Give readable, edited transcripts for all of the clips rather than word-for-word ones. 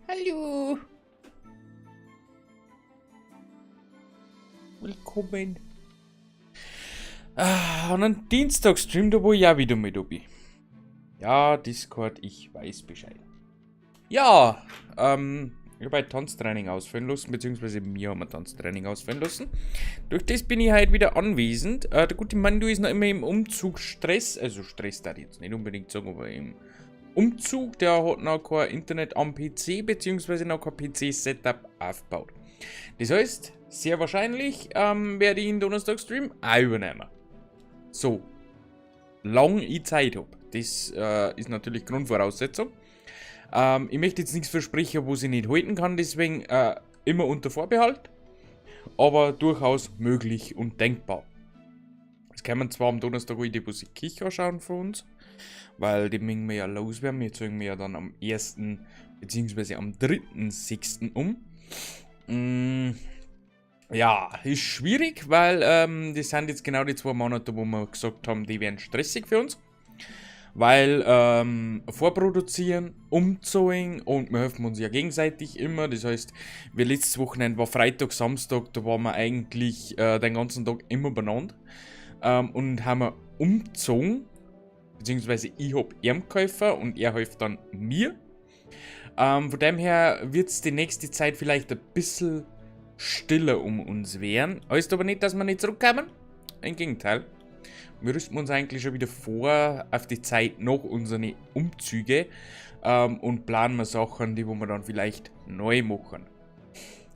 Hallo. Willkommen. Ah, und am Dienstag-Stream, da wo ich auch wieder mit dabei. Ja, Discord, ich weiß Bescheid. Ja, ich habe ein Tanztraining ausführen lassen, beziehungsweise mir haben wir Tanztraining ausführen lassen. Durch das bin ich heute wieder anwesend. Der gute Mando ist noch immer im Umzugsstress. Also Stress darf ich jetzt nicht unbedingt sagen, aber im Umzug, der hat noch kein Internet am PC, beziehungsweise noch kein PC-Setup aufgebaut. Das heißt, sehr wahrscheinlich werde ich den Donnerstag-Stream auch übernehmen. So, lang ich Zeit hab. Das ist natürlich Grundvoraussetzung. Ich möchte jetzt nichts versprechen, wo ich nicht halten kann, deswegen immer unter Vorbehalt. Aber durchaus möglich und denkbar. Es kommen zwar am Donnerstag auch die, wo sich Küche anschauen von uns, weil die müssen wir ja loswerden. Wir ziehen wir ja dann am 1. beziehungsweise am 3.6. um. Ja, ist schwierig, weil das sind jetzt genau die 2 Monate, wo wir gesagt haben, die werden stressig für uns. Weil vorproduzieren, umziehen und wir helfen uns ja gegenseitig immer. Das heißt, wir letztes Wochenende war Freitag, Samstag, da waren wir eigentlich den ganzen Tag immer benannt. Und haben wir umgezogen, beziehungsweise ich hab ihm geholfen und er hilft dann mir. Von dem her wird's die nächste Zeit vielleicht ein bisschen stiller um uns werden. Heißt aber nicht, dass wir nicht zurückkommen. Im Gegenteil. Wir rüsten uns eigentlich schon wieder vor auf die Zeit nach unseren Umzüge und planen wir Sachen, die wo wir dann vielleicht neu machen.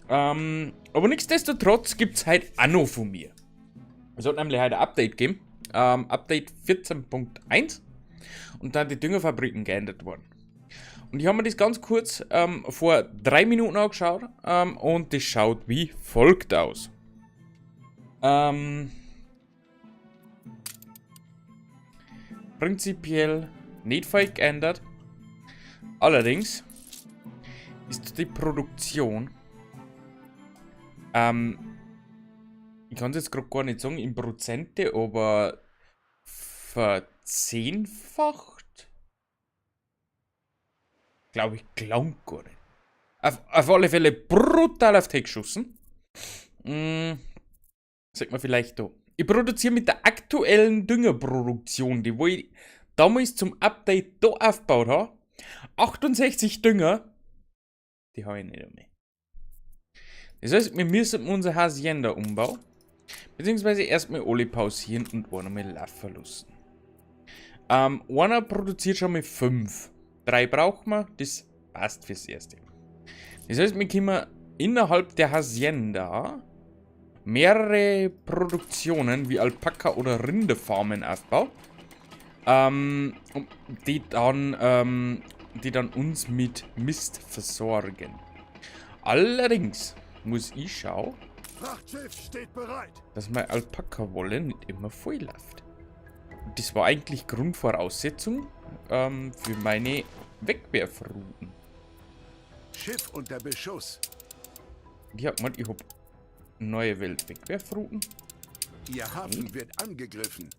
Aber nichtsdestotrotz gibt's heute auch noch von mir. Es hat nämlich heute ein Update gegeben. Update 14.1. Und dann die Düngerfabriken geändert worden. Und ich habe mir das ganz kurz vor 3 Minuten angeschaut und das schaut wie folgt aus. Prinzipiell nicht viel geändert. Allerdings ist die Produktion, ich kann's jetzt grad gar nicht sagen in Prozente, aber verzehnfacht? Glaub ich, klang gar nicht. Auf alle Fälle brutal auf die geschossen. Sagt man vielleicht da. Ich produziere mit der aktuellen Düngerproduktion, die wo ich damals zum Update da aufgebaut habe, 68 Dünger. Die habe ich nicht mehr. Das heißt, wir müssen unser Hacienda umbauen. Beziehungsweise erstmal alle pausieren und einer mal laufen lassen. Einer produziert schon mal 5. 3 brauchen wir, das passt fürs Erste. Das heißt, wir können innerhalb der Hacienda mehrere Produktionen wie Alpaka- oder Rinderfarmen aufbauen, die dann uns mit Mist versorgen. Allerdings muss ich schauen, Frachtschiff steht bereit. dass meine Alpaka-Wolle nicht immer voll läuft. Das war eigentlich Grundvoraussetzung für meine Wegwerfrouten. Schiff unter Beschuss. Ich hab gemeint, ich hab neue Welt Wegwerfrouten. Ihr Hafen wird angegriffen.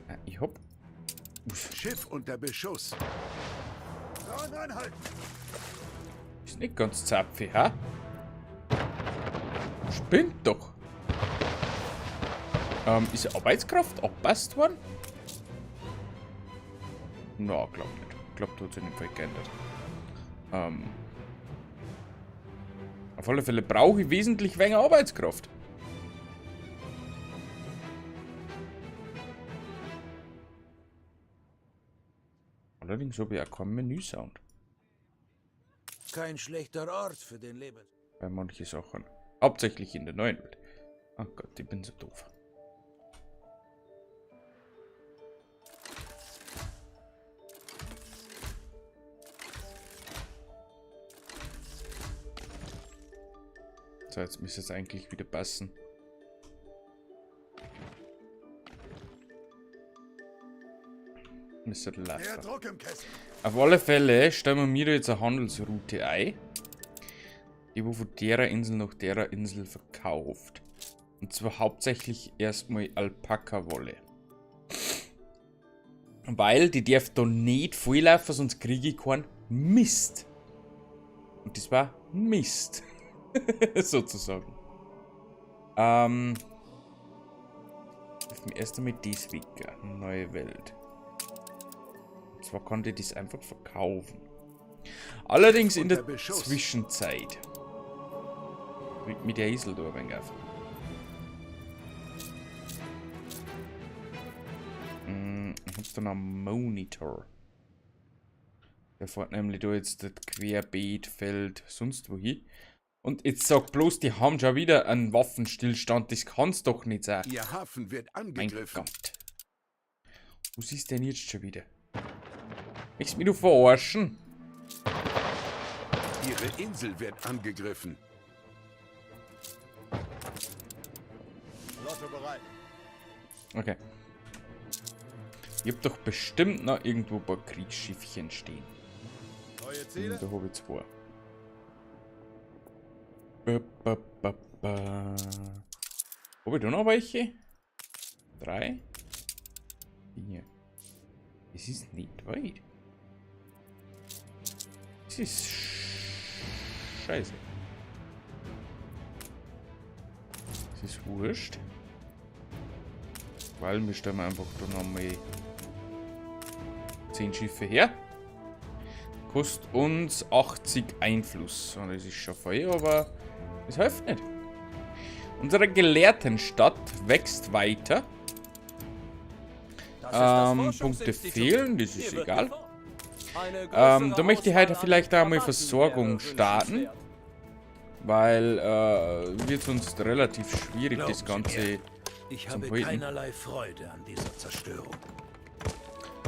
Ja, ich hab. Schiff unter Beschuss. Anhalten. Ist nicht ganz zapfig, ha? Spinnt doch. Ist Arbeitskraft abgepasst worden? Na, glaub nicht. Ich glaub, da hat sich nicht viel geändert. Auf alle Fälle brauche ich wesentlich weniger Arbeitskraft. Allerdings habe ich auch keinen Menü-Sound. Kein schlechter Ort für den Leben. Bei manchen Sachen. Hauptsächlich in der neuen Welt. Oh Gott, ich bin so doof. So, jetzt müsste es eigentlich wieder passen. Müsste laufen. Mehr Druck im Kessel. Auf alle Fälle stellen wir mir jetzt eine Handelsroute ein, die wo von derer Insel nach derer Insel verkauft. Und zwar hauptsächlich erstmal Alpaka-Wolle. Weil die darf da nicht volllaufen, sonst kriege ich keinen Mist. Und das war Mist. Sozusagen. Erst einmal das weg. Neue Welt. Und zwar konnte ich das einfach verkaufen. Allerdings in der Zwischenzeit. Mit der Insel da ein wenig auf. Ich hab's da noch einen Monitor. Der fährt nämlich da jetzt das Querbeet, Feld, sonst wo hin. Und jetzt sag bloß, die haben schon wieder einen Waffenstillstand. Das kann's doch nicht sein. Ihr Hafen wird angegriffen. Mein Gott. Was ist denn jetzt schon wieder? Möchtest du mich nur verarschen? Ihre Insel wird angegriffen. Flotte bereit. Okay. Ich hab doch bestimmt noch irgendwo ein paar Kriegsschiffchen stehen. Neue Ziele? Da hab ich zwei. Ba, ba, ba, ba. Hab ich da noch welche? 3? 4. Es ist nicht weit. Es ist scheiße. Es ist wurscht. Weil wir stellen einfach da nochmal 10 Schiffe her. Kostet uns 80 Einfluss. Und das ist schon voll, aber es hilft nicht. Unsere Gelehrtenstadt wächst weiter. Das ist das Punkte Forschungsinstitut. fehlen, das Hier ist wird egal. geforscht. Eine größere Da möchte ich heute Auswahl an vielleicht auch mal Trabanten Versorgung wäre starten. wünschenswert. Weil wird sonst relativ schwierig, Glauben das Sie Ganze mir, ich zum habe Halten. keinerlei Freude an dieser Zerstörung.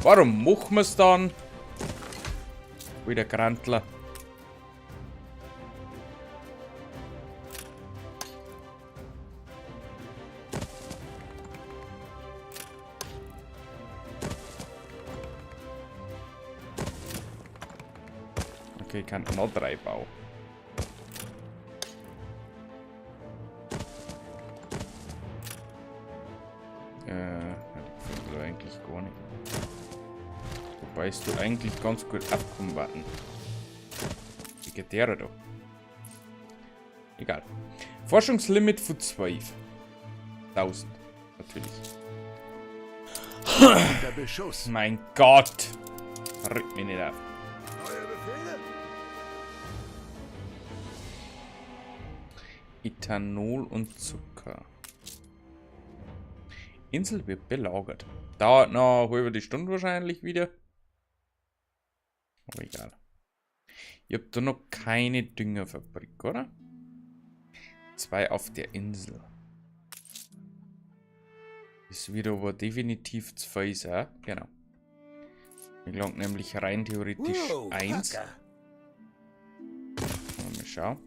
Warum machen wir's dann? Wieder Grantler. Okay, ich kann noch 3 bauen. Die gefällt mir eigentlich gar nicht. Wobei ist du eigentlich ganz gut abkommen warten. Wie geht der da? Egal. Forschungslimit von 12.000. Natürlich. Unter Beschuss. Mein Gott! Rück mich nicht auf. Neue Befehle? Ethanol und Zucker. Insel wird belagert. Dauert noch eine halbe Stunde wahrscheinlich wieder. Aber egal. Ich hab da noch keine Düngerfabrik, oder? 2 auf der Insel. Das wird aber definitiv zu viel sein. Genau. Mir gelangt nämlich rein theoretisch Wow, 1. Acker. Mal schauen.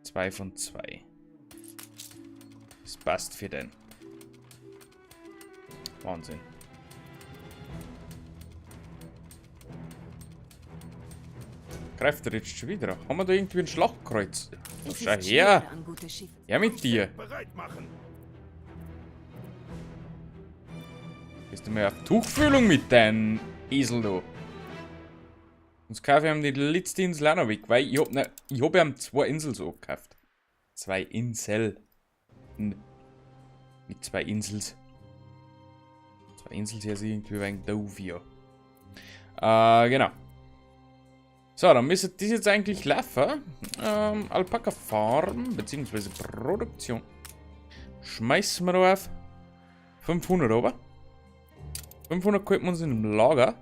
2 von 2. Das passt für den. Wahnsinn. Greift er jetzt schon wieder? Haben wir da irgendwie ein Schlachtkreuz? Es Schau ist her! schwer, an gute Schiffe Ja, mit dir! Bereit machen. Bist du mal auf Tuchfühlung mit deinem Esel da? Sonst kaufe ich ihm die letzte Insel auch noch weg, weil ich hab, ne, ich hab ihm 2 Inseln so gekauft. 2 Insel. Mit 2 Insels. 2 Insels hier sind irgendwie wegen doof hier. Genau. So, dann müsste das jetzt eigentlich laufen. Alpaka Farm, beziehungsweise Produktion. Schmeißen wir da auf. 500 aber. 500 halten wir uns in dem Lager.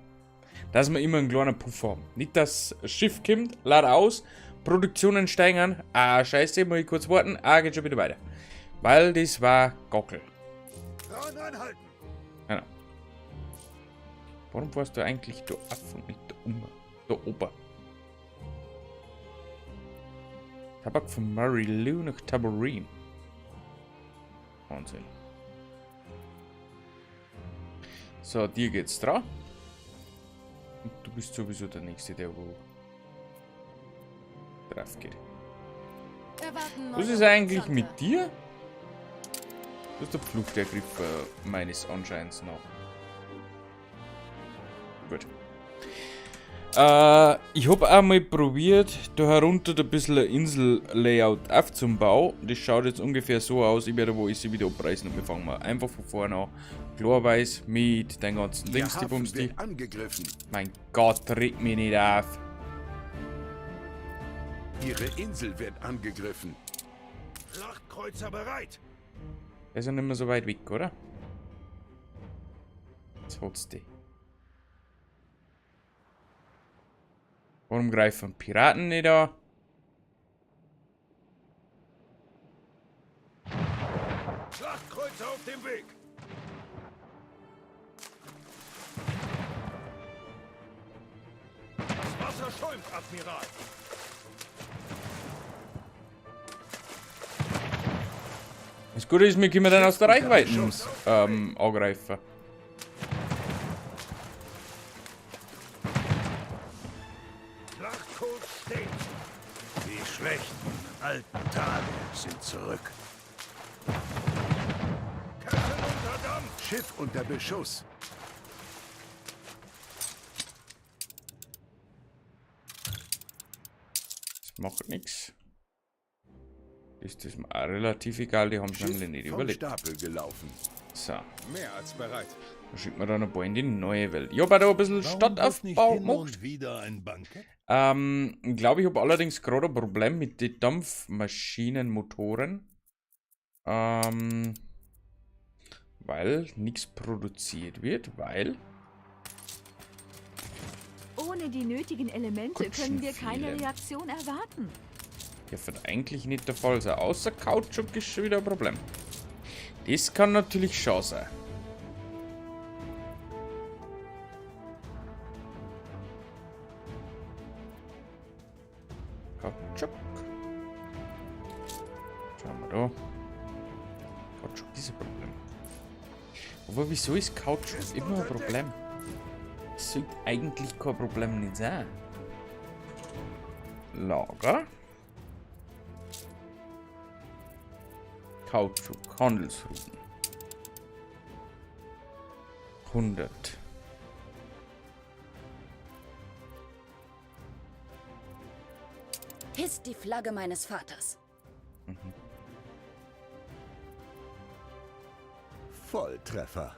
Dass wir immer einen kleinen Puffer haben. Nicht, dass das Schiff kommt, lad aus, Produktionen steigern. Ah, scheiße, muss ich kurz warten. Ah, geht schon wieder weiter. Weil das war Gockel. Dran anhalten! Genau. Warum warst du eigentlich da auf und nicht da oben? Da oben. Tabak von Murray Lou nach Tabarin. Wahnsinn. So, dir geht's dran. Und du bist sowieso der Nächste, der wo drauf geht. Erwarten Was neue ist eigentlich Horizonte. mit dir? Du hast der Pflucht ergriffen, meines Anscheins nach. Gut. Ich habe auch mal probiert, da herunter ein bisschen ein Insel-Layout aufzubauen. Das schaut jetzt ungefähr so aus. Ich werde wo ich sie wieder abreißen und wir fangen mal einfach von vorne an. Klarweise mit den ganzen Ihr Dings, die Hafen Bums, die. wird angegriffen. Mein Gott, reg mich nicht auf. Ihre Insel wird angegriffen. Schlachtkreuzer bereit. Der ist ja nicht mehr so weit weg, oder? Jetzt holt's die. Warum greifen Piraten nicht an? Schlachtkreuzer auf dem Weg. Das Wasser schäumt, Admiral. Das Gute ist, wir können dann aus der Reichweite angreifen. Schlachtkurs steht. Die schlechten alten Tage sind zurück. Kessel unter Dampf. Schiff unter Beschuss. Das macht nichts. Ist das mir auch relativ egal, die haben schon Schiff nicht vom überlebt. Stapel gelaufen. So, Mehr als bereit. dann schicken wir da noch ein paar in die neue Welt. Ich habe auch da ein bisschen Warum wird nicht Stadtaufbau hin gemacht. und wieder ein Bankett? Glaube ich, habe allerdings gerade ein Problem mit den Dampfmaschinenmotoren. Weil nichts produziert wird, weil Ohne die nötigen Elemente können wir keine Kutschen fehlen. Reaktion erwarten. Der wird eigentlich nicht der Fall sein. Außer Kautschuk ist schon wieder ein Problem. Das kann natürlich schon sein. Kautschuk. Schauen wir da. Kautschuk ist ein Problem. Aber wieso ist Kautschuk immer ein Problem? Das sollte eigentlich kein Problem nicht sein. Lager. Kautschuk, Handelsrouten. 100. Hisst die Flagge meines Vaters. Volltreffer.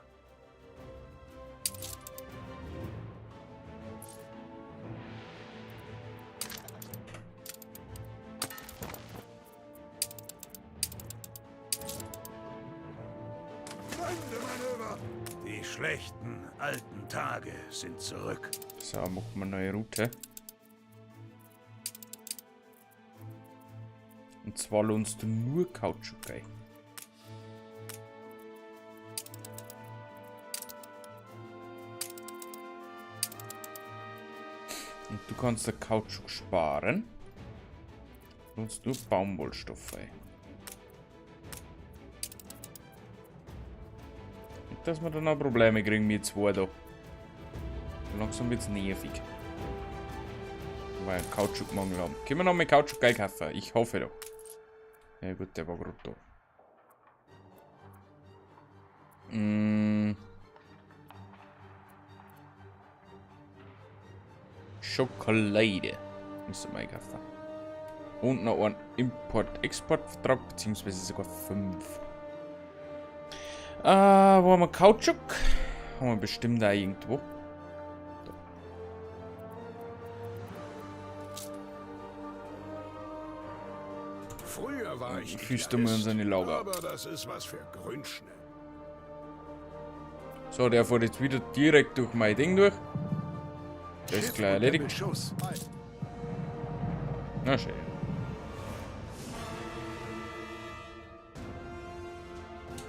Wendemanöver. Die schlechten alten Tage sind zurück. So, machen wir eine neue Route. Und zwar lohnst du nur Kautschuk ein. Und du kannst da Kautschuk sparen. Lohnst nur Baumwollstoff ein. Nicht, dass wir dann auch Probleme kriegen mit zwei da. Langsam wird's nervig. Weil Kautschukmangel haben. Können wir noch mit Kautschuk einkaufen? Ich hoffe doch. Ja gut, der war gerade da. Schokolade. Müssen wir einkaufen. Und noch einen Import-Export-Vertrag, beziehungsweise sogar 5. Wo haben wir Kautschuk? Haben wir bestimmt da irgendwo. Früher war ich Fühlst du mal in seine Lager. Aber das ist was für Grünschnäbel. So, der fährt jetzt wieder direkt durch mein Ding durch. Das ist Schiff gleich unter erledigt. Beschuss. Na schön.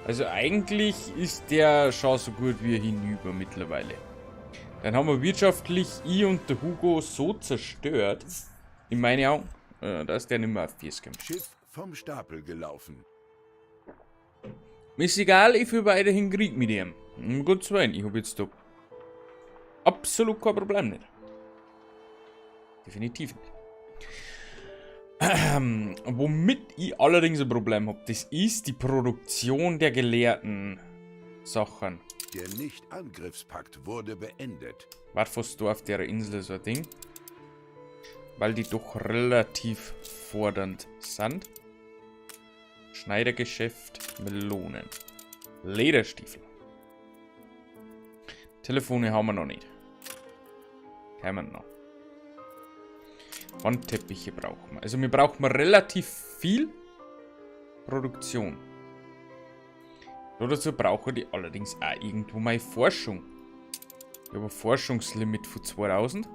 Also eigentlich ist der schon so gut wie hinüber mittlerweile. Dann haben wir wirtschaftlich ich und der Hugo so zerstört, in meinen Augen, dass der nicht mehr auf Fies kommt. Schiff vom Stapel gelaufen. Mir ist egal, ich führe weiterhin Krieg mit ihm. Um Gottes Willen, ich hab jetzt da absolut kein Problem nicht. Definitiv nicht. Womit ich allerdings ein Problem habe, das ist die Produktion der gelehrten Sachen. Der Nicht-Angriffspakt wurde beendet. Wart fast da auf der Insel so ein Ding. Weil die doch relativ fordernd sind. Schneidergeschäft, Melonen. Lederstiefel. Telefone haben wir noch nicht. Kommen noch. Wandteppiche brauchen wir. Also wir brauchen relativ viel Produktion. Dazu brauche ich allerdings auch irgendwo meine Forschung. Ich habe ein Forschungslimit von 2000.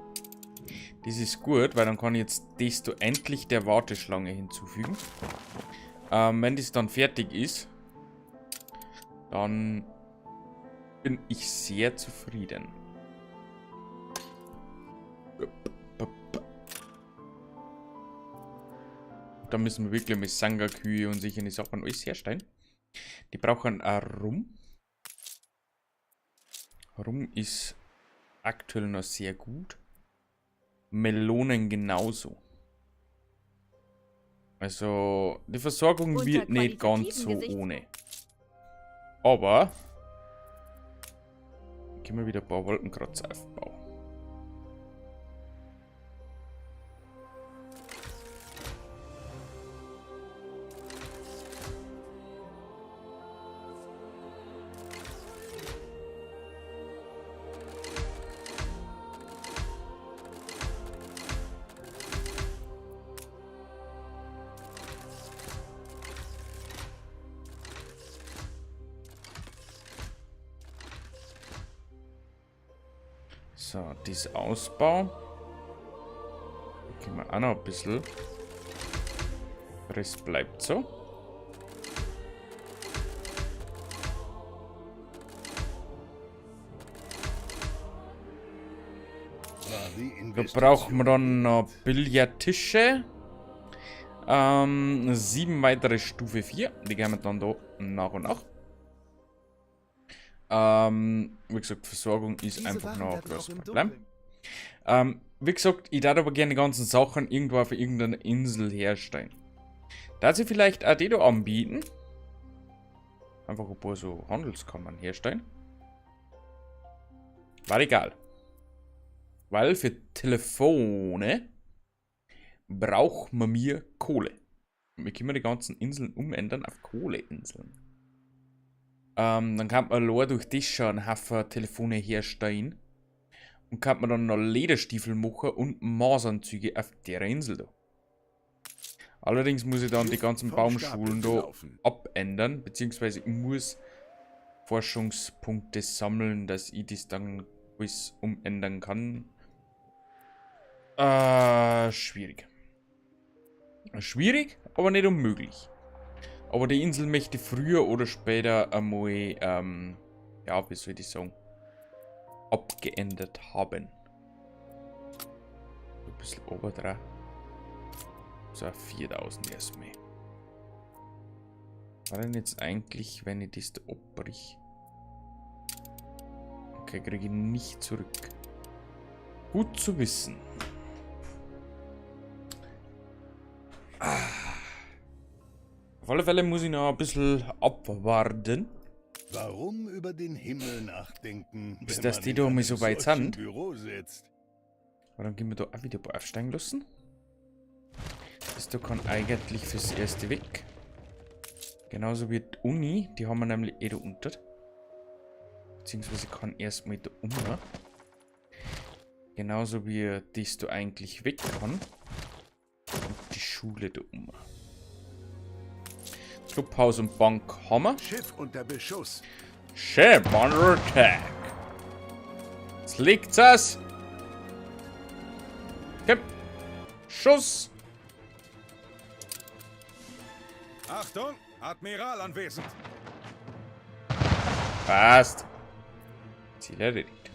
Das ist gut, weil dann kann ich jetzt das da endlich der Warteschlange hinzufügen. Wenn das dann fertig ist, dann bin ich sehr zufrieden. Da müssen wir wirklich mit Sanga-Kühe und solche Sachen alles herstellen. Die brauchen auch Rum. Rum ist aktuell noch sehr gut. Melonen genauso. Also, die Versorgung Unter wird nicht ganz so qualitativen Gesichts- ohne. Aber können wir wieder ein paar Wolkenkratzer aufbauen. So, das Ausbau. Da können wir auch noch ein bisschen. Der Rest bleibt so. War die Da brauchen wir dann noch Billardtische. 7 weitere Stufe 4. Die gehen wir dann da nach und nach. Wie gesagt, Versorgung ist Diese einfach Wachen noch ein werden auch großes im Problem. Dunkeln. Wie gesagt, ich darf aber gerne die ganzen Sachen irgendwo auf irgendeiner Insel herstellen. Da sie vielleicht auch die da anbieten. Einfach ein paar so Handelskammern herstellen. War egal. Weil für Telefone braucht man mir Kohle. Und wir können die ganzen Inseln umändern auf Kohleinseln. Dann kann man allein durch das schon einen Haufen Telefone herstellen. Und kann man dann noch Lederstiefel machen und Maßanzüge auf der Insel da. Allerdings muss ich dann die Schiff ganzen vom Stapel Baumschulen da gelaufen. abändern, beziehungsweise ich muss Forschungspunkte sammeln, dass ich das dann alles umändern kann. Schwierig. Schwierig, aber nicht unmöglich. Aber die Insel möchte früher oder später einmal, ja, wie soll ich sagen, abgeändert haben. Ein bisschen oben dran. So, 4000 erstmal. War denn jetzt eigentlich, wenn ich das da abbrich? Okay, kriege ich nicht zurück. Gut zu wissen. Auf alle Fälle muss ich noch ein bisschen abwarten. Warum über den Himmel nachdenken, Bis wenn das man die in da mal einem so weit solchen sind? Büro sitzt? Aber dann gehen wir da auch wieder ein paar aufsteigen lassen. Das da kann eigentlich fürs erste weg. Genauso wie die Uni, die haben wir nämlich eh da unten. Beziehungsweise kann erstmal da um. Genauso wie das da eigentlich weg kann. Und die Schule da um. Clubhaus und Bank haben wir. Schiff unter Beschuss. Ship under attack. Jetzt liegt's es. Komm. Schuss. Achtung, Admiral anwesend. Passt. Ziel erledigt.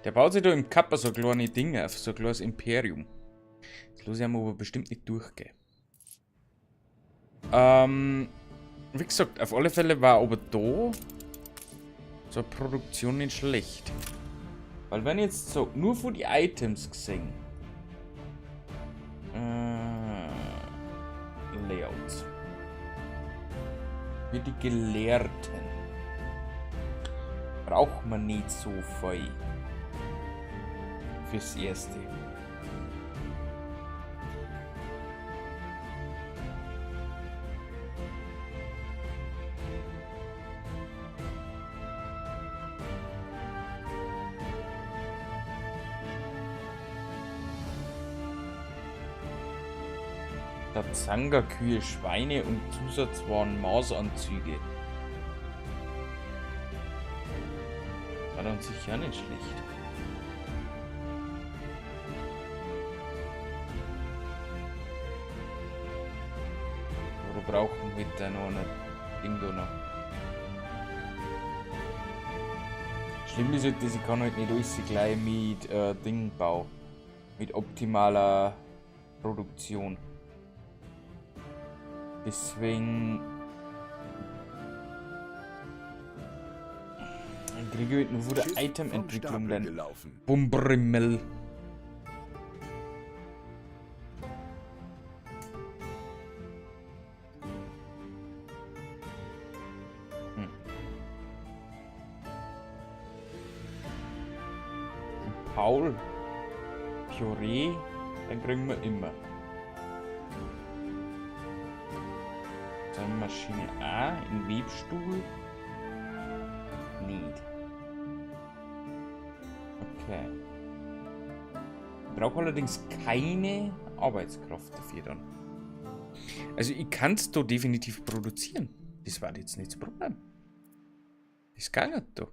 Der baut sich da im Kappa so kleine Dinge auf, so ein kleines Imperium. Das lasse ich ihm aber bestimmt nicht durchgehen. Wie gesagt, auf alle Fälle war aber da so eine Produktion nicht schlecht. Weil wenn ich jetzt so nur von die Items gesehen. Platz. Für die Gelehrten. Braucht man nicht so viel. Fürs Erste. Zanga, Kühe, Schweine und Zusatzwaren Maßanzüge. War dann sicher nicht schlecht. Oder brauchen wir da noch ein Ding da noch? Schlimm ist halt, dass ich kann halt nicht alles gleich mit Ding bauen. Mit optimaler Produktion. Deswegen kriege ich halt nur wieder Item-Entwicklung dann. Bumbrimmel. Paul Puree, dann kriegen wir immer. Maschine A im Webstuhl nicht. Okay. Ich brauche allerdings keine Arbeitskraft dafür dann. Also ich kann es da definitiv produzieren. Das war jetzt nicht das Problem. Das ging nicht da.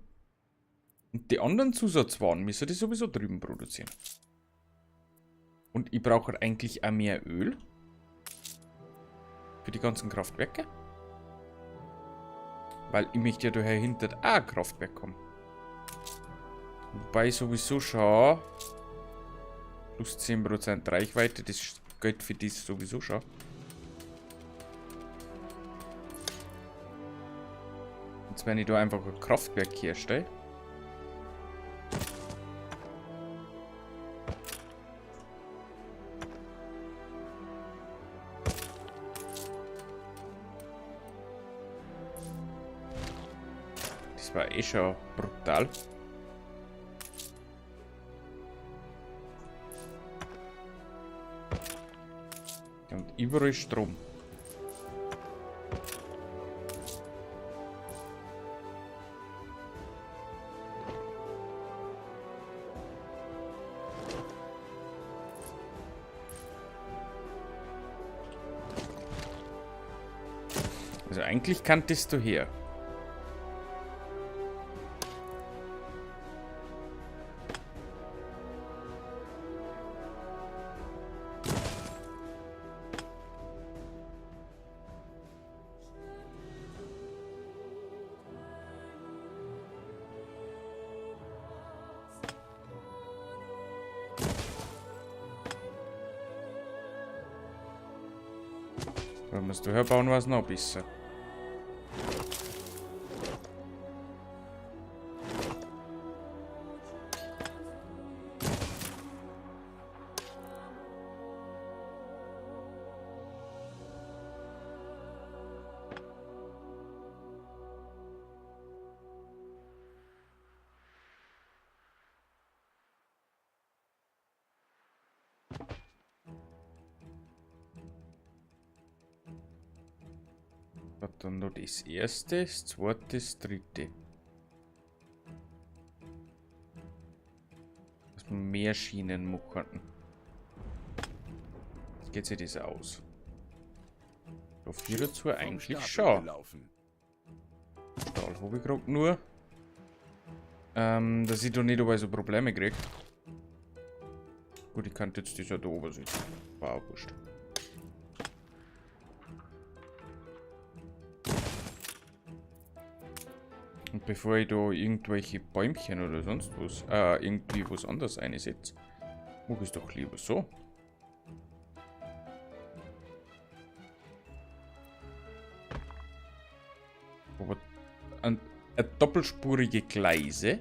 Und die anderen Zusatzwaren müssen die sowieso drüben produzieren. Und ich brauche eigentlich auch mehr Öl. Für die ganzen Kraftwerke. Weil ich möchte ja daher hinter auch ein Kraftwerk kommen. Wobei ich sowieso schon plus 10% Reichweite, das gilt für das sowieso schon. Jetzt wenn ich da einfach ein Kraftwerk herstelle. Das war eh schon brutal. Und überall Strom. Also eigentlich kanntest du her. Wenn wir es daher bauen, war es noch besser. Dann noch das erste, das zweite, das dritte. Dass wir mehr Schienen machen. Jetzt geht sich das aus. Da 4 dazu eigentlich schon. Stahl habe ich gerade nur. Dass ich da nicht dabei so Probleme kriege. Gut, ich kann jetzt das ja da oben sitzen. War auch wurscht. Und bevor ich da irgendwelche Bäumchen oder sonst was, irgendwie was anderes einsetze, mach ich es doch lieber so. Aber eine doppelspurige Gleise,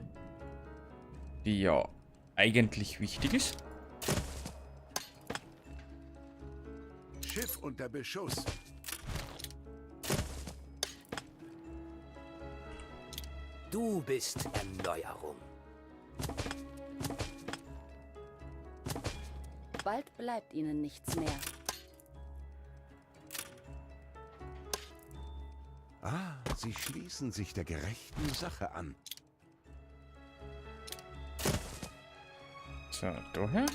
die ja eigentlich wichtig ist. Schiff unter Beschuss. Du bist Erneuerung. Bald bleibt ihnen nichts mehr. Ah, sie schließen sich der gerechten Sache an. So, daher.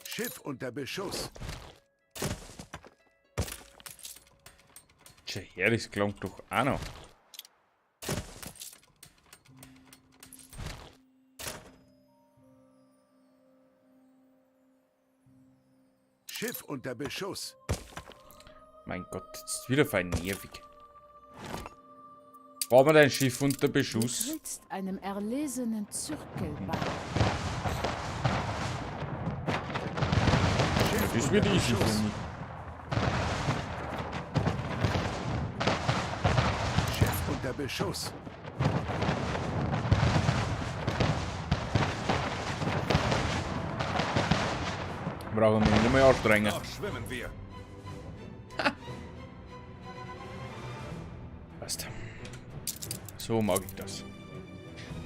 Schiff unter Beschuss. Tja, her, das klang doch auch noch. Schiff unter Beschuss. Mein Gott, das ist wieder fein nervig. Brauchen wir dein Schiff unter Du Beschuss? trittst einem erlesenen Zirkel bei. Schiff Das wird unter easy für Beschuss. mich. Schiff unter Beschuss. Brauchen wir nicht einmal anstrengen. Noch schwimmen wir. Passt. So mag ich das.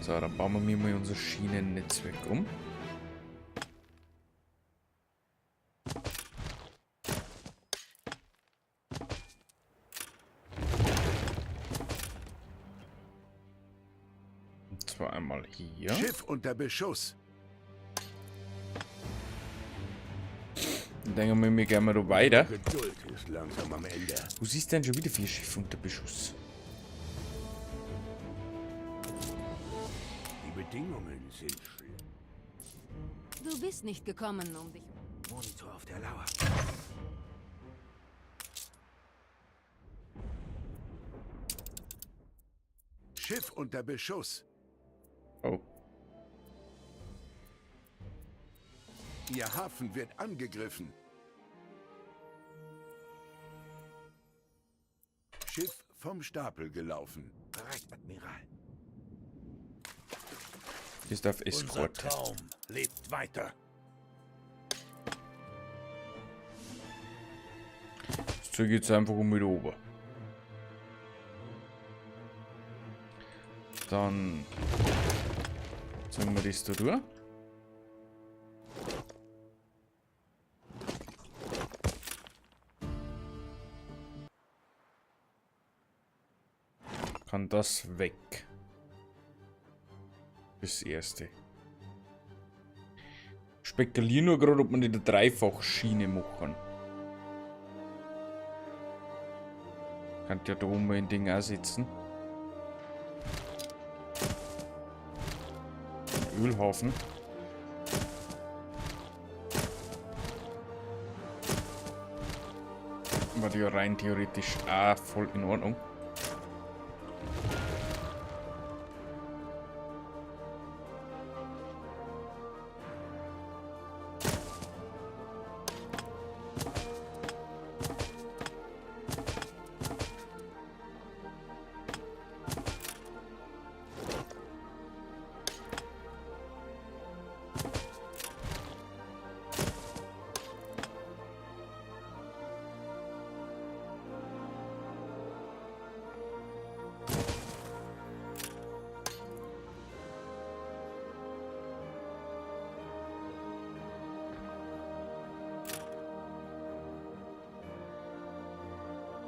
So, dann bauen wir mir mal unser Schienennetzwerk um. Und zwar einmal hier. Schiff unter Beschuss. Dann denken wir, wir gehen mal da weiter. Geduld ist langsam am Ende. Wo siehst du denn schon wieder 4 Schiffe unter Beschuss? Die Bedingungen sind schlecht. Du bist nicht gekommen, um dich. Monitor auf der Lauer. Schiff unter Beschuss. Oh. Ihr Hafen wird angegriffen. Schiff vom Stapel gelaufen. Bereit, Admiral. Das darf Unser Eskorte. Traum lebt weiter. Das Zeug jetzt einfach um mit oben. Dann zeigen wir das da durch. Kann das weg. Das erste. Spekuliere nur gerade, ob man die Dreifachschiene machen. Kann ja da oben ein Ding auch sitzen. Ölhafen. War die ja rein theoretisch auch voll in Ordnung.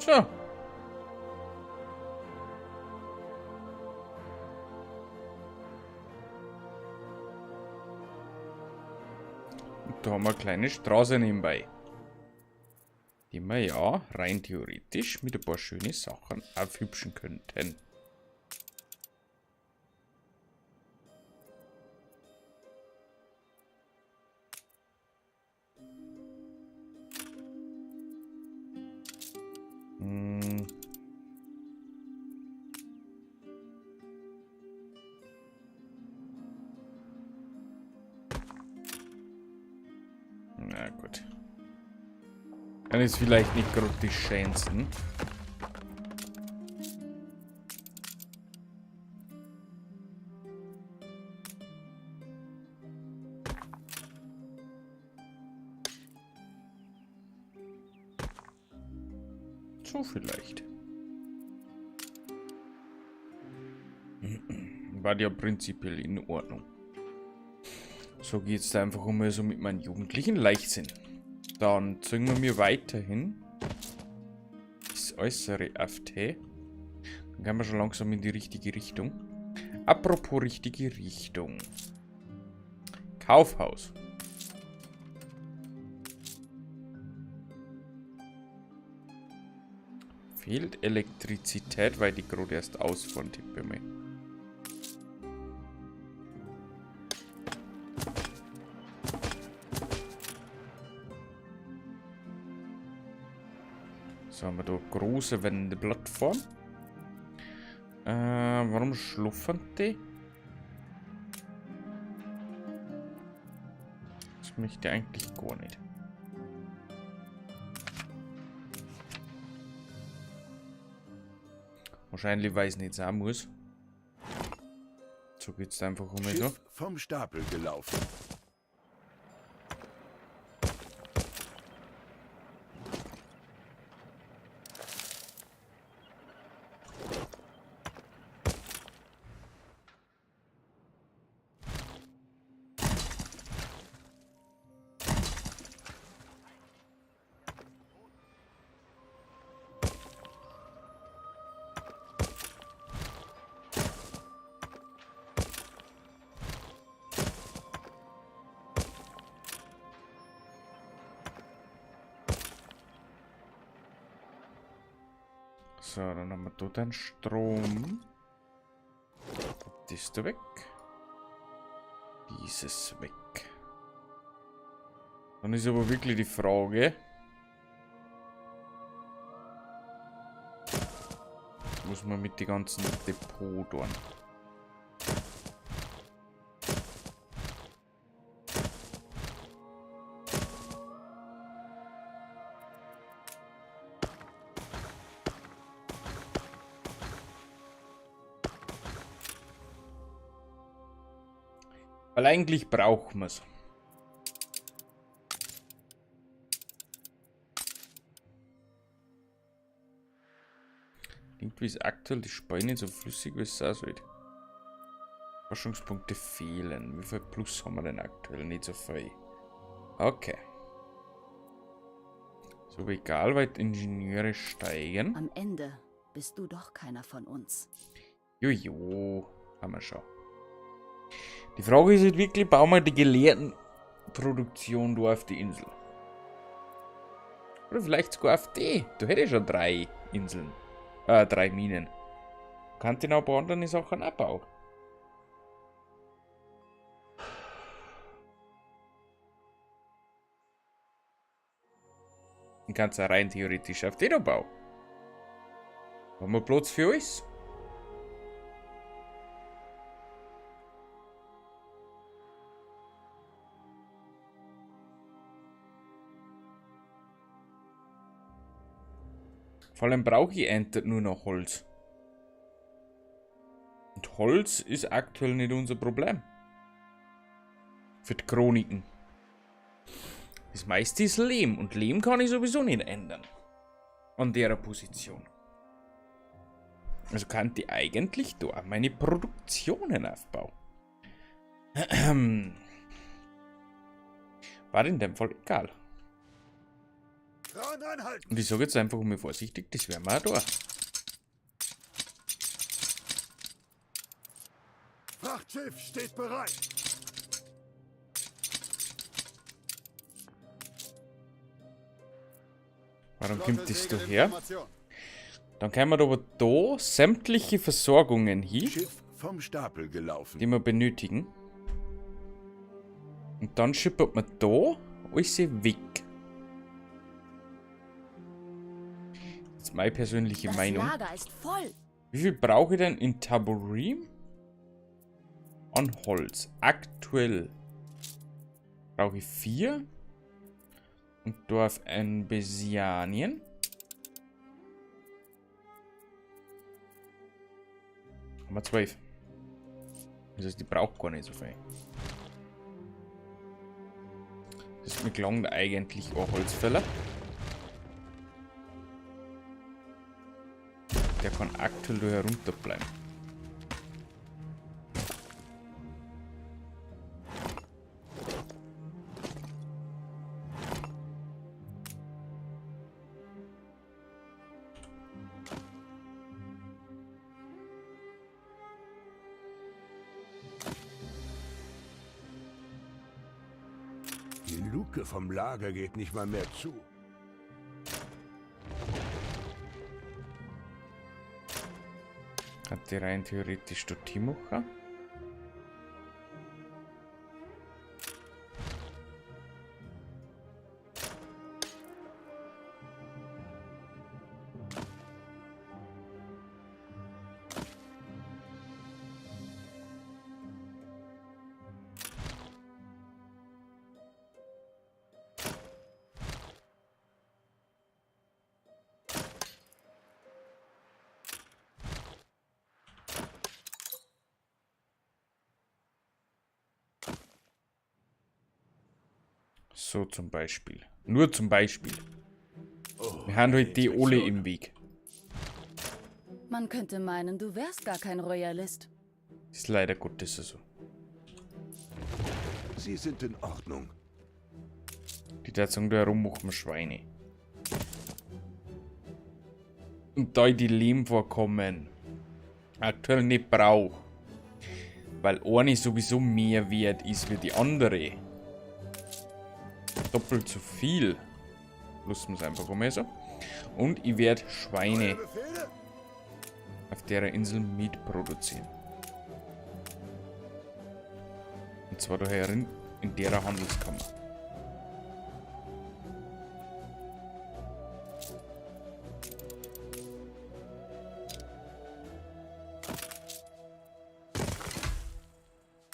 So. Und da haben wir eine kleine Straße nebenbei. Die wir ja rein theoretisch mit ein paar schönen Sachen aufhübschen könnten. Na gut. Dann ist vielleicht nicht gerade die schönsten. So vielleicht. War ja prinzipiell in Ordnung. So geht's da einfach immer so mit meinem jugendlichen Leichtsinn. Dann zeigen wir mir weiterhin das äußere FT. Dann gehen wir schon langsam in die richtige Richtung. Apropos richtige Richtung. Kaufhaus. Fehlt Elektrizität, weil die gerade erst ausfahren, tippe ich mal. So, haben wir da große Wendeplattform. Warum schluffern die? Das möchte ich eigentlich gar nicht. Wahrscheinlich, weil es nicht sein muss. So geht's einfach um so. Schiff vom Stapel gelaufen. So, dann haben wir da den Strom. Das da weg. Dieses weg. Dann ist aber wirklich die Frage. Muss man mit den ganzen Depot tun? Weil eigentlich brauchen wir's. Irgendwie ist aktuell die Spiel nicht so flüssig, wie es sein sollte. Forschungspunkte fehlen. Wie viel Plus haben wir denn aktuell? Nicht so viel. Okay. So, aber egal, weil die Ingenieure steigen. Am Ende bist du doch keiner von uns. Jojo, haben wir schon. Die Frage ist jetzt wirklich, bauen wir die Gelehrtenproduktion da auf die Insel? Oder vielleicht sogar auf die. Da hätte ich schon 3 Inseln. 3 Minen. Kann ich noch ein paar andere Sachen abbauen. Dann kannst du rein theoretisch auf die da bauen. Haben wir Platz für alles? Vor allem brauche ich eigentlich nur noch Holz. Und Holz ist aktuell nicht unser Problem. Für die Chroniken. Das meiste ist Lehm. Und Lehm kann ich sowieso nicht ändern. An der Position. Also kann ich eigentlich da meine Produktionen aufbauen. War in dem Fall egal. Und ich sage jetzt einfach mal vorsichtig, das werden wir auch da. Frachtschiff steht bereit. Warum kommt das da her? Dann können wir aber da sämtliche Versorgungen hin, Schiff vom Stapel gelaufen. die wir benötigen. Und dann schippert man da alles weg. Das ist meine persönliche Das Meinung. Lager ist voll. Wie viel brauche ich denn in Taborim? An Holz. Aktuell brauche ich 4. Und Dorf Enbesianien. Haben wir 12. Das heißt, ich brauche gar nicht so viel. Das ist mir gelangt eigentlich auch Holzfäller. Der kann aktuell da herunterbleiben. Die Luke vom Lager geht nicht mal mehr zu. Hat die rein theoretisch dort hinmachen? So zum Beispiel. Nur zum Beispiel. Oh, Wir haben halt die Ole Inspektion. im Weg. Man könnte meinen, du wärst gar kein Royalist. Ist leider Gottes so. Sie sind in Ordnung. Die Tatsache, da herum machen wir Schweine. Und da ich die Lehmvorkommen aktuell nicht brauche, weil eine sowieso mehr wert ist wie die andere. Doppelt so viel. Lassen wir es einfach mal so. Und ich werde Schweine auf der Insel mitproduzieren. Und zwar da herin in der Handelskammer.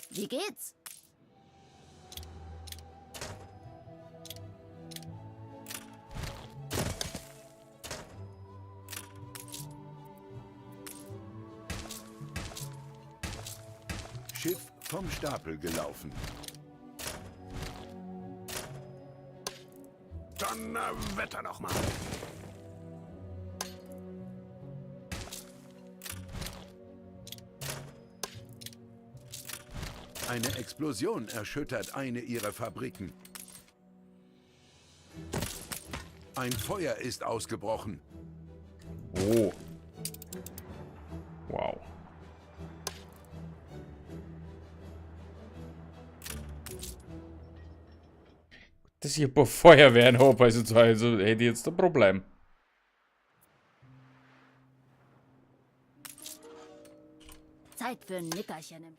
Wie geht's? Schiff vom Stapel gelaufen. Donnerwetter nochmal. Eine Explosion erschüttert eine ihrer Fabriken. Ein Feuer ist ausgebrochen. Oh. Wow. Dass ich ein paar Feuerwehren habe, also zu Hause hätte ich jetzt ein Problem. Zeit für ein Nickerchen im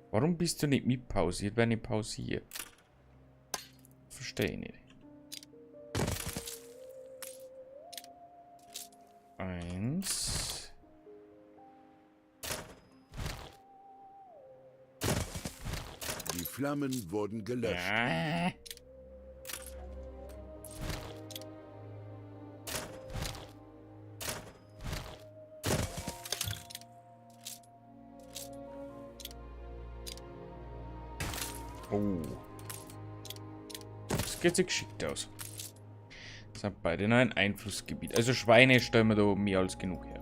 Warum bist du nicht mitpausiert, wenn ich pausiere? Verstehe ich nicht. Eins. Die Flammen wurden gelöscht. Ja. Oh. Das geht sich geschickt aus. Das sind beide noch ein Einflussgebiet. Also Schweine stellen wir da mehr als genug her.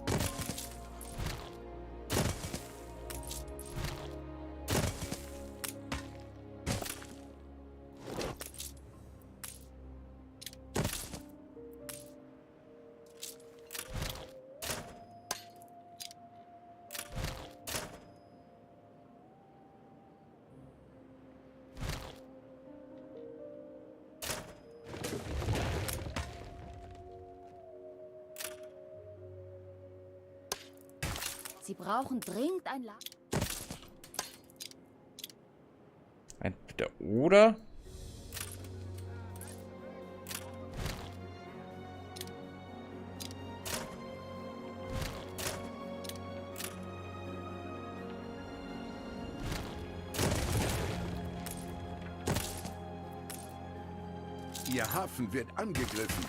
Sie brauchen dringend ein Lager. Entweder oder. Ihr Hafen wird angegriffen.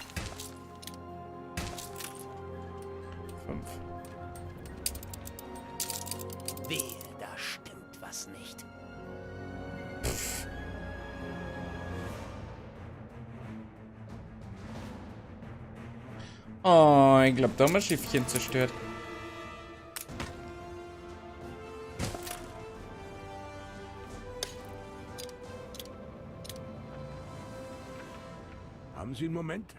5. Wehe, da stimmt was nicht. Oh, ich glaube, da haben wir ein Schiffchen zerstört. Haben Sie einen Moment?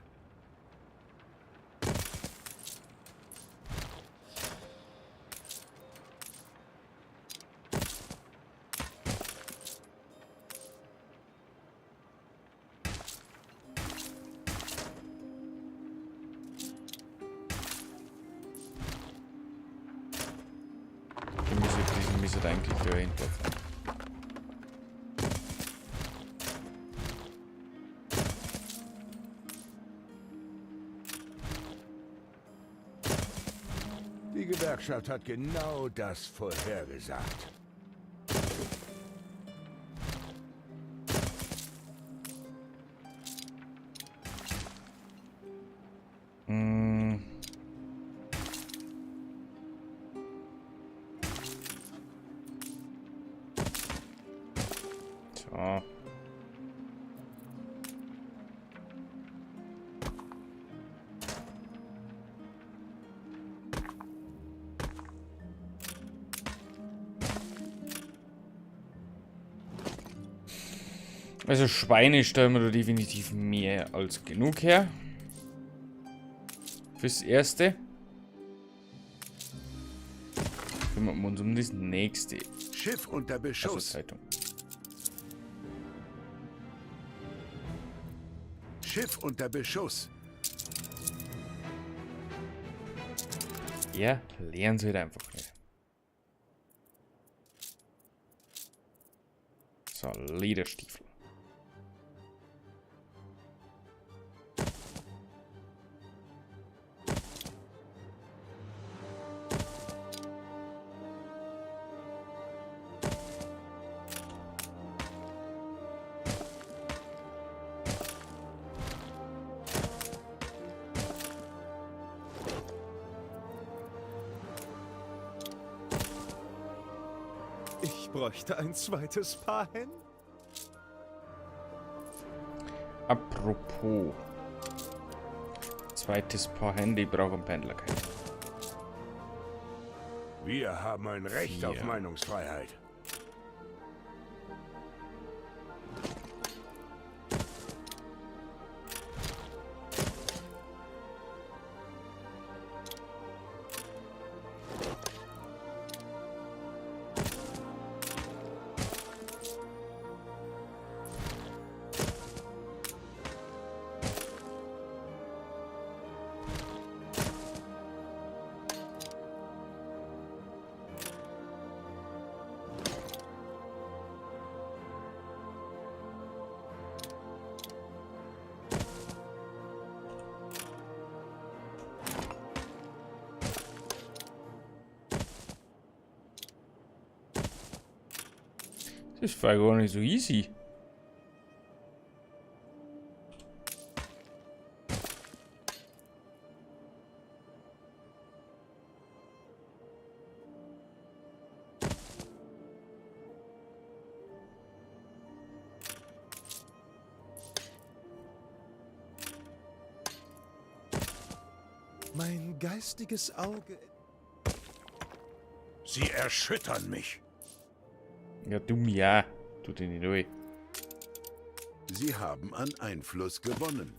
Die müssen eigentlich da hinterfahren. Die Gewerkschaft hat genau das vorhergesagt. So. Also Schweine stellen wir da definitiv mehr als genug her. Fürs Erste. Kümmern wir uns um das nächste. Schiff unter Also Beschuss. Zeitung. Schiff unter Beschuss. Ja, lernen sie halt einfach nicht. So, Lederstiefel. Ich bräuchte ein zweites Paar Hände. Apropos. Zweites Paar Hände, ich brauche einen Pendlerkeil. Wir haben ein Recht auf 4. Meinungsfreiheit. Das ist voll gar nicht so easy. Mein geistiges Auge. Sie erschüttern mich. Ja, du mir auch. Tu dich nicht weh. Sie haben an Einfluss gewonnen.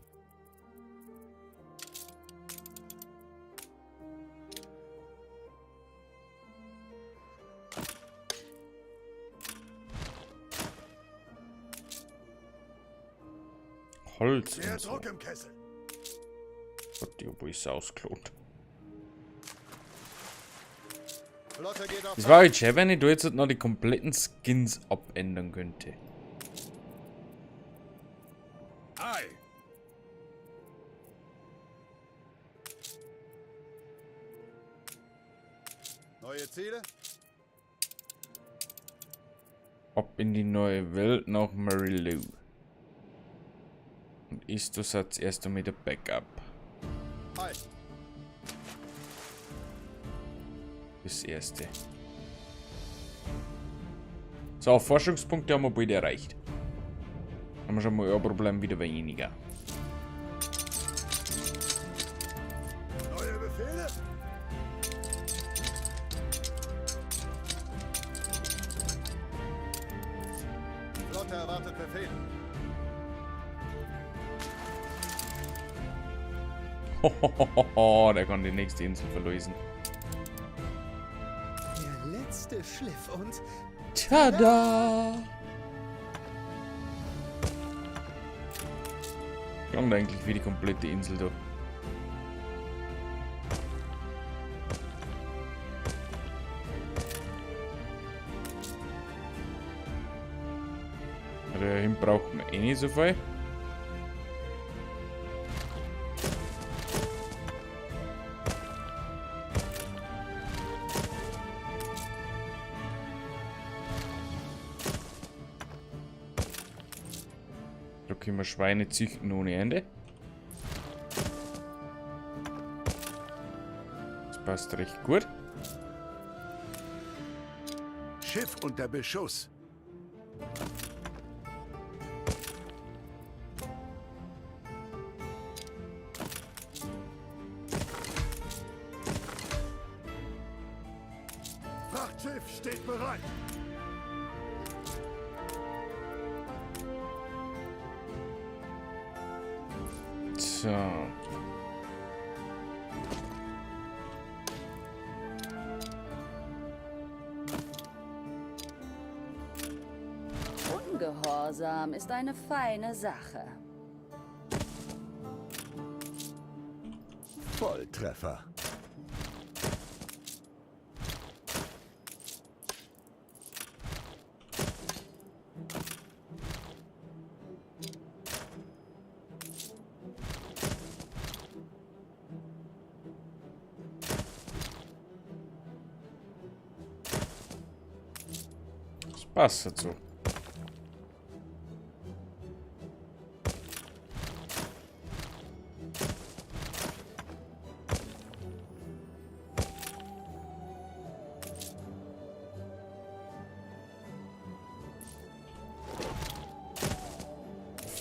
Holz Mehr und so. Druck im Kessel. Gott, die Obo ist ausgeklont. Flotte geht auf Das war jetzt schön, wenn ich da jetzt noch die kompletten Skins abändern könnte. Ei! Neue Ziele? Ab in die neue Welt nach Mary Lou. Und ist das als erster mit der Backup. Hi. Das erste. So, Forschungspunkte haben wir bald erreicht. Haben wir schon mal ein Problem wieder weniger. Befehle? Flotte erwartet Befehl. Hohohoho, der kann die nächste Insel verlösen. Der letzte Schliff und... Tada! Klang eigentlich wie die komplette Insel da. Dahin braucht man eh nicht so viel. Da können wir Schweine züchten ohne Ende. Das passt recht gut. Schiff unter Beschuss. Frachtschiff steht bereit. So. Ungehorsam ist eine feine Sache. Volltreffer. Das passt dazu.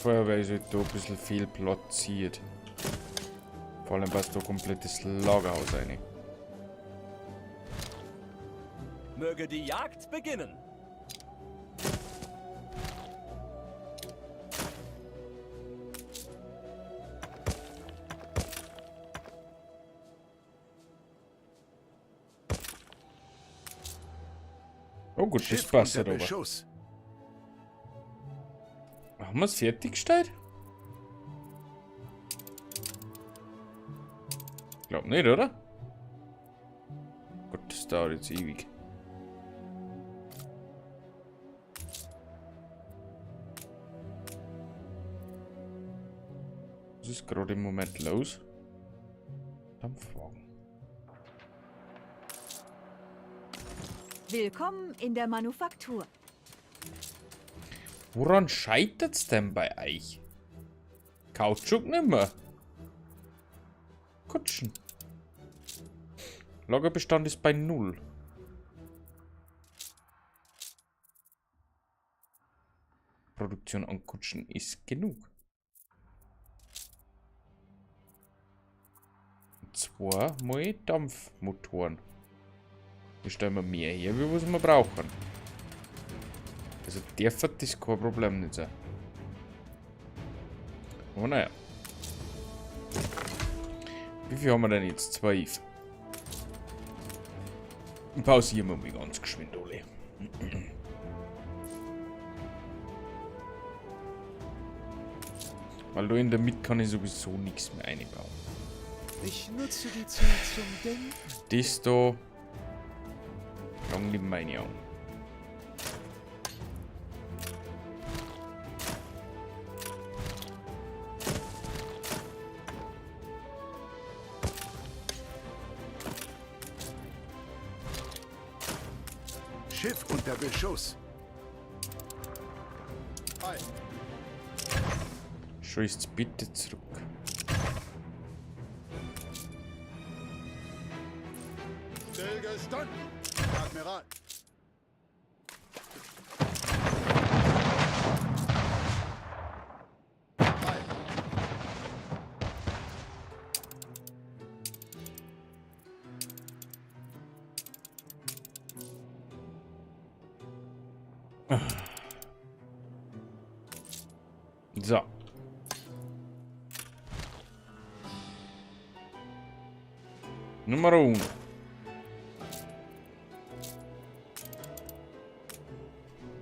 Feuerwehr ist halt da ein bisschen viel platziert. Vor allem passt da komplettes Lagerhaus rein. Möge die Jagd beginnen. Oh gut, das Schiff passt unter halt aber. Beschuss. Haben wir es fertiggestellt? Glaub nicht, oder? Gott, das dauert jetzt ewig. Was ist gerade im Moment los? Dampfwagen. Willkommen in der Manufaktur. Woran scheitert's denn bei euch? Kautschuk nimmer. Kutschen. Lagerbestand ist bei 0. Produktion an Kutschen ist genug. Und 2 mal Dampfmotoren. Hier stellen wir mehr her, wie was wir brauchen. Also darf das kein Problem nicht sein. Aber naja. Wie viel haben wir denn jetzt? 12. Pausieren wir mal ganz geschwind, alle. Weil da in der Mitte kann ich sowieso nichts mehr einbauen. Ich nutze die Zeit zum Denken. Das da. Lang die meine an. Schiff unter Beschuss. Schießt bitte zurück. Stillgestanden, Admiral. So. Nummer 1.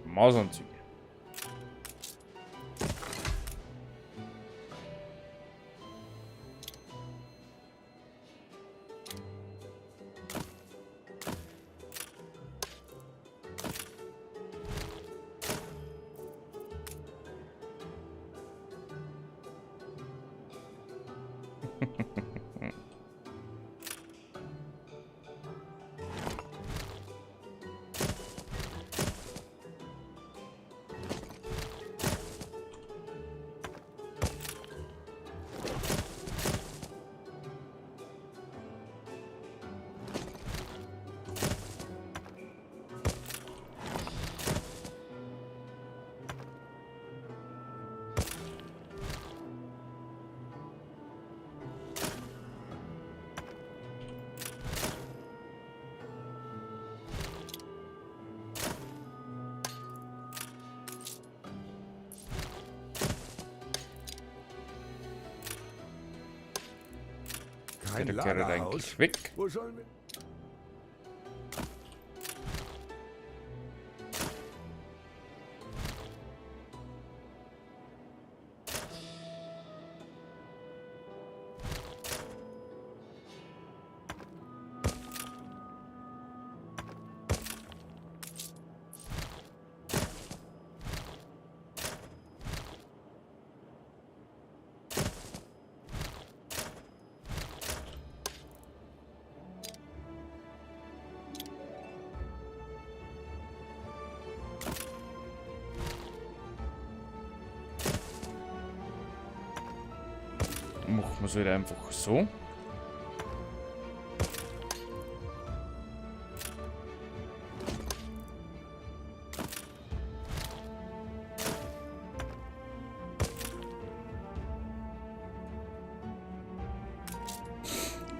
Mausanzüge. Kein Der gehört Lagerhaus. eigentlich weg. Wo sollen wir... Machen wir es halt einfach so.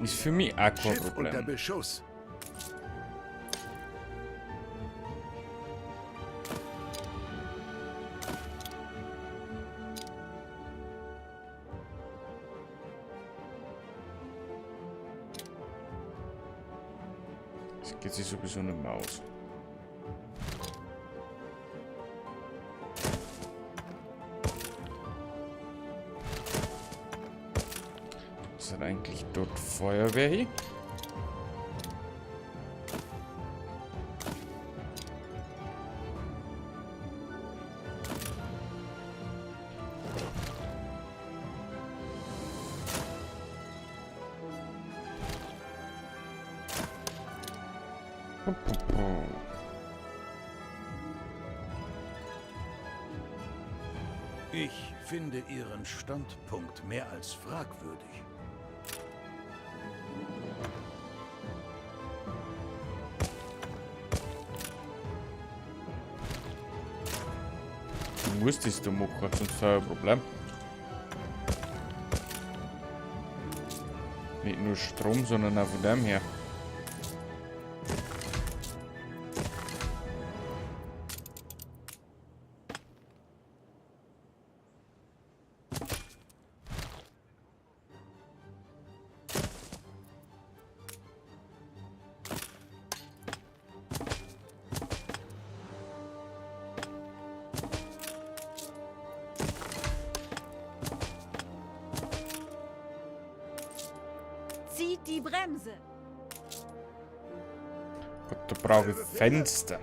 Ist für mich auch kein Schiff unter Problem. Beschuss. Das geht sich sowieso nicht mehr aus. Was hat eigentlich dort Feuerwehr hier? Ich finde Ihren Standpunkt mehr als fragwürdig. Du musst das da machen, sonst habe ich ein Problem. Nicht nur Strom, sondern auch von dem her. Zieht die Bremse. Gott, da brauche ich Fenster.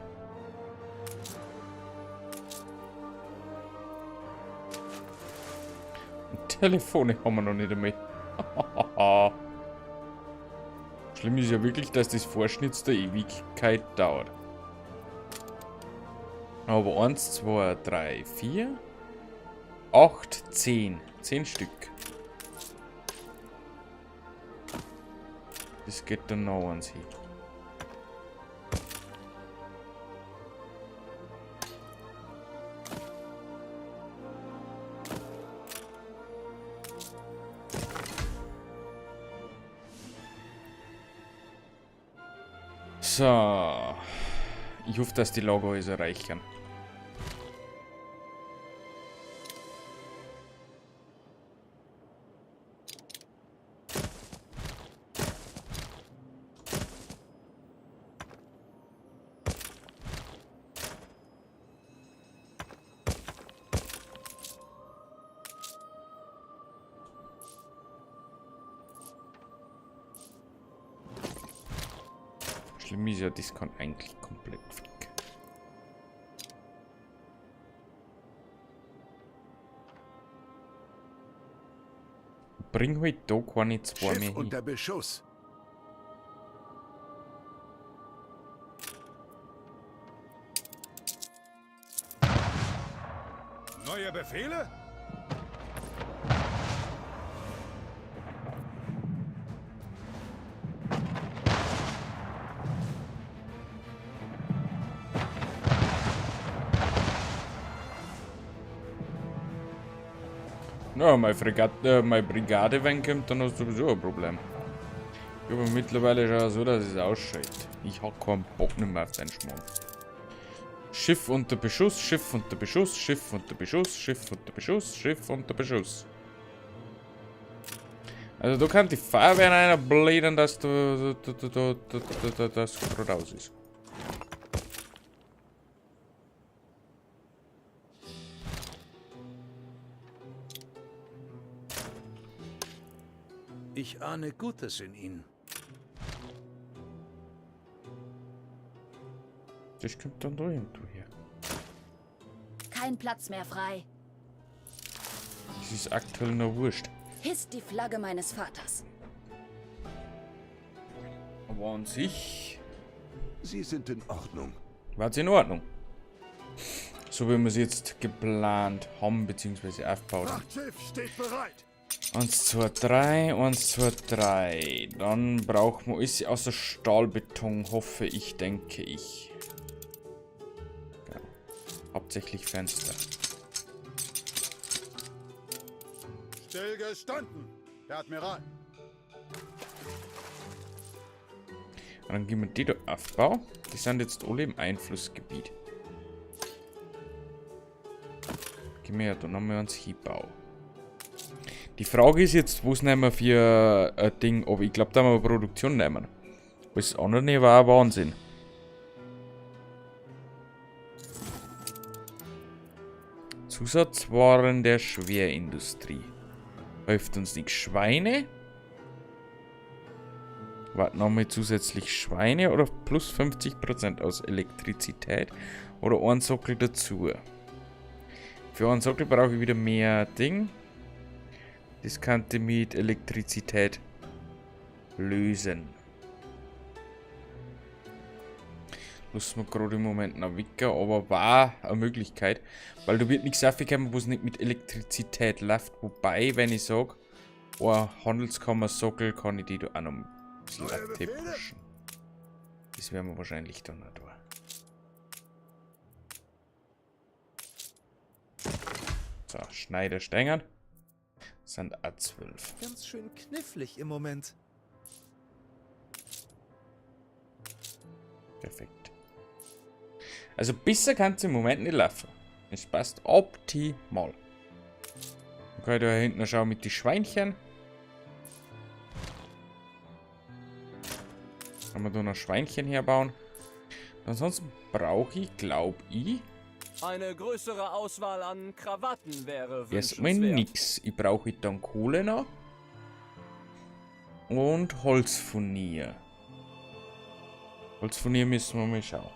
Und Telefone haben wir noch nicht einmal. Schlimm ist ja wirklich, dass das Vorschnitz der Ewigkeit dauert. Aber 1, 2, 3, 4, 8, 10. 10 Stück. Das geht dann noch eins hin. So. Ich hoffe, dass die Lagerhäuser reichen. Schlimm ist ja, das kann eigentlich komplett weg. Bring halt da keine zwei Schiff mehr hin. unter Beschuss. Neue Befehle? Ja, meine Fregatte, meine Brigade, wenn kommt, dann hast du sowieso ein Problem. Ich habe mittlerweile schon so, dass es ausschaut. Ich hab keinen Bock mehr auf den Schmarrn. Schiff unter Beschuss, Schiff unter Beschuss, Schiff unter Beschuss, Schiff unter Beschuss, Schiff unter Beschuss. Also da kann die Feuerwehr einer blädern, dass du, das gerade aus ist. Ich ahne Gutes in Ihnen. Das kommt dann da irgendwo her. Kein Platz mehr frei. Das ist aktuell noch wurscht. Hisst die Flagge meines Vaters. Aber an sich Sie sind in Ordnung. war's in Ordnung. So wie wir es jetzt geplant haben, beziehungsweise aufgebaut haben. Frachtschiff steht bereit. 1, 2, 3, 1, 2, 3. Dann brauchen wir alles außer Stahlbeton, hoffe ich, denke ich. Genau. Hauptsächlich Fenster. Stillgestanden, Herr Admiral. Und dann gehen wir die da Aufbau. Die sind jetzt alle im Einflussgebiet. Gehen wir ja da nochmal ans Hinbau. Die Frage ist jetzt, was nehmen wir für ein Ding? Aber ich glaube, da haben wir Produktion nehmen. Alles andere war ein Wahnsinn. Zusatzwaren der Schwerindustrie. Hilft uns nichts. Schweine? Warte, nochmal zusätzlich Schweine oder plus 50% aus Elektrizität oder einen Sockel dazu. Für einen Sockel brauche ich wieder mehr Ding. Das kannte mit Elektrizität lösen. Lassen wir gerade im Moment noch wecker, aber war eine Möglichkeit, weil du wird nichts aufkommen, wo es nicht mit Elektrizität läuft. Wobei, wenn ich sage, oh, Handelskammer-Sockel, kann ich die da auch noch ein bisschen pushen. Das werden wir wahrscheinlich dann noch tun. So, Schneider Steingern. Sind A12. Ganz schön knifflig im Moment. Perfekt. Also besser kann es im Moment nicht laufen. Es passt optimal. Dann kann ich da hinten noch schauen mit den Schweinchen. Kann man da noch Schweinchen herbauen. Ansonsten brauche ich, glaube ich, Eine größere Auswahl an Krawatten wäre erstmal wünschenswert. nix. Ich brauche dann Kohle noch. Und Holzfurnier. Holzfurnier müssen wir mal schauen.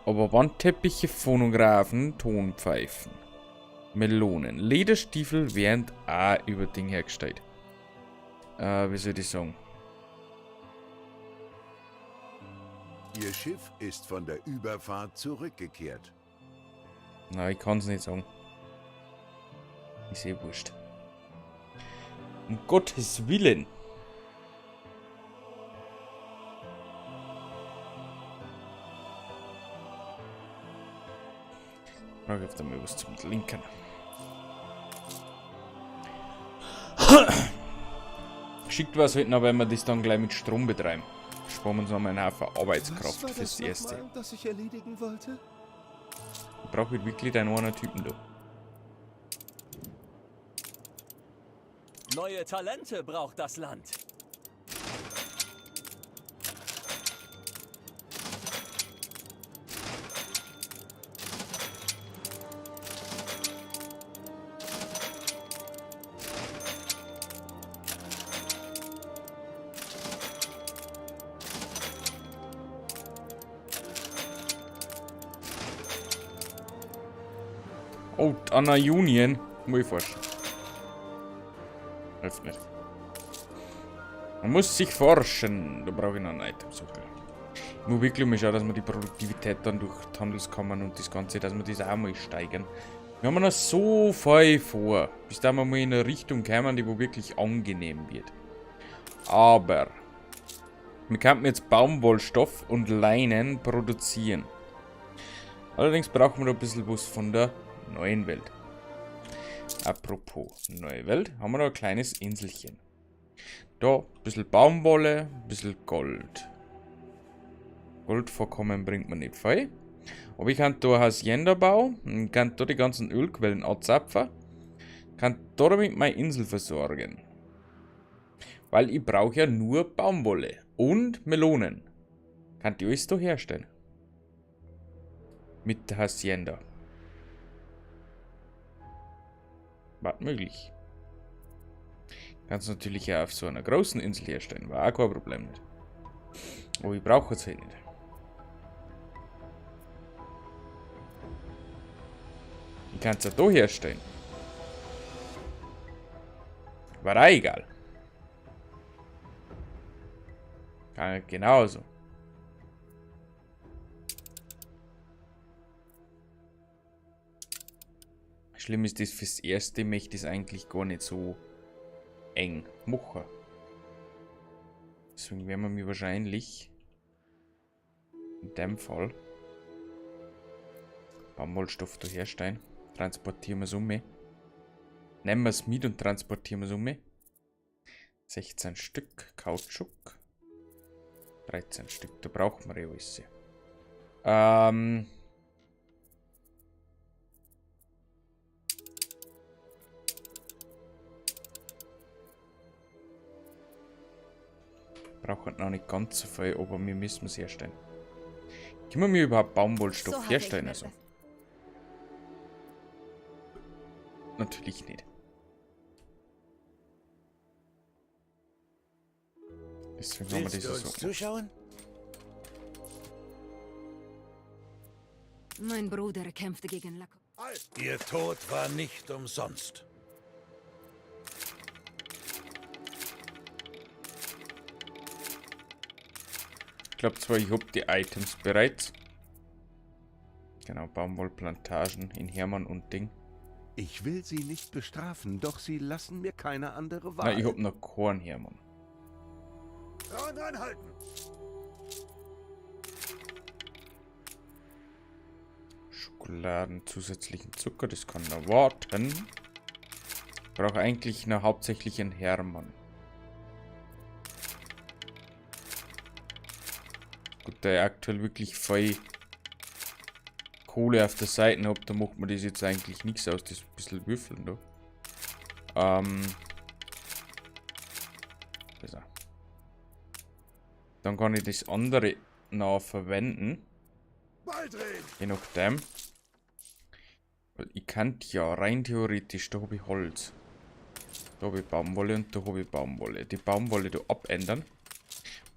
Aber Wandteppiche, Phonographen, Tonpfeifen, Melonen, Lederstiefel werden auch über Ding hergestellt. Wie soll ich sagen? Ihr Schiff ist von der Überfahrt zurückgekehrt. Nein, ich kann's nicht sagen. Ist eh wurscht. Um Gottes Willen. Frage auf einmal was zum Linken. Geschickt war es halt noch, wenn wir das dann gleich mit Strom betreiben. Sparen wir uns noch mal einen Haufen Arbeitskraft Was war fürs das Erste. nochmal, das ich erledigen wollte? Ich brauche halt wirklich deinen einen Typen da. Neue Talente braucht das Land. Oh, Anna Union. Muss ich forschen. Hilft nicht. Man muss sich forschen. Da brauche ich noch ein Item. So. Ich muss wirklich mal schauen, dass wir die Produktivität dann durch die Handelskammern und das Ganze, dass wir das auch mal steigern. Wir haben noch so viel vor, bis da wir mal in eine Richtung kommen, die wo wirklich angenehm wird. Aber wir könnten jetzt Baumwollstoff und Leinen produzieren. Allerdings brauchen wir noch ein bisschen was von der neuen Welt. Apropos neue Welt, haben wir noch ein kleines Inselchen. Da ein bisschen Baumwolle, ein bisschen Gold. Goldvorkommen bringt man nicht viel. Aber ich kann da Hacienda bauen, kann da die ganzen Ölquellen anzapfen, kann da damit meine Insel versorgen. Weil ich brauche ja nur Baumwolle und Melonen. Kann die alles da herstellen. Mit der Hacienda. War möglich. Kannst natürlich auch auf so einer großen Insel herstellen, war auch kein Problem nicht. Aber ich brauche es halt nicht. Ich kann es ja da herstellen. War auch egal. Kann ich genauso. Schlimm ist das fürs Erste, möchte ich es eigentlich gar nicht so eng machen. Deswegen werden wir mir wahrscheinlich in dem Fall Baumwollstoff da herstellen. Transportieren wir es um. Nehmen wir es mit und transportieren wir es um. 16 Stück Kautschuk. 13 Stück, da brauchen wir ja alles. Brauchen noch nicht ganz so viel, aber wir müssen es herstellen. Können wir überhaupt Baumwollstoff So hatte ich herstellen? mir Also? das- Natürlich nicht. Deswegen haben wir Willst das du so uns zuschauen? Mein Bruder kämpfte gegen Lako. Ihr Tod war nicht umsonst. Ich glaube zwar, ich hab die Items bereits. Genau, Baumwollplantagen in Hermann und Ding. Ich will sie nicht bestrafen, doch sie lassen mir keine andere Wahl. Nein, ich hab noch Korn, Hermann. Dran anhalten! Schokoladen, zusätzlichen Zucker, das kann noch warten. Ich brauche eigentlich noch hauptsächlich einen Hermann. Gut, da ich aktuell wirklich voll Kohle auf der Seite hab, da macht man das jetzt eigentlich nichts aus, das bisschen würfeln da. Besser. Dann kann ich das andere noch verwenden. Je nachdem. Weil ich kann ja rein theoretisch, da hab ich Holz. Da hab ich Baumwolle und da hab ich Baumwolle. Die Baumwolle da abändern.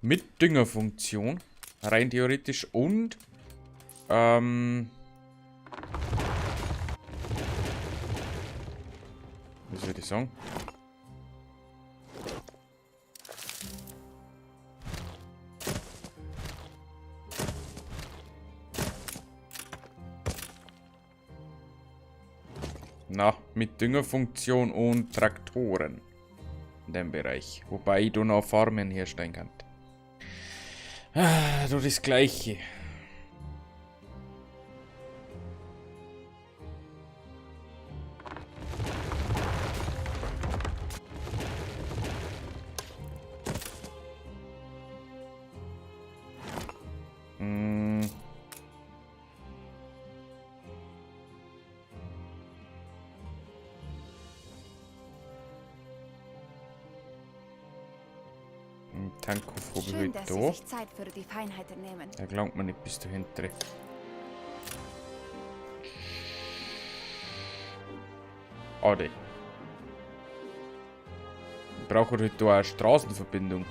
Mit Düngerfunktion. Rein theoretisch und wie soll ich sagen? Na, mit Düngerfunktion und Traktoren. In dem Bereich. Wobei ich da noch Farmen herstellen kann. Ah, du das Gleiche. Tankhof habe ich Schön, heute dass da. Sie sich Zeit für die Feinheiten nehmen. Da gelangt man nicht bis dahinter. Ade. Ich brauche halt da auch eine Straßenverbindung.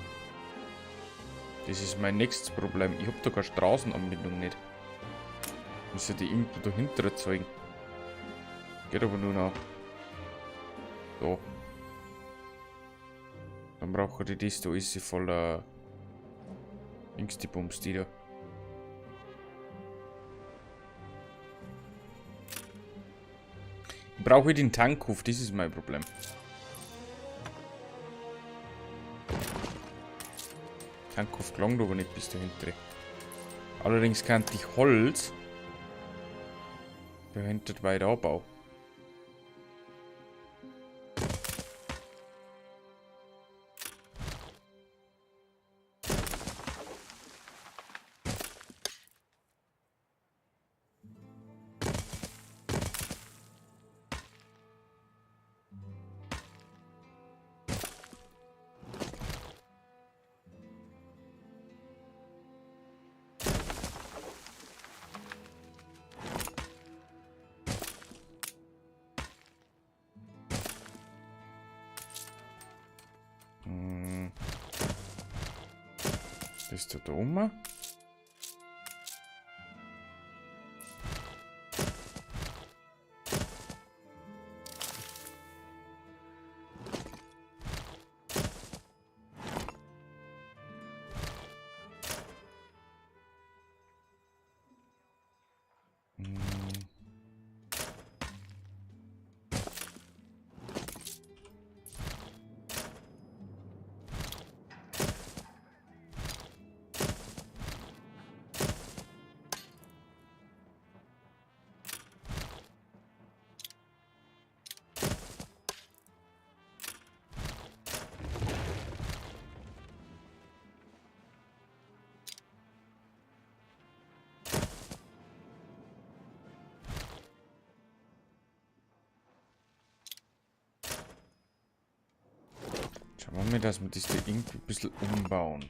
Das ist mein nächstes Problem. Ich hab da keine Straßenanbindung nicht. Muss ja die irgendwo dahinter erzeugen. Geht aber nur noch. So. Dann brauche ich das da, ist sie voller Dings, die Bums, die da. Ich brauche den Tankhof, das ist mein Problem. Tankhof gelangt aber nicht bis dahinter. Allerdings kann ich Holz dahinter weiter abbauen. Das ist da oben. Schauen wir mal, dass wir das da irgendwie ein bisschen umbauen.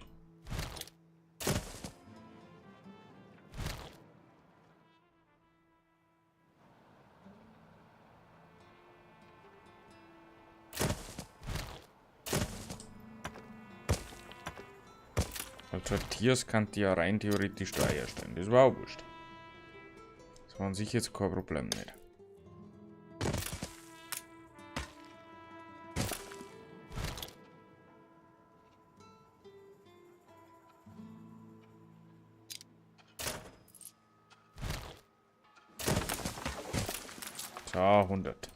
Weil Tortillas kann die ja rein theoretisch da herstellen. Das war auch wurscht. Das war an sich jetzt kein Problem nicht. So, 100.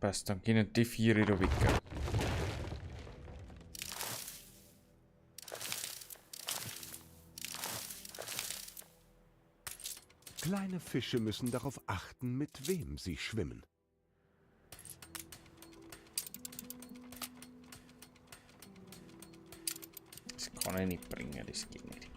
Passt, dann gehen die 4 da weg. Kleine Fische müssen darauf achten, mit wem sie schwimmen. Das kann ich nicht bringen, das geht nicht.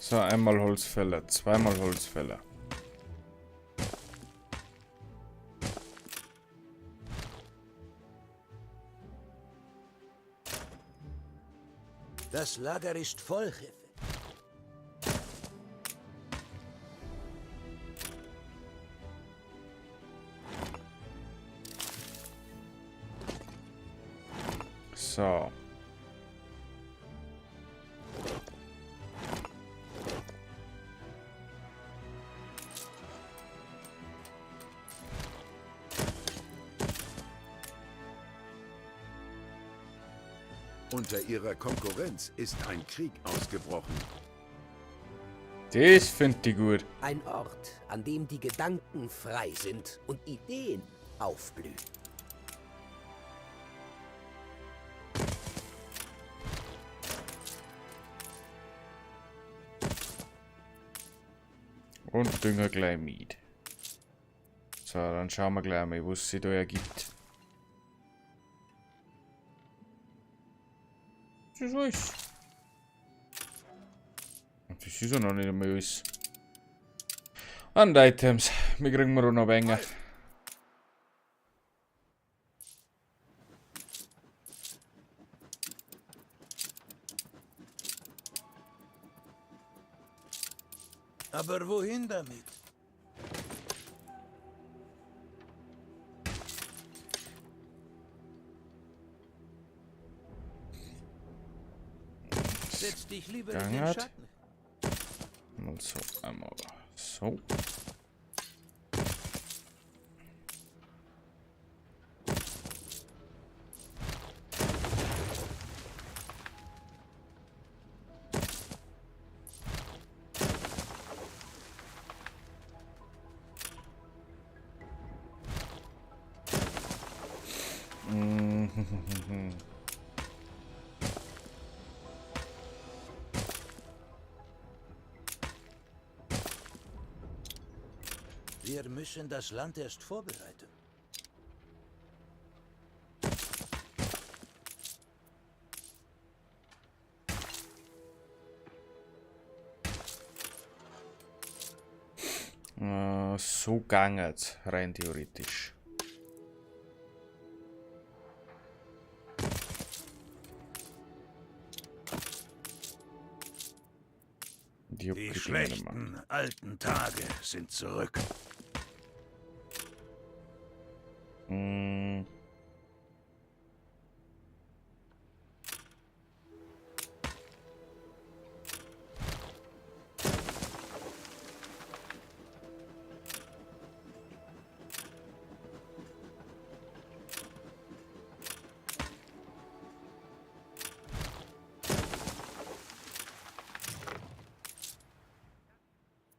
So, einmal Holzfäller, zweimal Holzfäller. Das Lager ist voll, Jefe. So. Unter ihrer Konkurrenz ist ein Krieg ausgebrochen. Das finde ich gut. Ein Ort, an dem die Gedanken frei sind und Ideen aufblühen. Und Dünger gleich mit. So, dann schauen wir gleich mal, was sich da ergibt. Das ist alles. Und das ist ja noch nicht einmal alles. Und Items. Wir kriegen wir auch noch weniger. Aber wohin damit? Setz dich lieber in den Gangart. Schatten. Mal so, einmal so. Wir müssen das Land erst vorbereiten. So gangert's, rein theoretisch. Die, Die schlechten alten Tage sind zurück. Mm.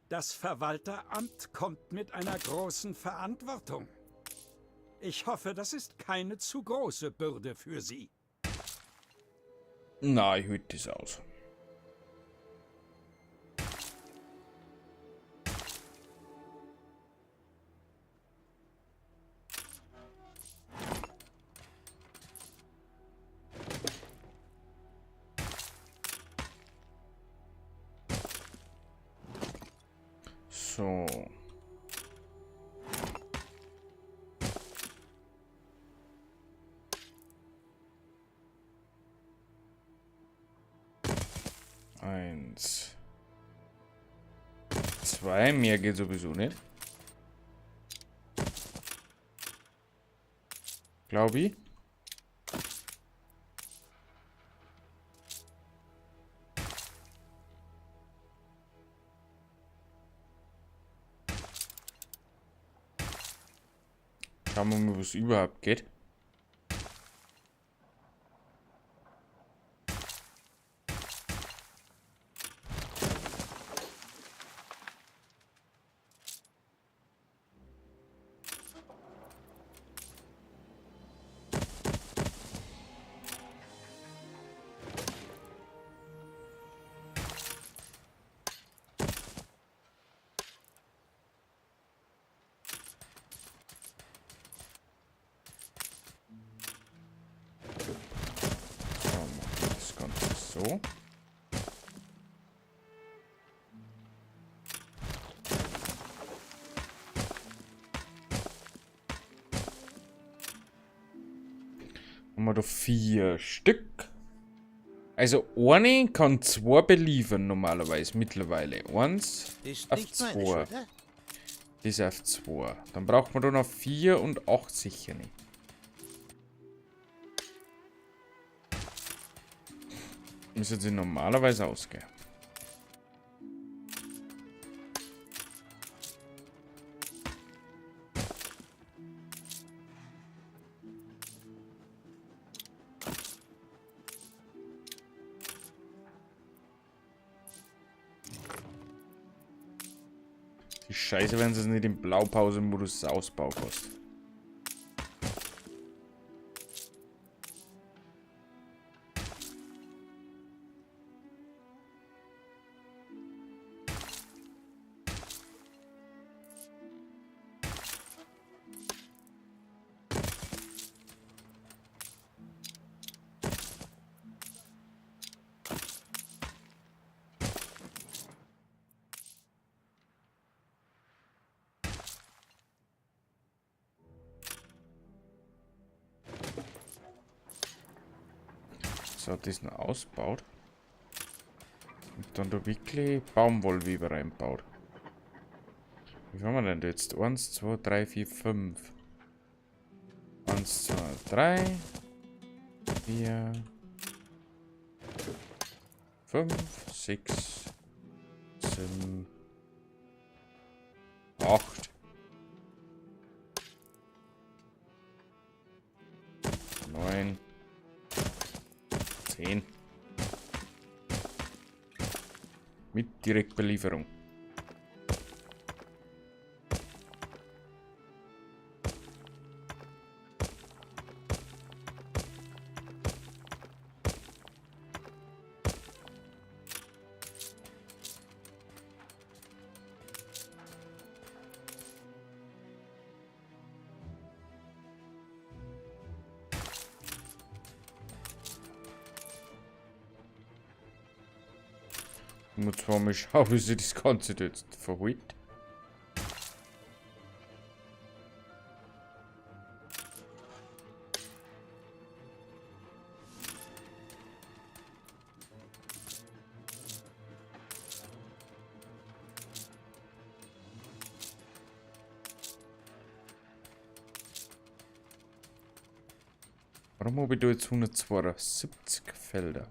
Das Verwalteramt kommt mit einer großen Verantwortung. Ich hoffe, das ist keine zu große Bürde für Sie. Na, ich hüte das aus. So. Eins. Zwei, mehr geht sowieso nicht. Glaube ich. Schauen wir mal, was überhaupt geht. So, machen wir das Ganze so. Haben wir da 4 Stück. Also eine kann 2 beliefern normalerweise mittlerweile. 1 Ist auf nicht meine 2. Schuld, ne? Das auf 2. Dann braucht man da noch 4 und 8 sicher nicht. Müssen sie normalerweise ausgehen. Die Scheiße, wenn sie es nicht im Blaupause-Modus ausbauen kostet. So, das noch ausbaut. Und dann da wirklich Baumwollweber reinbaut. Wie haben wir denn da jetzt? 1, 2, 3, 4, 5. 1, 2, 3, 4, 5, 6, 7, 8. 9, 10. Mit Direktbelieferung. Ich muss zwar mal schauen, wie sich das Ganze jetzt verholt. Warum habe ich da jetzt 172 Felder?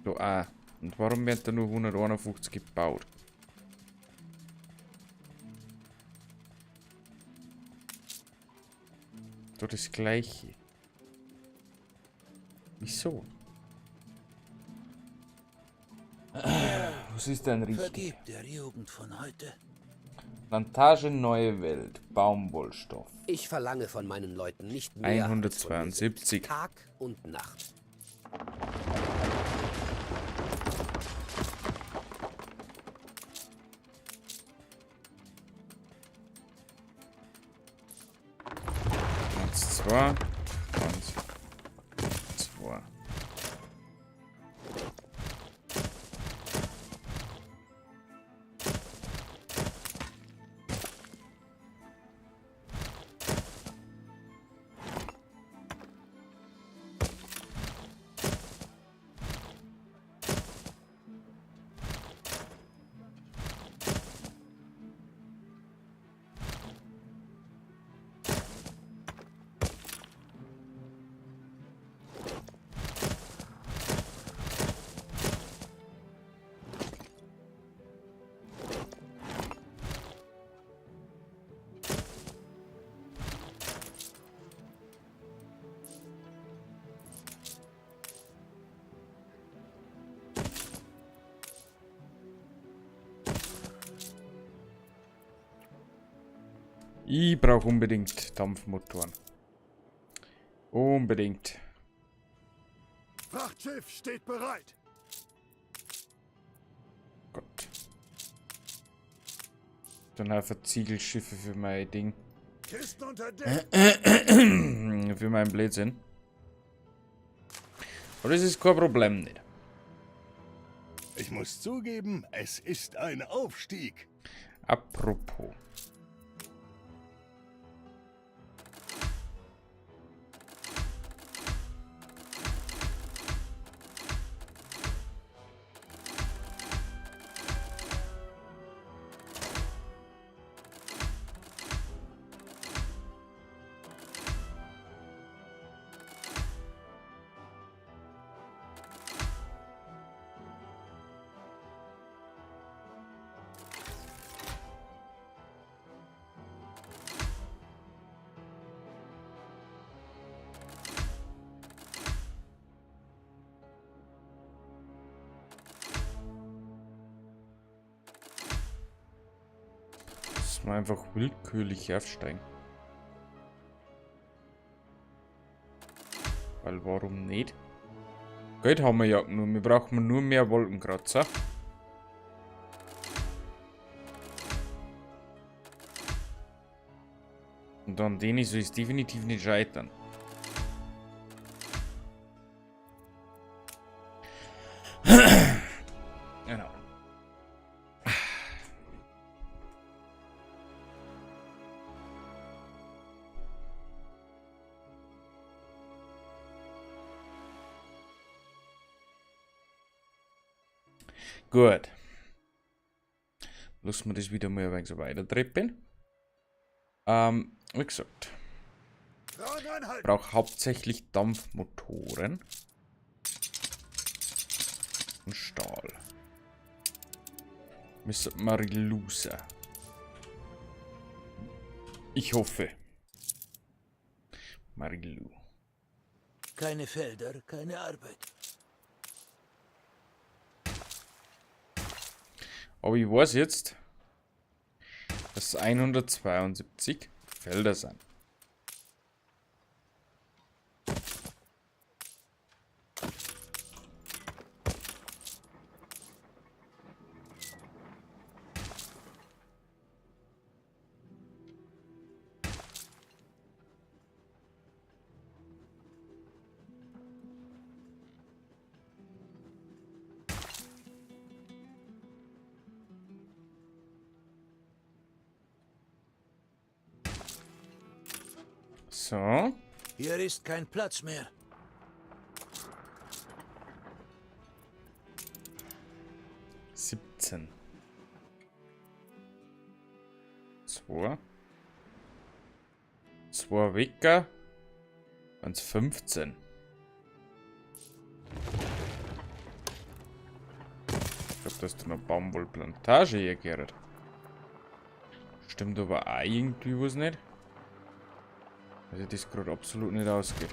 Da auch. Und warum werden da nur 151 gebaut? Da das gleiche. Wieso? Was ist denn richtig? Vergib der Jugend von heute. Plantage Neue Welt, Baumwollstoff. Ich verlange von meinen Leuten nicht mehr als von mir selbst. 172. Tag und Nacht. Eins, zwei. Eins, zwei. Ich brauche unbedingt Dampfmotoren. Unbedingt. Frachtschiff steht bereit. Gott. Dann einfach Ziegelschiffe für mein Ding. Kisten unter Deck. Für meinen Blödsinn. Aber das ist kein Problem nicht. Ich muss zugeben, es ist ein Aufstieg. Apropos. Dass wir einfach willkürlich aufsteigen. Weil warum nicht? Geld haben wir ja nur, wir brauchen nur mehr Wolkenkratzer. Und an denen soll es definitiv nicht scheitern. Genau. Gut. Lassen wir das wieder mal ein wenig so weiter treppen. Wie gesagt. Ich brauche hauptsächlich Dampfmotoren. Und Stahl. Miss Marilusa. Ich hoffe. Marilu. Keine Felder, keine Arbeit. Aber ich weiß jetzt, dass es 172 Felder sind. So. Hier ist kein Platz mehr. 17. 2. 2 Wecker. Waren's 15. Ich glaub, da ist noch Baumwollplantage hier, Gerrit. Stimmt aber auch irgendwie was nicht. Also das grad absolut nicht ausgeht.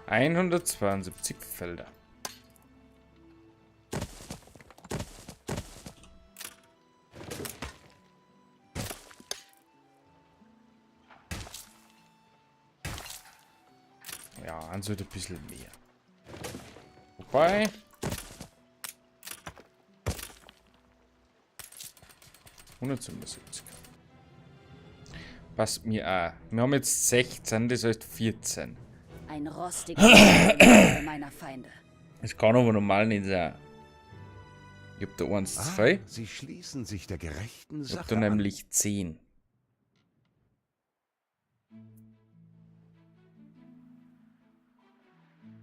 172 Felder. Ja, also ein bisschen mehr. Wobei. 177. Passt mir auch. Wir haben jetzt 16, das heißt 14. Ein rostiger meiner Feinde. Das kann aber normal nicht sein. Ich hab da 1, 2. Sie schließen sich der gerechten Ich hab Sache da nämlich 10.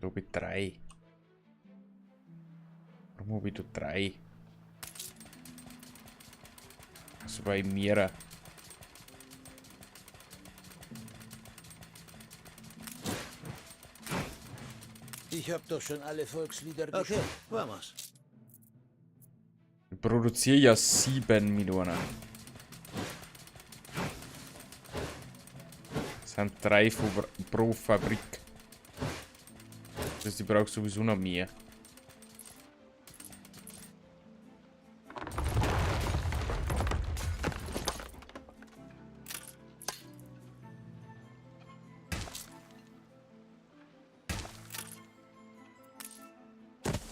Da hab ich 3. Warum hab ich da 3? Das war ich mehrer. Ich hab doch schon alle Volkslieder Okay, vamos. Ich produziere ja 7 Millionen. Das sind 3 pro Fabrik. Das heißt, ich brauche sowieso noch mehr.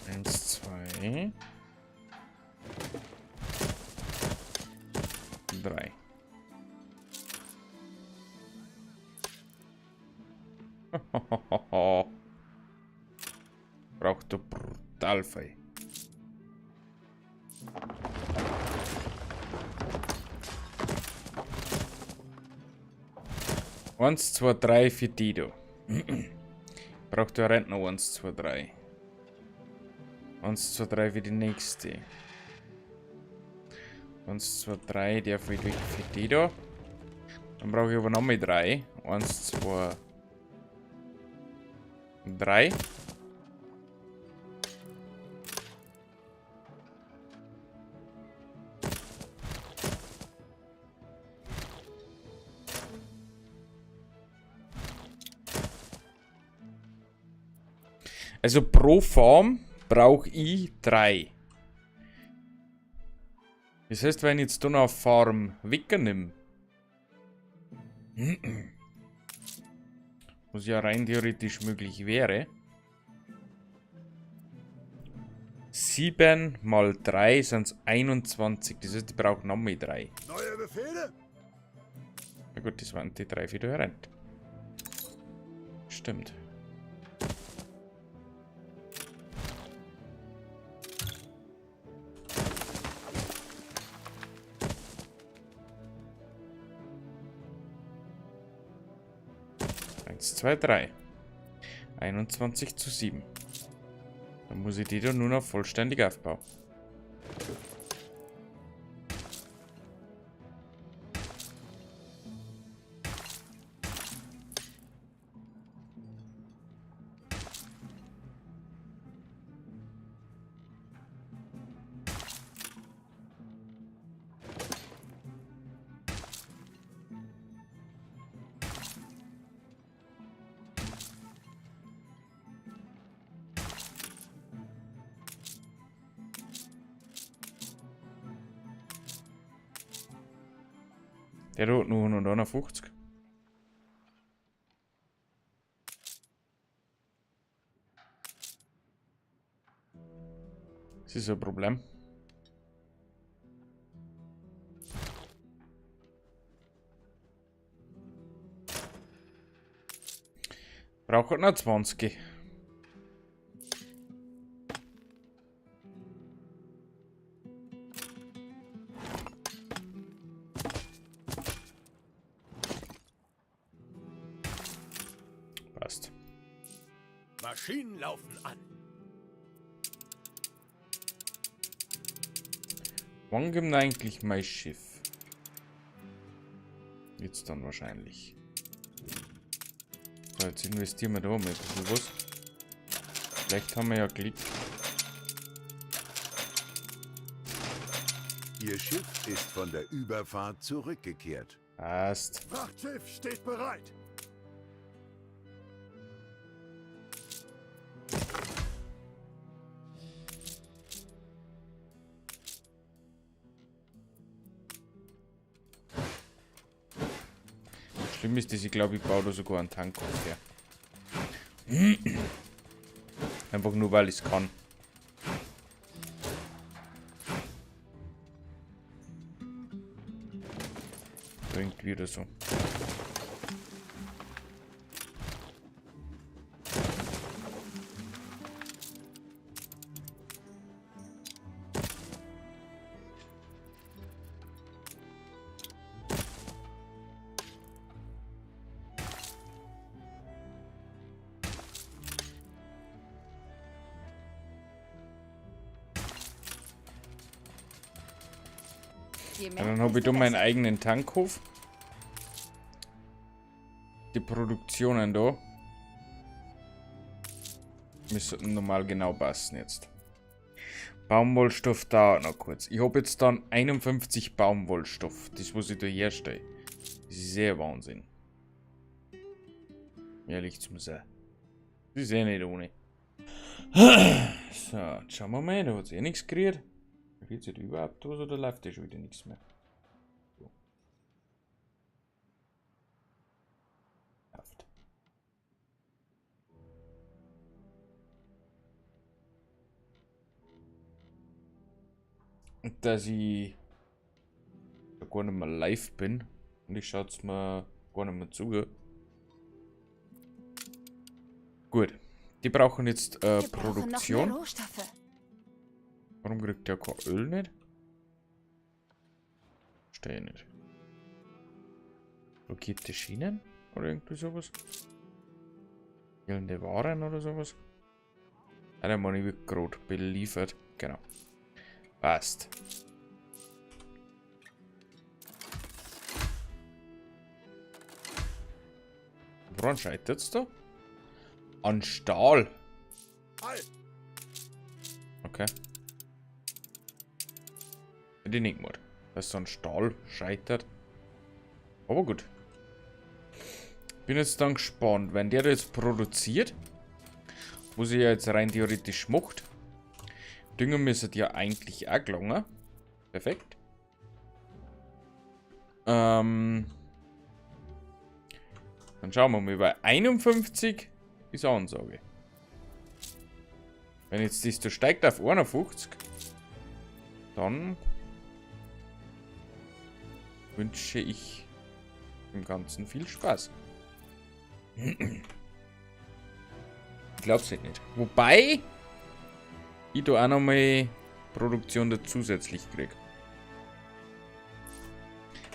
1, 2, 3. Braucht doch brutal viel. 1, 2, 3 für die da. Braucht der Rentner 1, 2, 3. 1, 2, 3 für die nächste. 1, 2, 3, der fällt weg für die da. Dann brauche ich aber nochmal 3. 1, 2, 3. Also pro Farm brauche ich 3. Das heißt, wenn ich jetzt da noch eine Farm wegnehme, was ja rein theoretisch möglich wäre, 7 mal 3 sind 21. Das heißt, ich brauche noch mehr 3. Neue Befehle? Na gut, das waren die 3 wieder herein. Stimmt. Eins, 2, 3. 21:7. Dann muss ich die da nur noch vollständig aufbauen. Der hat nur 151. Das ist ein Problem. Braucht noch 20. Passt. Maschinen laufen an. Wann kommt eigentlich mein Schiff? Jetzt dann wahrscheinlich. So, jetzt investieren wir da mal ein bisschen was. Vielleicht haben wir ja Glück. Ihr Schiff ist von der Überfahrt zurückgekehrt. Passt. Frachtschiff steht bereit. Schlimm ist das, ich glaube, ich baue da sogar einen Tank auf, ja. Einfach nur, weil ich's kann. Irgendwie oder so. Je Ja, mehr, dann hab ich desto da meinen besser. eigenen Tankhof. Die Produktionen da müssen normal genau passen jetzt. Baumwollstoff dauert noch kurz. Ich hab jetzt dann 51 Baumwollstoff. Das, was ich da herstelle. Das ist sehr Wahnsinn. Ehrlich zu sein. Das ist eh nicht ohne. So, jetzt schauen wir mal. Da hat's eh nichts gerührt. Rührt sich da überhaupt was oder läuft da schon wieder nichts mehr? So. Läuft. Und dass ich da gar nicht mehr live bin und ich schaue es mir gar nicht mehr zu. Gut, die brauchen jetzt Wir brauchen noch mehr Produktion. Rohstoffe. Warum kriegt der kein Öl nicht? Verstehe ich nicht. Blockierte Schienen? Oder irgendwie sowas? Fehlende Waren oder sowas? Ah, der Mann wird gerade beliefert. Genau. Passt. Woran scheitert's da? An Stahl. Okay. Hätte ich nicht gemacht, dass so ein Stahl scheitert. Aber gut. Bin jetzt dann gespannt, wenn der das produziert. Wo sie ja jetzt rein theoretisch macht. Dünger müsste ja eigentlich auch gelangen. Perfekt. Dann schauen wir mal. Bei 51 ist Ansage. Wenn jetzt das da steigt auf 51, dann wünsche ich dem Ganzen viel Spaß. Ich glaub's nicht. Wobei ich da auch nochmal Produktion da zusätzlich krieg.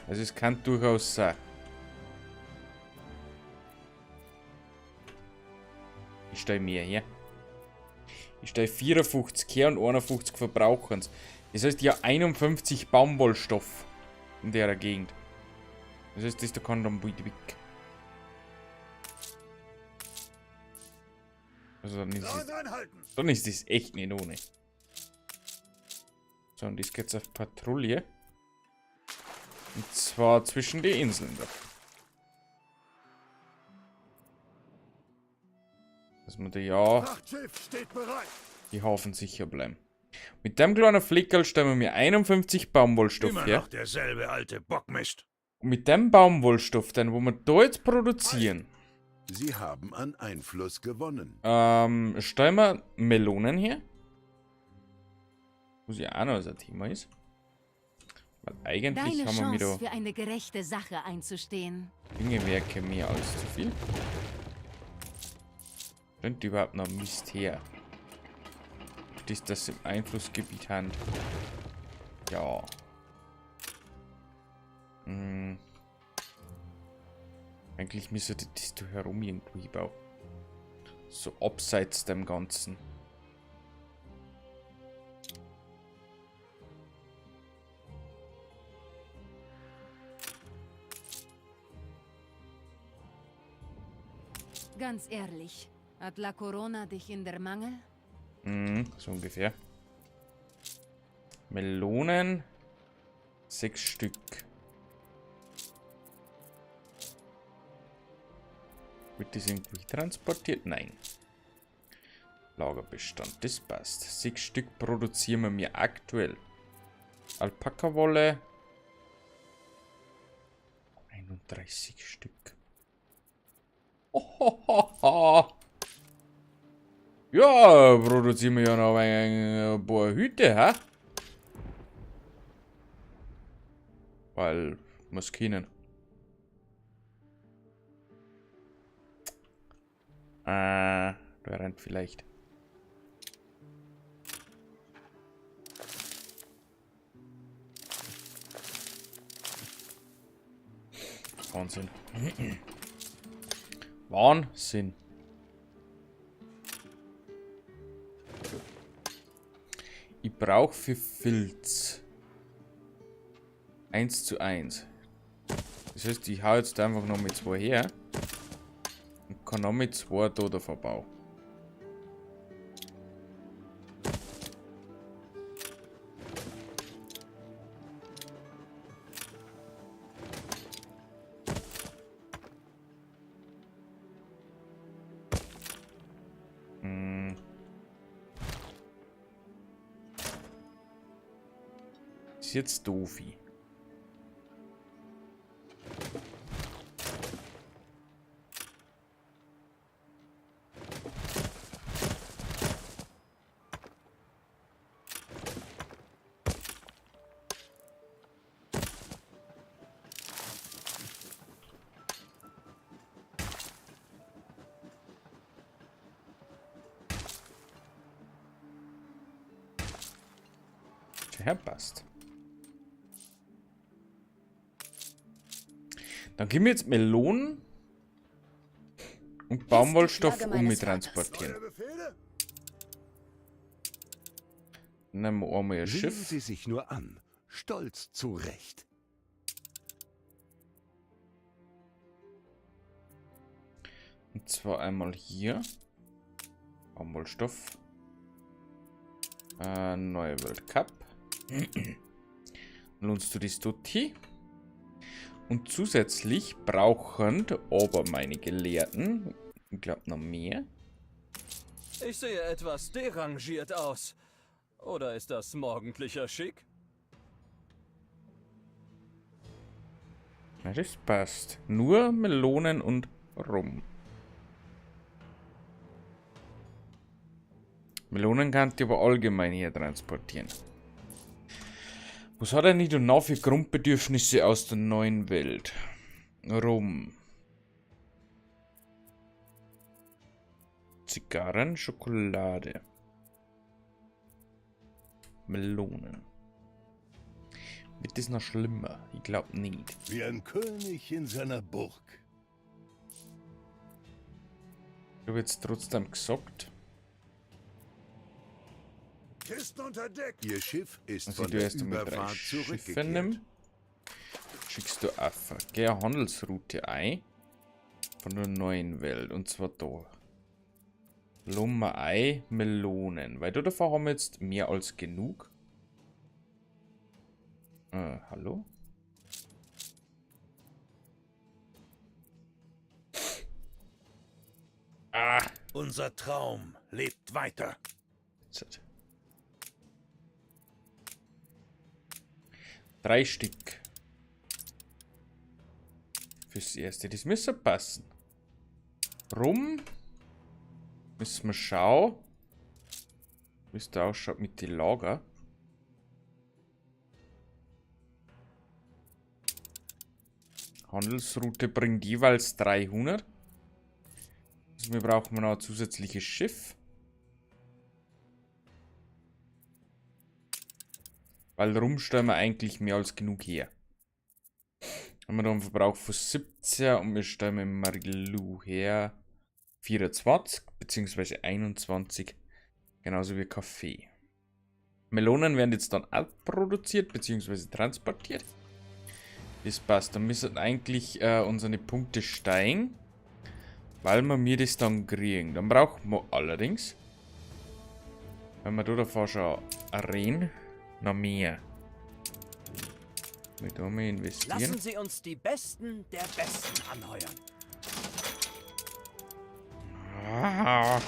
Also es kann durchaus sein. Ich stell mehr her. Ich stell 54 her und 51 verbrauchen's. Das heißt ja 51 Baumwollstoff in der Gegend. Das heißt, das da kann dann bald weg. Also dann ist es, dann ist das echt nicht ohne. So, und das geht jetzt auf Patrouille. Und zwar zwischen die Inseln da. Dass wir da ja die Hafen sicher bleiben. Mit dem kleinen Flickerl stellen wir mir 51 Baumwollstoff Immer her. noch derselbe alte Bockmist. Und mit dem Baumwollstoff, den wo wir da jetzt produzieren, Sie haben an Einfluss gewonnen. Stellen wir Melonen her. Was ja auch noch so ein Thema ist. Weil eigentlich Deine haben wir Chance, wieder für eine gerechte Sache einzustehen. Düngewerke mehr als zu viel. Stimmt überhaupt noch Mist her? Das, das im Einflussgebiet haben. Ja. Hm. Eigentlich müsste das da herum irgendwie bauen. So abseits dem Ganzen. Ganz ehrlich, hat La Corona dich in der Mangel? Mhm, so ungefähr. Melonen. 6 Stück. Wird das irgendwie transportiert? Nein. Lagerbestand, das passt. 6 Stück produzieren wir mir aktuell. Alpaka-Wolle. 31 Stück. Ohohoho. Ja, produzieren wir ja noch ein paar Hüte, hä? Weil, muss können. Da rennt vielleicht. Wahnsinn. Wahnsinn. Ich brauch für Filz 1:1. Das heißt, ich hau jetzt einfach noch mit 2 her. Und kann noch mit 2 da verbauen. Ist jetzt doofi. Ja, passt. Dann können wir jetzt Melonen und Baumwollstoff Ist die Flagge meines umtransportieren. Vaters. Nehmen wir einmal ein Sehen Schiff. Sie sich nur an. Stolz zurecht. Und zwar einmal hier. Baumwollstoff. Neue World Cup. Lohnst du das dort hin? Und zusätzlich brauchen aber meine Gelehrten, ich glaub noch mehr. Ich sehe etwas derangiert aus. Oder ist das morgendlicher Schick? Na, das passt. Nur Melonen und Rum. Melonen kann ich aber allgemein hier transportieren. Was hat er nicht und noch für Grundbedürfnisse aus der neuen Welt? Rum. Zigarren, Schokolade. Melonen. Wird das noch schlimmer? Ich glaube nicht. Wie ein König in seiner Burg. Ich habe jetzt trotzdem gesagt. Kisten unter Deck. Ihr Schiff ist Also von du der erst einmal drei Überfahrt Schiffe zurückgekehrt. nimm. Schickst du auf. Geh eine Handelsroute ein. Von der neuen Welt. Und zwar da. Lummer Ei, Melonen. Weil da davor haben wir jetzt mehr als genug. Hallo? Ah! Unser Traum lebt weiter. Jetzt. 3 Stück. Fürs erste. Das müsste passen. Rum. Müssen wir schauen. Wie es da ausschaut mit den Lager. Handelsroute bringt jeweils 300. Also wir brauchen noch ein zusätzliches Schiff. Weil rum stellen wir eigentlich mehr als genug her. Haben wir da einen Verbrauch von 17 und wir stellen mit Marilou her 24 beziehungsweise 21. Genauso wie Kaffee. Melonen werden jetzt dann auch produziert beziehungsweise transportiert. Das passt. Dann müssen eigentlich unsere Punkte steigen, weil wir mir das dann kriegen. Dann brauchen wir allerdings, wenn wir da davor schon reden, noch mehr. Mit dem wir investieren. Lassen Sie uns die Besten der Besten anheuern. Ah.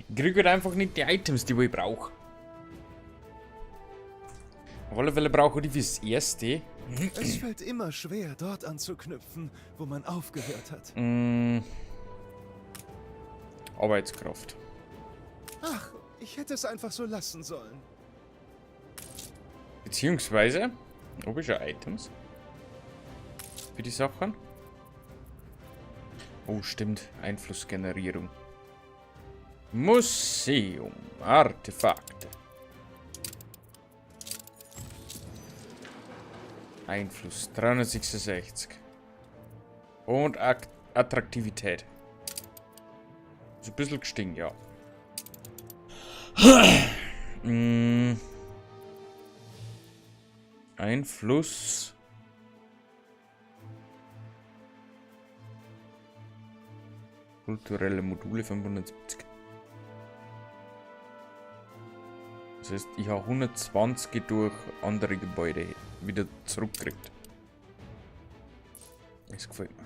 Ich kriege halt einfach nicht die Items, die ich brauche. Auf alle Fälle brauche ich die fürs Erste. Es fällt immer schwer, dort anzuknüpfen, wo man aufgehört hat. Arbeitskraft. Ach, ich hätte es einfach so lassen sollen. Beziehungsweise, ob ich schon Items für die Sachen? Oh, stimmt. Einflussgenerierung. Museum. Artefakte. Einfluss 366. Und Attraktivität. Ist ein bisschen gestiegen, ja. Einfluss. Kulturelle Module 570. Das heißt, ich habe 120 durch andere Gebäude wieder zurückgekriegt. Das gefällt mir.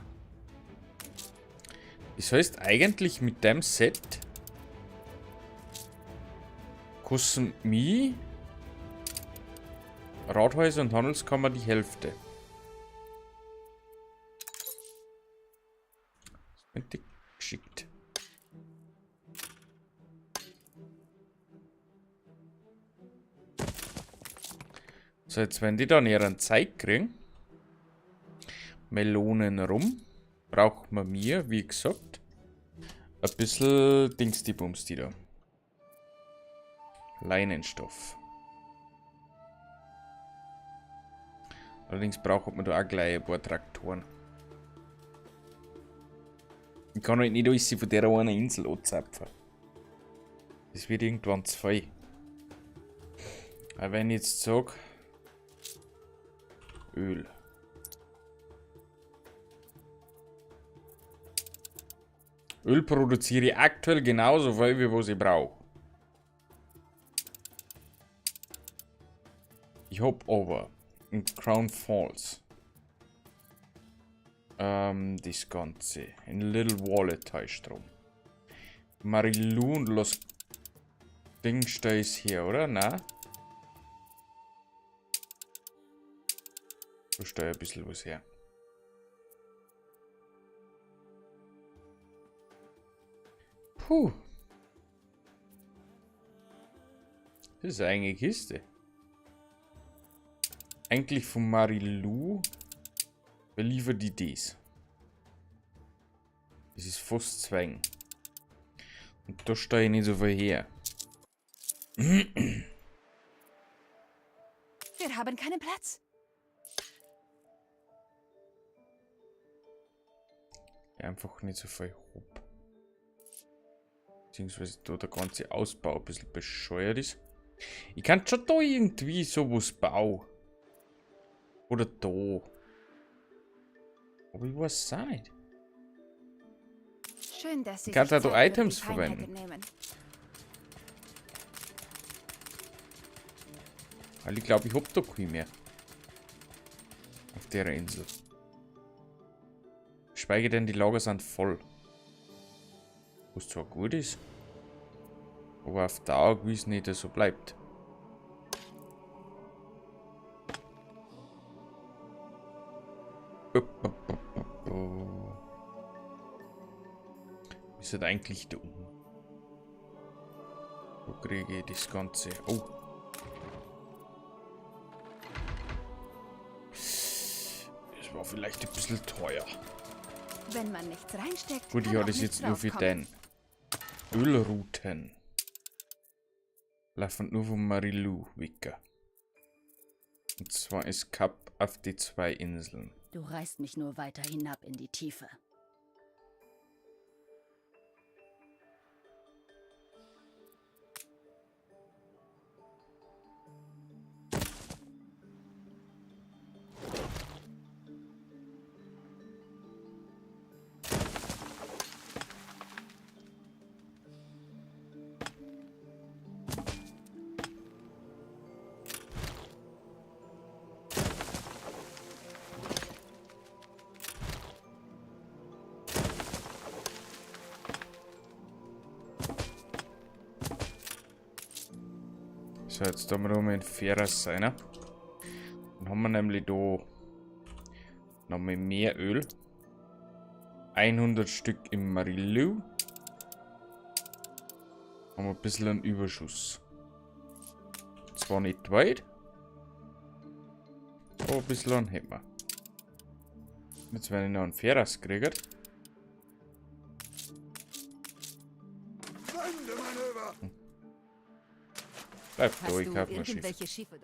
Das heißt eigentlich mit dem Set kosten mich Rathäuser und Handelskammer die Hälfte. Das könnte geschickt. So, jetzt wenn die dann ihren Zeug kriegen, Melonen rum, braucht man mir, wie gesagt, ein bisschen Dings-die-Bums, die da. Leinenstoff. Allerdings braucht man da auch gleich ein paar Traktoren. Ich kann halt nicht alles von der einen Insel anzapfen. Das wird irgendwann zu viel. Aber wenn ich jetzt sag, Öl. Öl produziere ich aktuell genauso viel, wie was ich brauche. Ich hab aber in Crown Falls das Ganze in Little Wallet Strom. Marilu und Los Dings da ist hier, oder? Na? Da steuer ein bisschen was her. Puh. Das ist eine enge Kiste. Eigentlich von Marilu. Wer liefert die das? Das ist fast zwang. Und da stehe ich nicht so viel her. Wir haben keinen Platz. Einfach nicht so viel hopp. Beziehungsweise da der ganze Ausbau ein bisschen bescheuert ist. Ich kann schon da irgendwie sowas bauen. Oder da. Aber ich weiß es auch nicht. Schön, dass Sie Ich kann sich da Zeit für die Items Feinheiten verwenden. nehmen. Weil ich glaube, ich hab da kein mehr. Auf der Insel. Schweige denn, die Lager sind voll. Was zwar gut ist, aber auf Dauer gewiss nicht so bleibt. Ist halt eigentlich da oben. Wo kriege ich das Ganze? Oh. Das war vielleicht ein bisschen teuer. Wenn man nichts reinsteckt, Gut, ich kann habe auch das nichts jetzt nur für rauskommen. den. Ölrouten. Laufen nur von Marilu Wicker. Und zwar ist Kap auf die zwei Inseln. Du reißt mich nur weiter hinab in die Tiefe. So, jetzt tun wir noch mal in Ferras sein. Dann haben wir nämlich da noch mal mehr Öl. 100 Stück im Marilu. Haben wir ein bisschen einen Überschuss. Zwar nicht weit, aber ein bisschen einen hätten wir. Jetzt werde ich noch einen Ferras kriegen. Bleib da, Hast ich du kauf mir ein Schiff. irgendwelche Schiffe?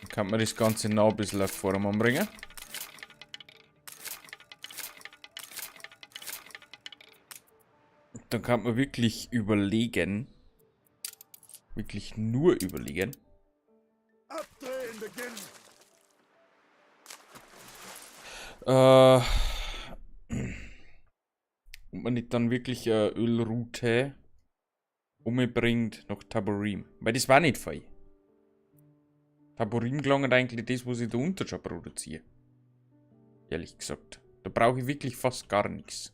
Dann kann man das Ganze noch ein bisschen auf Vordermann bringen. Dann kann man wirklich überlegen. Wirklich nur überlegen. Abdrehen beginnen. Ob man nicht dann wirklich eine Ölroute umbringt nach Taborim. Weil das war nicht fein. Taborim gelangt eigentlich das, was ich da unten schon produziere. Ehrlich gesagt. Da brauche ich wirklich fast gar nichts.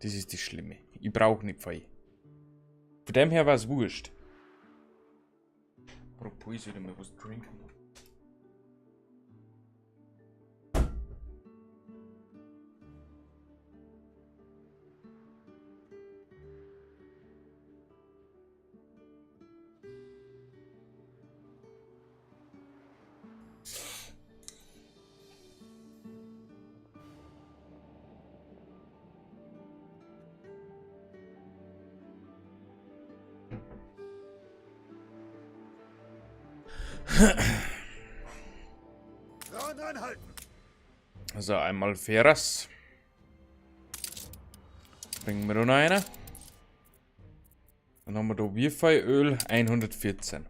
Das ist das Schlimme. Ich brauche nicht viel. Von dem her war es wurscht. Apropos, ich sollte mal was trinken. Also einmal Ferras. Bringen wir da noch einer. Dann haben wir da Wirfeiöl 114.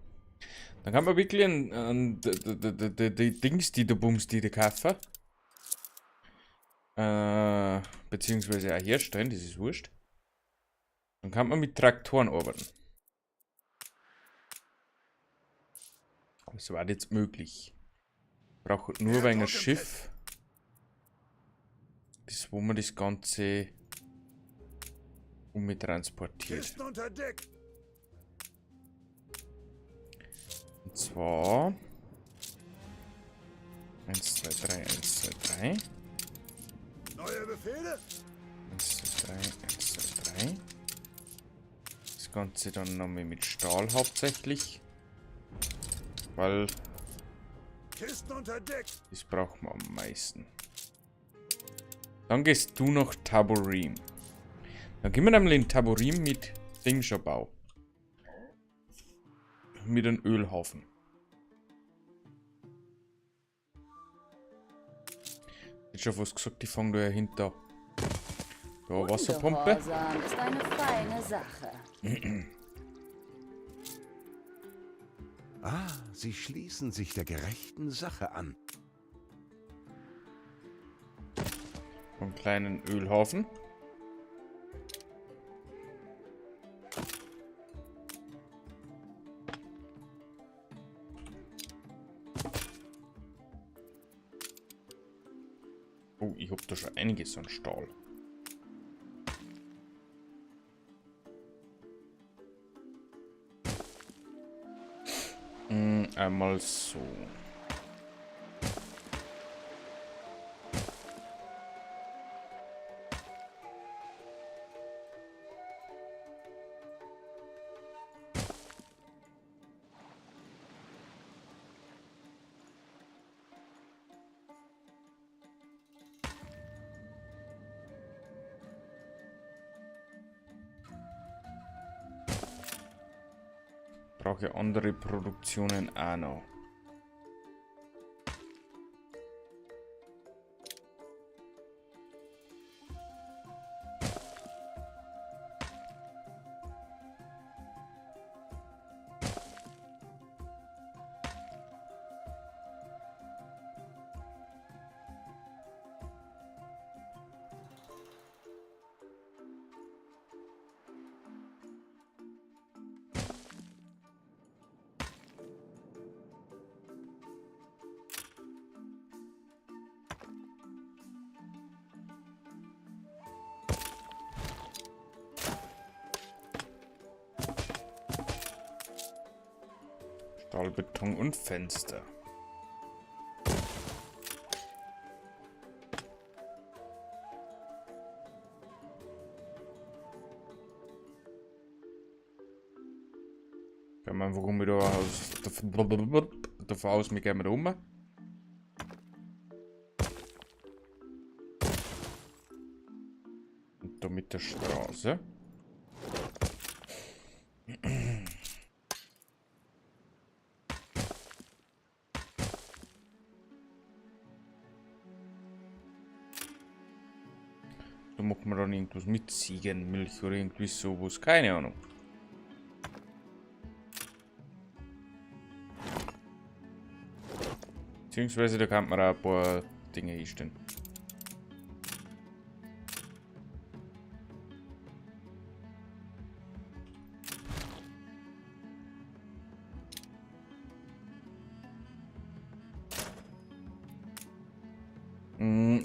Dann kann man wirklich die Dings, die da Bums, die da kaufen. Beziehungsweise auch herstellen, das ist wurscht. Dann kann man mit Traktoren arbeiten. Was war jetzt möglich? Brauche nur wegen ein Schiff. Das, wo man das Ganze umtransportiert. Kisten unter Deck. Und zwar 1, 2, 3, 1, 2, 3. Neue Befehle? 1, 2, 3, 1, 2, 3. Das Ganze dann nochmal mit Stahl hauptsächlich. Weil Kisten unter Deck. das braucht man am meisten. Dann gehst du nach Taborim. Dann gehen wir nämlich in Taborim mit Dingscherbau. Mit einem Ölhafen. Ich hätte schon fast gesagt, die fangen da ja hinter. Da Wasserpumpe. Ungehorsam ist eine feine Sache. Ah, sie schließen sich der gerechten Sache an. Einen kleinen Ölhafen. Oh, ich hab da schon einiges an Stahl. Einmal so. Brauche ich andere Produktionen auch noch. Stahl, Beton und Fenster. Gehen wir einfach um wieder aus, davon aus, wir gehen wieder um. Und da mit der Straße. Da macht man dann irgendwas mit Ziegenmilch oder irgendwie sowas, keine Ahnung. Beziehungsweise da kann man auch ein paar Dinge einstellen.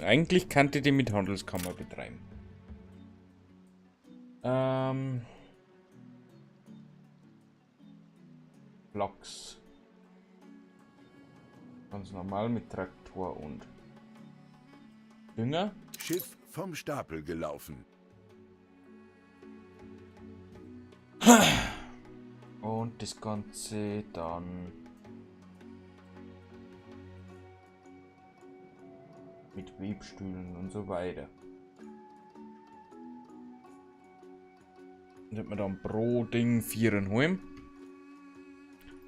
Eigentlich kannte die mit Handelskammer betreiben. Blocks. Ganz normal mit Traktor und Dünger. Schiff vom Stapel gelaufen. Und das Ganze dann mit Webstühlen und so weiter. Dann hat man dann pro Ding 4,5.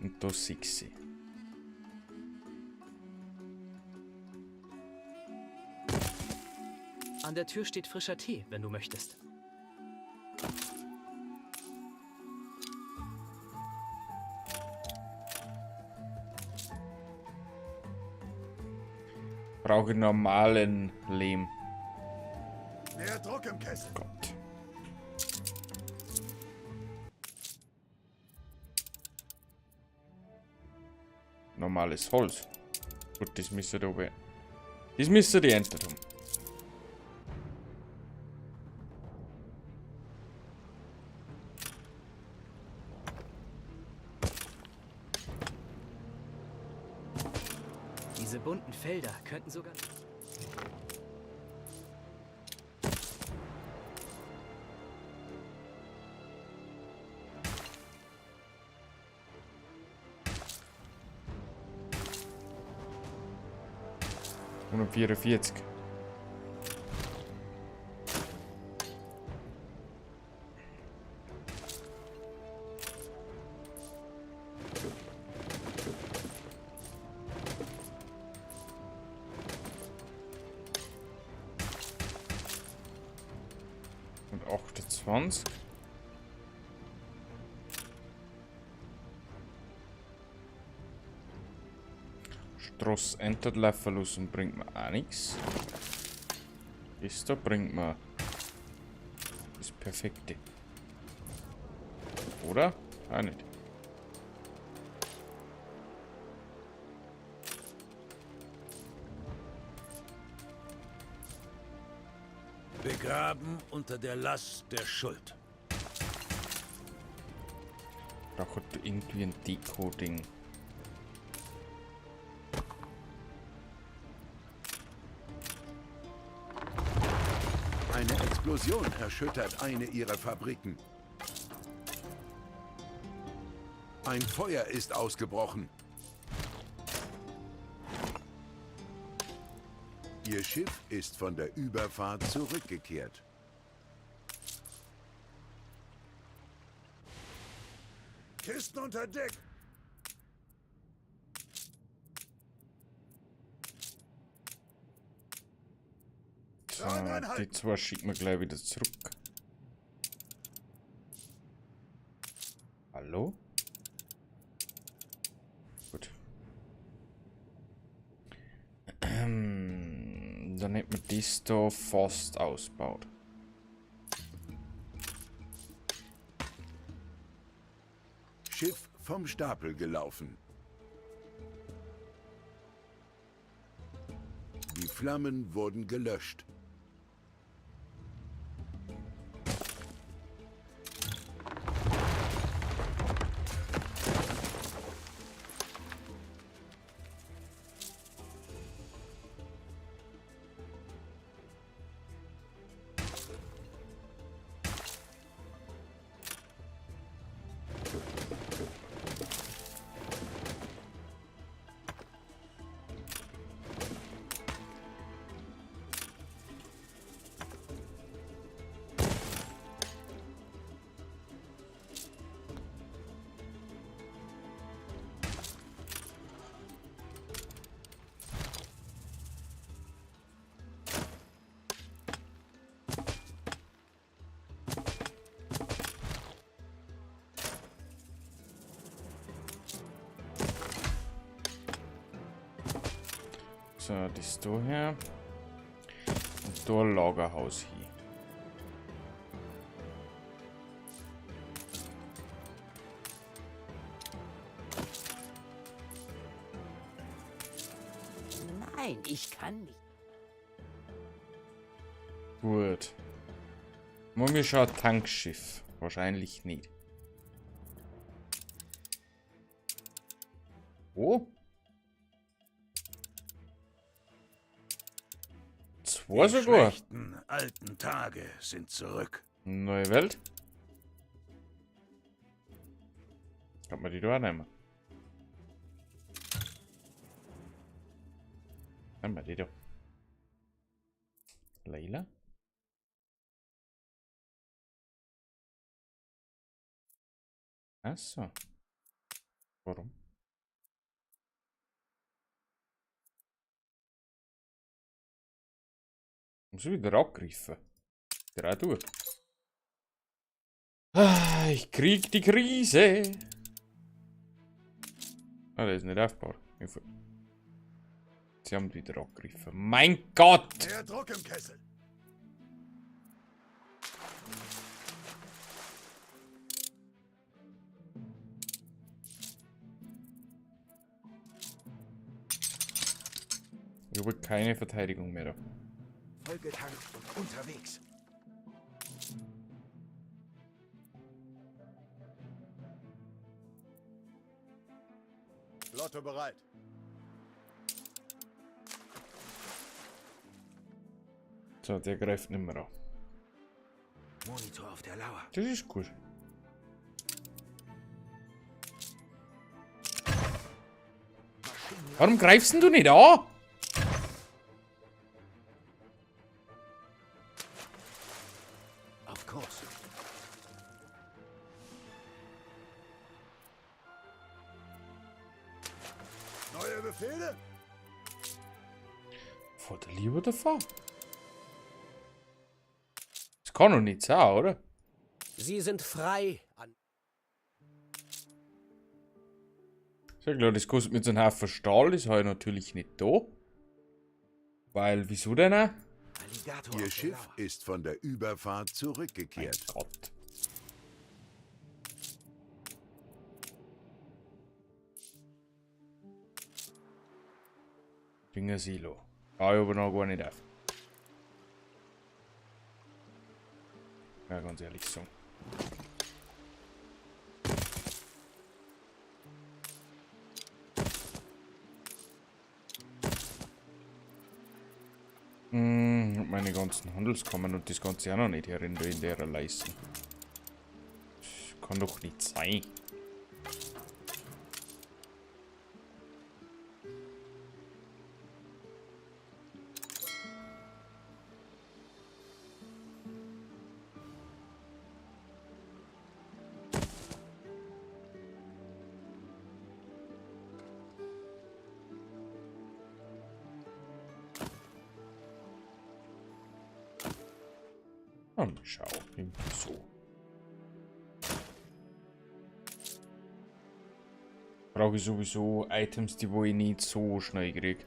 Und da 6. An der Tür steht frischer Tee, wenn du möchtest. Brauche ich normalen Lehm. Mehr Druck im Kessel. Gott. Normales Holz. Gut, das müsste da oben. Das müsste die erntet haben. Diese bunten Felder könnten sogar... ...144. Und 28. Stross entert und bringt mir auch nichts. Das da bringt mir das Perfekte. Oder? Auch nicht. Begraben unter der Last der Schuld. Braucht irgendwie ein Decoding. Eine Explosion erschüttert eine ihrer Fabriken. Ein Feuer ist ausgebrochen. Ihr Schiff ist von der Überfahrt zurückgekehrt. Kisten unter Deck! So, die zwei schicken wir gleich wieder zurück. Hallo? Gut. Dann hätten wir das da fast ausgebaut. Schiff vom Stapel gelaufen. Die Flammen wurden gelöscht. So, das da her. Und da ein Lagerhaus hin. Nein, ich kann nicht. Gut. Machen wir schon ein Tankschiff. Wahrscheinlich nicht. Oh. Zwei Die sogar. schlechten alten Tage sind zurück. Neue Welt. Kann man die da auch nehmen? Nehmen wir die da. Leila? Ach so. Warum? Muss ich wieder angegriffen. Dreh durch. Ah, ich krieg die Krise. Ah, der ist nicht aufgebaut. Sie haben wieder angegriffen. Mein Gott! Mehr Druck im Kessel. Ich habe keine Verteidigung mehr da. Vollgetankt und unterwegs. Flotte bereit. So, der greift nicht mehr an. Monitor auf der Lauer. Das ist gut. Warum greifst denn du nicht an? Auf Kurs. Neue Befehle? Fahr der lieber davon. Das kann doch nicht sein, oder? Sie sind frei an. Sehr klar, das kostet mir so einen Haufen Stahl, das habe ich natürlich nicht da. Weil, wieso denn auch? Alligator Ihr auf der Schiff Lauer. ist von der Überfahrt zurückgekehrt. Mein Gott. Düngersilo. Hau ich aber noch gar nicht auf. Ja, ganz ehrlich sagen. Meine ganzen Handelskammern und das Ganze auch noch nicht herin in der leisten. Das kann doch nicht sein. Mal schauen, irgendwie so. Brauche ich sowieso Items, die wo ich nicht so schnell krieg.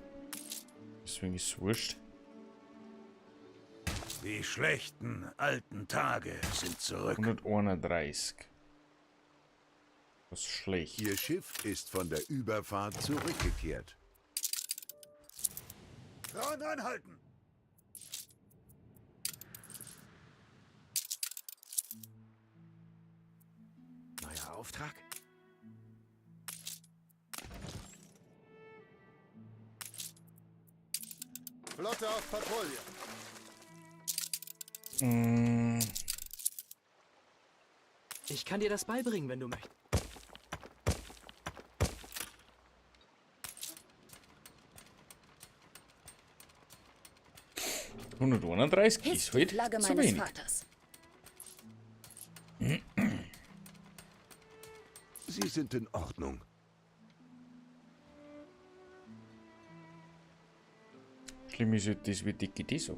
Deswegen ist es wurscht. Die schlechten alten Tage sind zurück. 131. Das ist schlecht. Ihr Schiff ist von der Überfahrt zurückgekehrt. Kran anhalten! Neuer Auftrag? Flotte auf Patrouille. Ich kann dir das beibringen, wenn du möchtest. 131 Hisst ist die halt Flagge zu meines wenig. Vaters. Sie sind in Ordnung. Schlimm ist halt das, wie dick die so.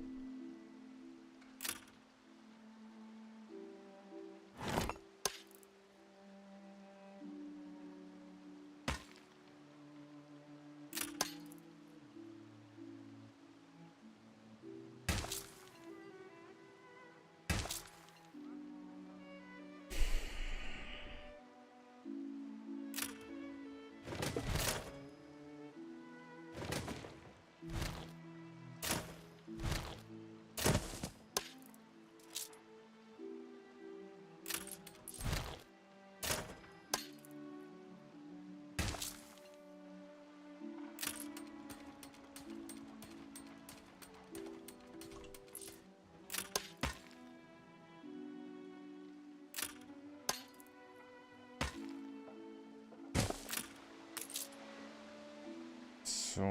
So.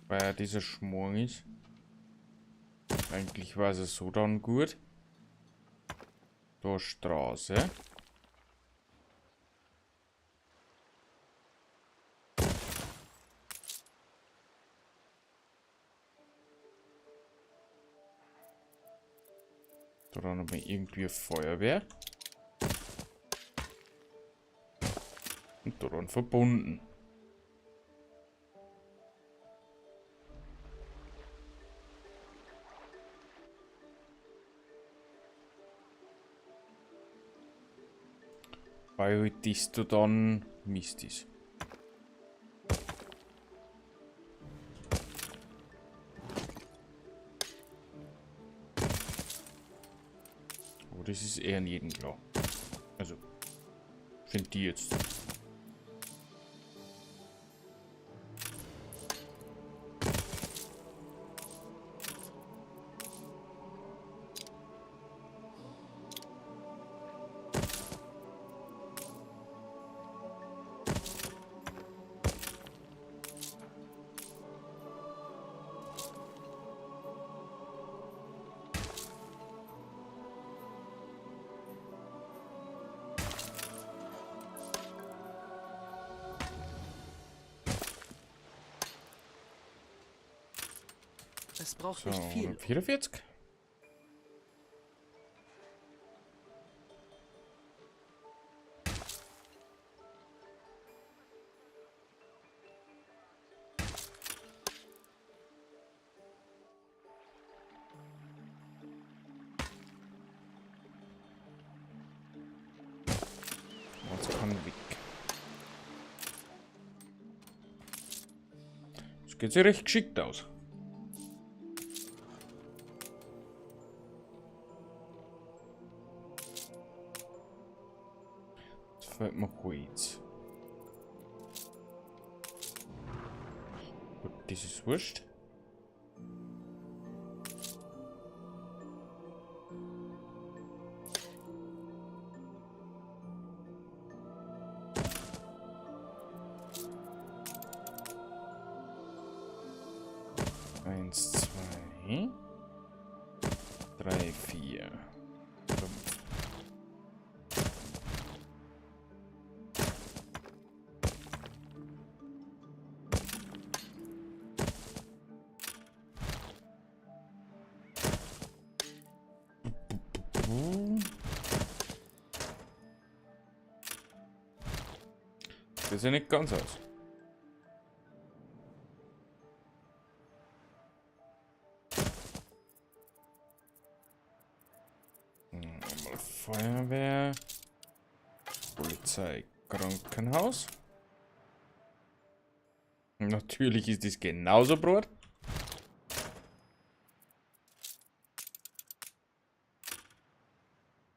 Weil ja dieser Schmorn ist. Eigentlich war es so dann gut. Da Straße. Da dann nochmal irgendwie Feuerwehr. Und daran verbunden. Weil halt das da dann Mist ist. Das ist eher an jedem klar. Also, finde die jetzt. Es braucht So, nicht viel. 144. Was kann weg? Das geht sich recht geschickt aus. Jetzt fällt mir Holz. Gut, das ist wurscht. Eins, zwei, drei, vier, fünf. Das sieht ja nicht ganz aus. Einmal Feuerwehr, Polizei, Krankenhaus. Natürlich ist das genauso, Brot.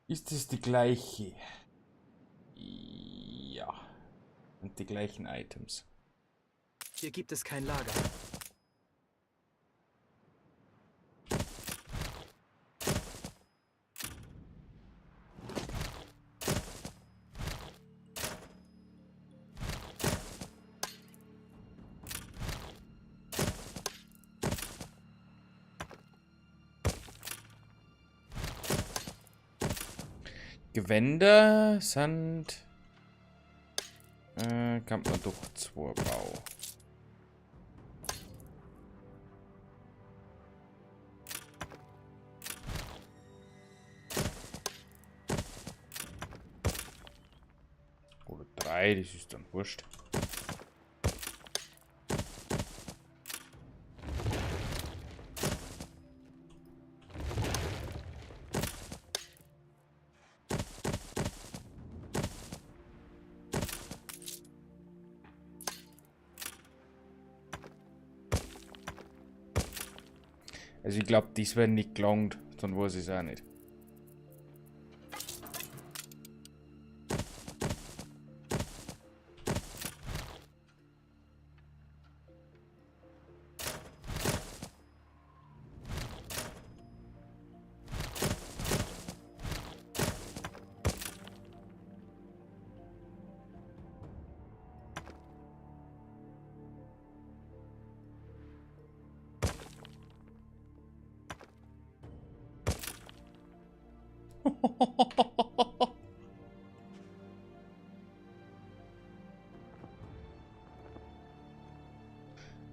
Ist es die gleiche? Ja. Und die gleichen Items. Hier gibt es kein Lager. Gewänder sind... kann man doch zwei bauen. Oder drei, das ist dann wurscht. Also ich glaub, das wär nicht gelangt, dann weiß ich's auch nicht.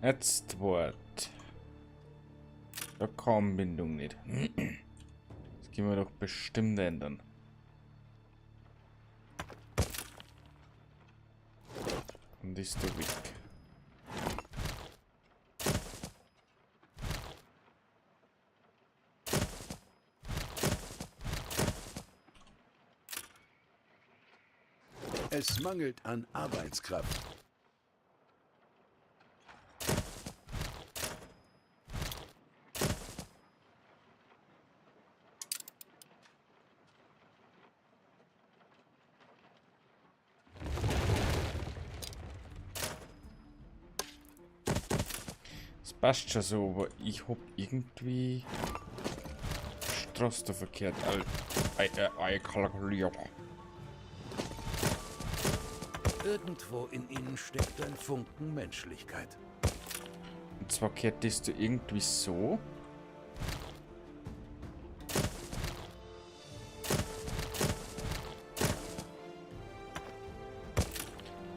Jetzt Wort. Da kam Bindung nicht. Das können wir doch bestimmt ändern. Und ist der weg. Es mangelt an Arbeitskraft. Passt schon so, aber ich hab irgendwie Straße da verkehrt kalkuliert. Irgendwo in ihnen steckt ein Funken Menschlichkeit. Und zwar kehrt das da irgendwie so.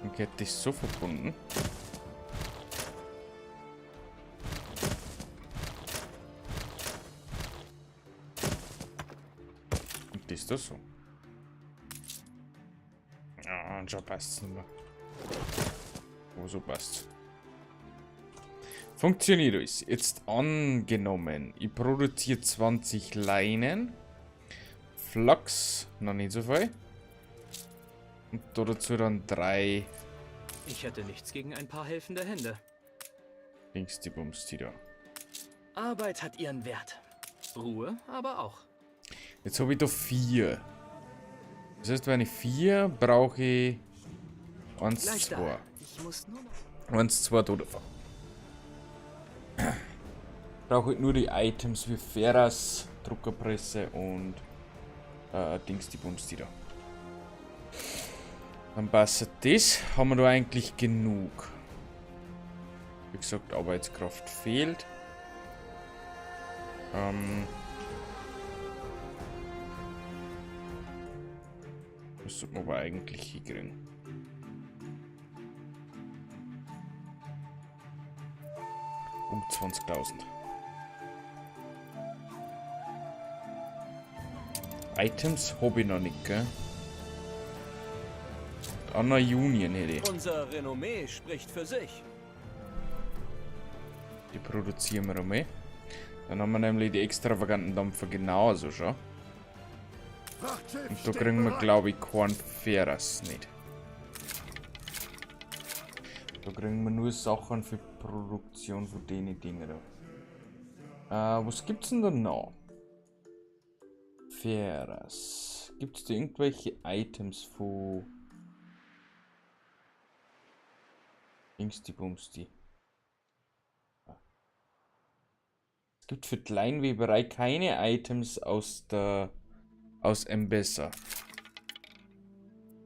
Und kehrt das so verbunden. Und das da so. Ja, und schon passt's nicht mehr. Oh, so passt's. Funktioniert alles. Jetzt angenommen, ich produziere 20 Leinen. Flachs, noch nicht so viel. Und da dazu dann 3. Ich hätte nichts gegen ein paar helfende Hände. Dings, die Bums, die da. Arbeit hat ihren Wert. Ruhe aber auch. Jetzt habe ich da 4. Das heißt, wenn ich 4 brauche ich 1, Gleich da. 2. Ich muss nur noch. 1, 2, da davon. Brauche ich nur die Items wie Ferras, Druckerpresse und Dings, die Bums, die da. Dann passt das. Haben wir da eigentlich genug? Wie gesagt, Arbeitskraft fehlt. Das sollte man aber eigentlich hinkriegen. Um 20.000. Items hab ich noch nicht, gell? Anna Union hätte ich. Unser Renommee spricht für sich. Die produzieren wir einmal. Dann haben wir nämlich die extravaganten Dampfer genauso schon. Und da kriegen wir, glaube ich, keinen Ferras nicht. Da kriegen wir nur Sachen für Produktion von denen Dingen da. Was gibt's denn da noch? Ferras. Gibt's da irgendwelche Items von Dings die Bumsti? Es gibt für die Leinweberei keine Items aus der aus Enbesa.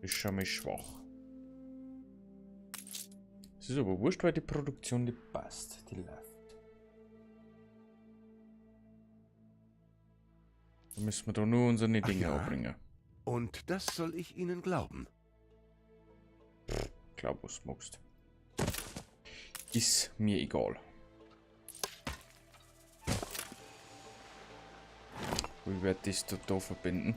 Ist schon mal schwach. Es ist aber wurscht, weil die Produktion die passt, die läuft. Da müssen wir doch nur unsere Ach Dinge ja? anbringen. Und das soll ich Ihnen glauben. Pff, glaub, was du magst. Ist mir egal. Wie werde ich das da verbinden?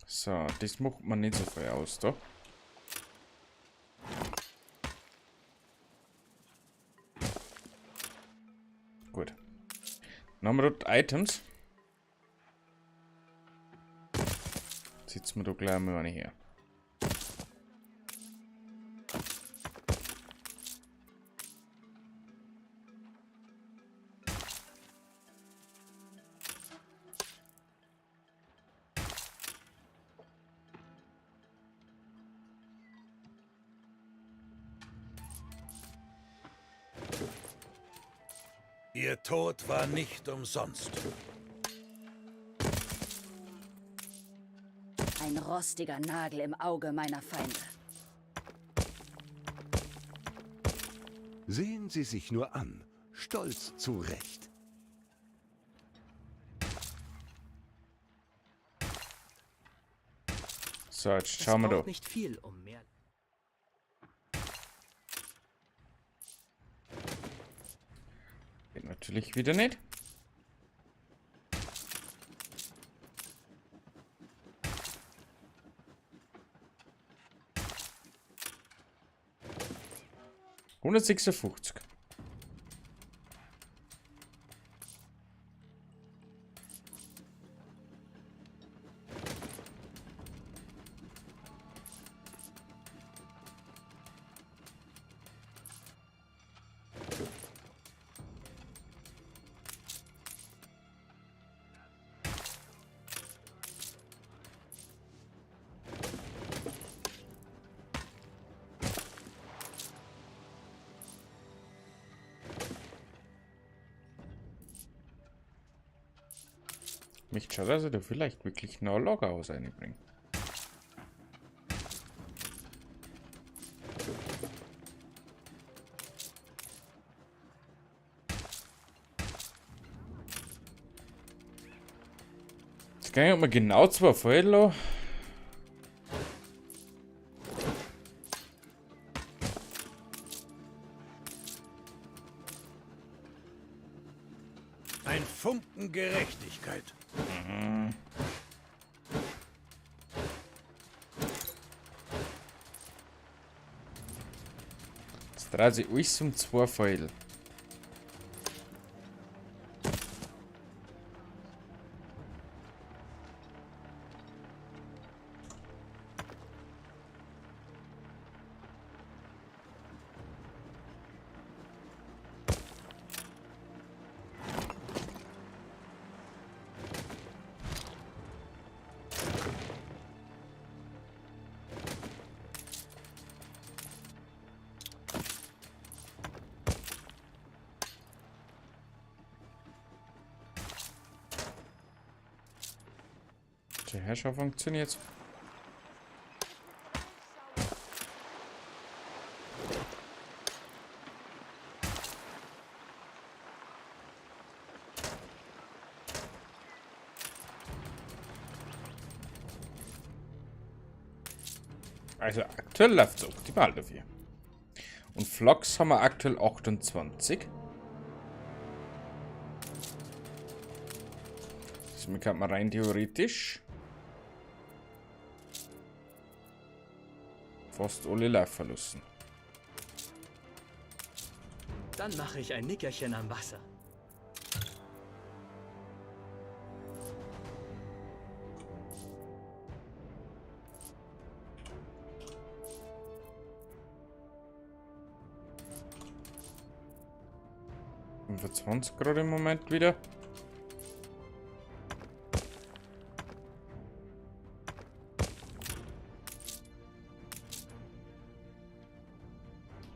So, das macht man nicht so viel aus, da. Gut. Dann haben wir dort Items. Setzen wir da gleich mal eine her. Ihr Tod war nicht umsonst. Ein rostiger Nagel im Auge meiner Feinde. Sehen Sie sich nur an. Stolz zurecht. So, jetzt Es schauen wir braucht da. nicht viel, um mehr. Geht natürlich wieder nicht. 156. Mich schaut, dass ich da vielleicht wirklich noch ein Lagerhaus reinbringe. Jetzt kann ich mal genau 2 Felder. Ein Funken Gerechtigkeit. Jetzt dreht sich alles um 2 Pfeil. Der Herrscher funktioniert. Also aktuell läuft's optimal dafür. Und Flachs haben wir aktuell 28. Das kann man rein theoretisch fast alle laufen lassen. Dann mache ich ein Nickerchen am Wasser. 25 Grad im Moment wieder.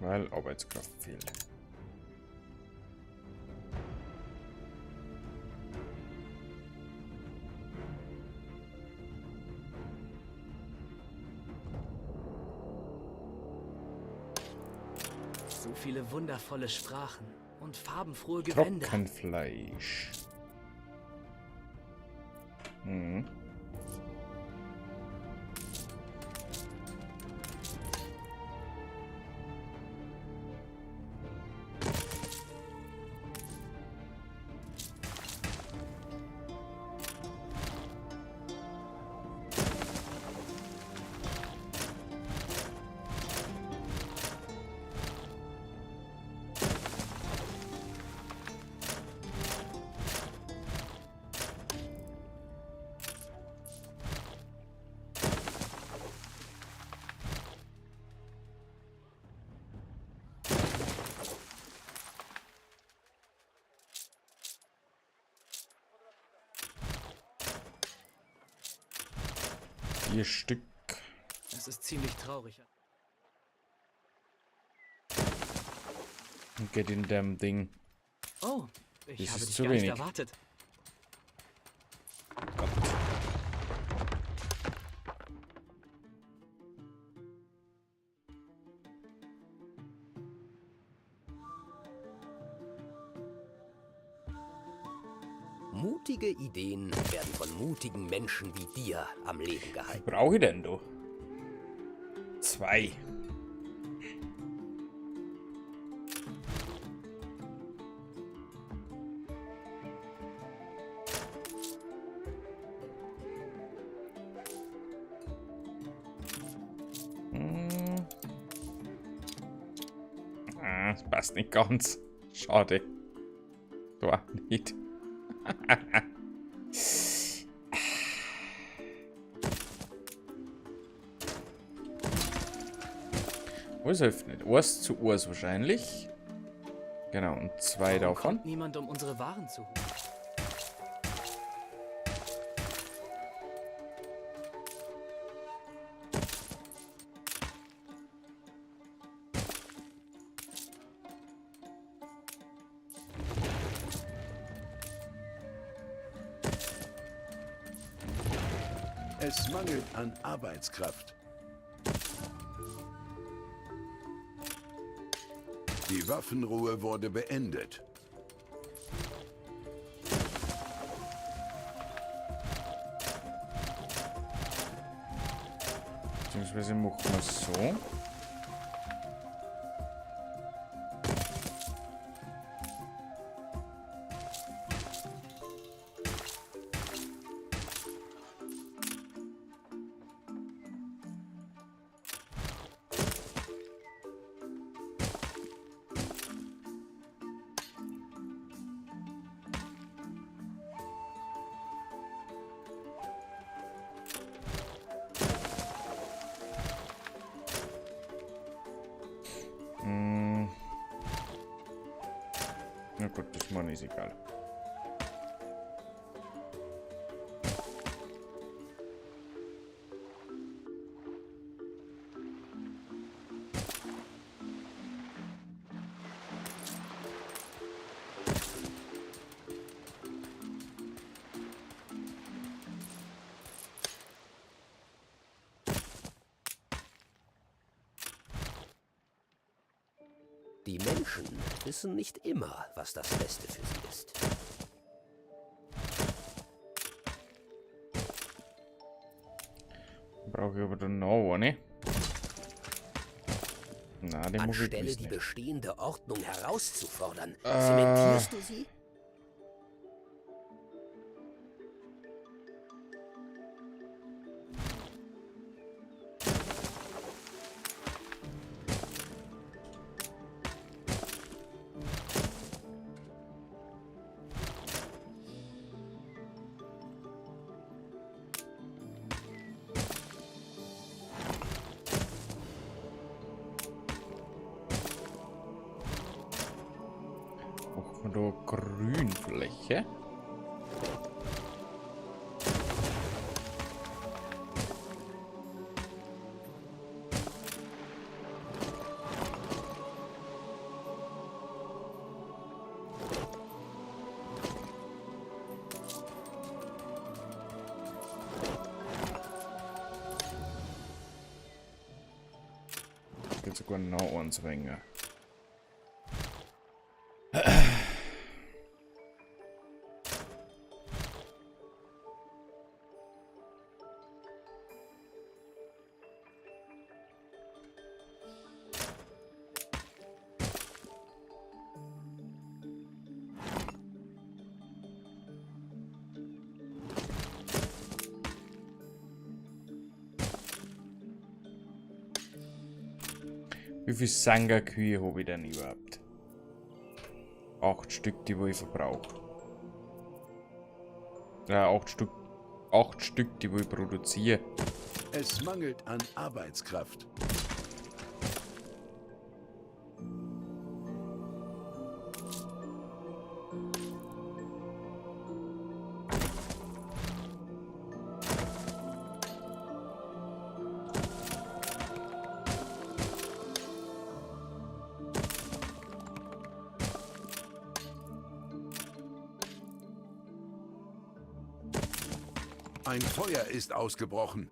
Weil Arbeitskraft fehlt. So viele wundervolle Sprachen und farbenfrohe Gewänder. Trockenfleisch. 4 Stück. Es ist ziemlich traurig. Und geht in dem Ding. Oh, ich Das habe ist dich zu gar nicht wenig. erwartet. Gott. Mutige Ideen werden von mutigen Menschen wie dir am Leben gehalten. Was brauche ich denn da? 2. Ah, das passt nicht ganz. Schade. Da nicht. Wo ist hilft nicht? 1 zu 1 wahrscheinlich. Genau, und 2 Warum davon. kommt niemand, um unsere Waren zu holen? Es mangelt an Arbeitskraft. Die Waffenruhe wurde beendet. Beziehungsweise machen wir es so. Na gut, das Mann ist egal. Die Menschen wissen nicht immer, was das Beste für sie ist. Brauche ich aber dann noch eine. Na, den muss ich Anstelle gewiss die nicht. bestehende Ordnung herauszufordern, zementierst du sie? Machen wir da Grünfläche. Geht sogar noch eins weniger. Wie viele Sanga-Kühe habe ich denn überhaupt? 8 Stück, die wo ich verbrauche. Ja, 8 Stück. 8 Stück, die wo ich produziere. Es mangelt an Arbeitskraft. Ein Feuer ist ausgebrochen.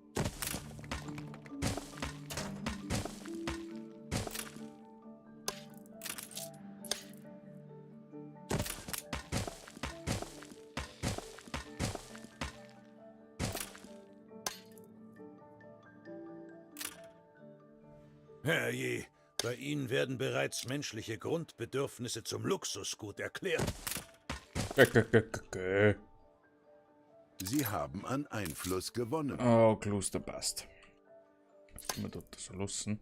Herrje, bei Ihnen werden bereits menschliche Grundbedürfnisse zum Luxusgut erklärt. Sie haben an Einfluss gewonnen. Oh, Kloster passt. Das können wir dort so lassen.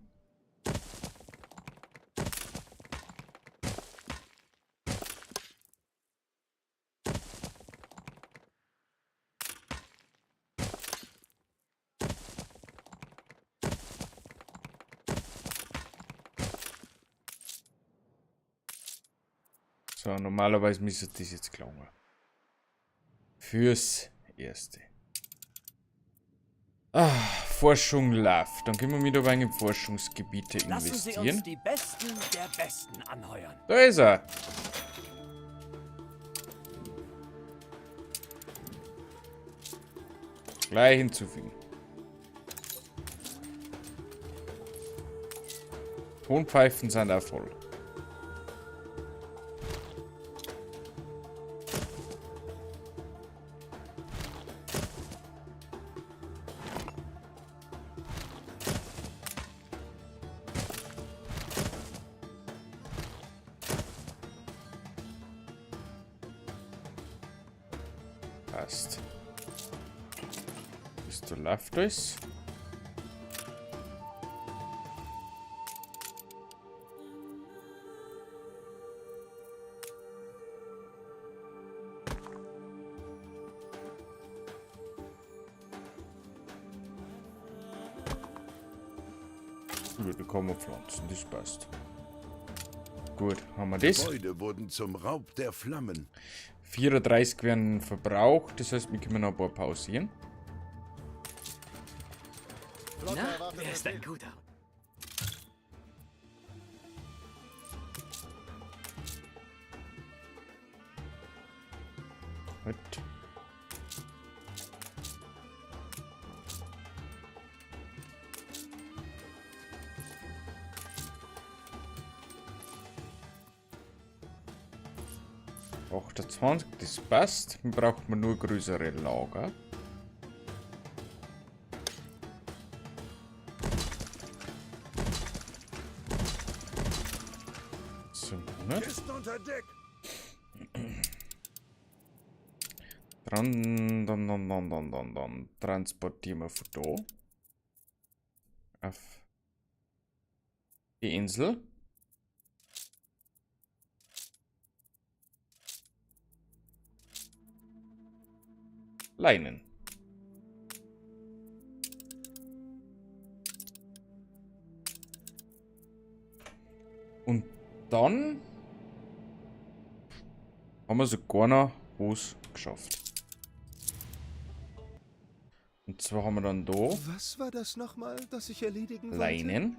So, normalerweise müsste das jetzt gelangen. Fürs Erste. Ah, Forschung läuft. Dann können wir wieder ein wenig in Forschungsgebiete Lassen Sie investieren. uns die Besten der Besten anheuern. Da ist er. Gleich hinzufügen. Tonpfeifen sind auch voll. Passt. Bist du läuft alles? Da kann man pflanzen, das passt. Gut, haben wir das. Gebäude wurden zum Raub der Flammen. 34 werden verbraucht, das heißt, wir können noch ein paar pausieren. Na, wer ist ein guter? Gut. Das passt. Dann braucht man nur größere Lager. So, ne? Dann transportieren wir von da auf die Insel. Leinen. Und dann haben wir sogar noch was geschafft. Und zwar haben wir dann da. Was war das nochmal, das ich erledigen wollte? Leinen.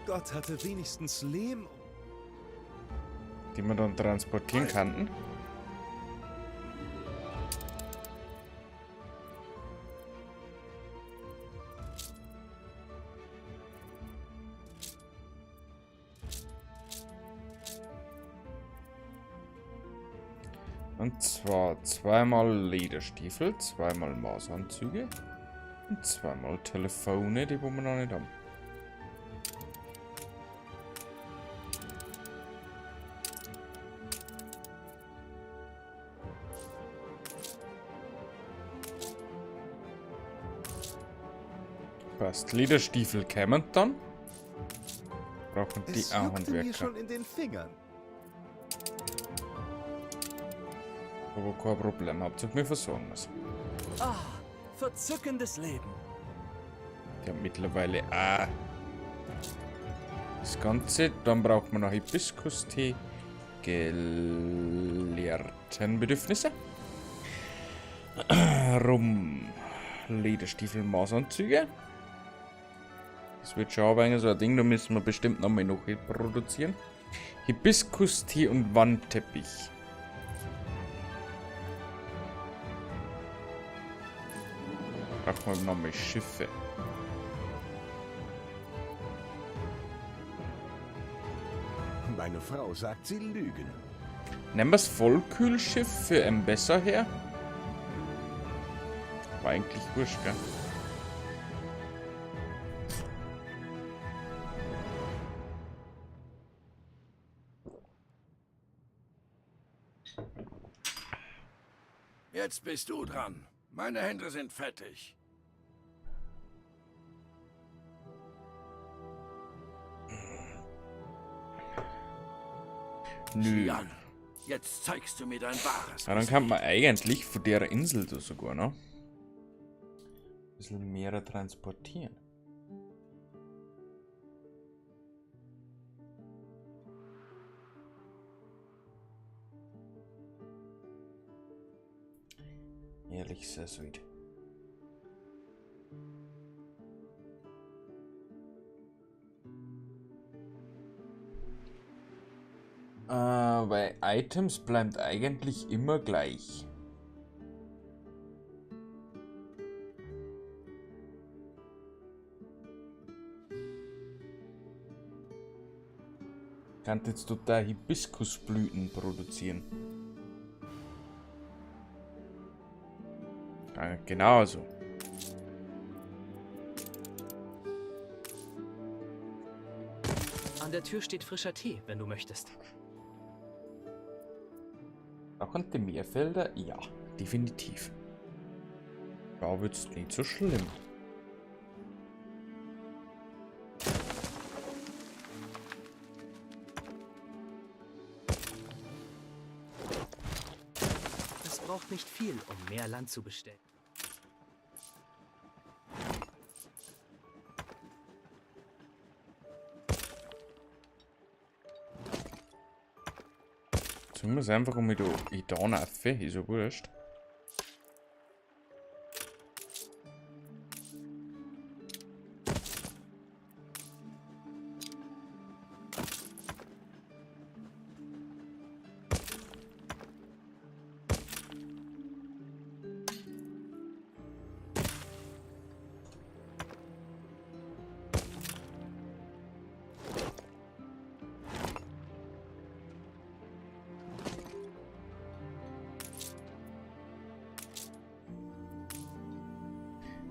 Gott hatte wenigstens Lehm, die wir dann transportieren könnten. Und zwar zweimal Lederstiefel, zweimal Maßanzüge und zweimal Telefone, die wo wir noch nicht haben. Passt. Lederstiefel kämen dann. Brauchen die Es auch juckte mir Handwerker. schon in den Fingern. Aber kein Problem, Hauptsache wir versorgen es. Ah, verzückendes Leben. Die haben mittlerweile auch das Ganze. Dann braucht man noch Hibiskus-Tee, gelehrten Bedürfnisse. Rum. Lederstiefel, Maßanzüge. Das wird schon aber so ein Ding, da müssen wir bestimmt nochmal noch produzieren. Hibiskus-Tee und Wandteppich. Brauchen wir nochmal Schiffe. Meine Frau sagt, sie lügen. Nehmen wir das Vollkühlschiff für ein besser her? War eigentlich wurscht, gell? Jetzt bist du dran. Meine Hände sind fettig. Nö. Jan, jetzt zeigst du mir dein wahres Ja, dann kann man eigentlich von der Insel da sogar noch ein bisschen mehr transportieren. Ehrlich, sehr sweet. Weil Items bleibt eigentlich immer gleich. Kann jetzt total Hibiskusblüten produzieren. Ja, genau so. An der Tür steht frischer Tee, wenn du möchtest. Da konnte mehr Felder? Ja, definitiv. Da wird's nicht so schlimm. Es braucht nicht viel, um mehr Land zu bestellen. Sagen wir es einfach um mit da rauf, ist ja wurscht.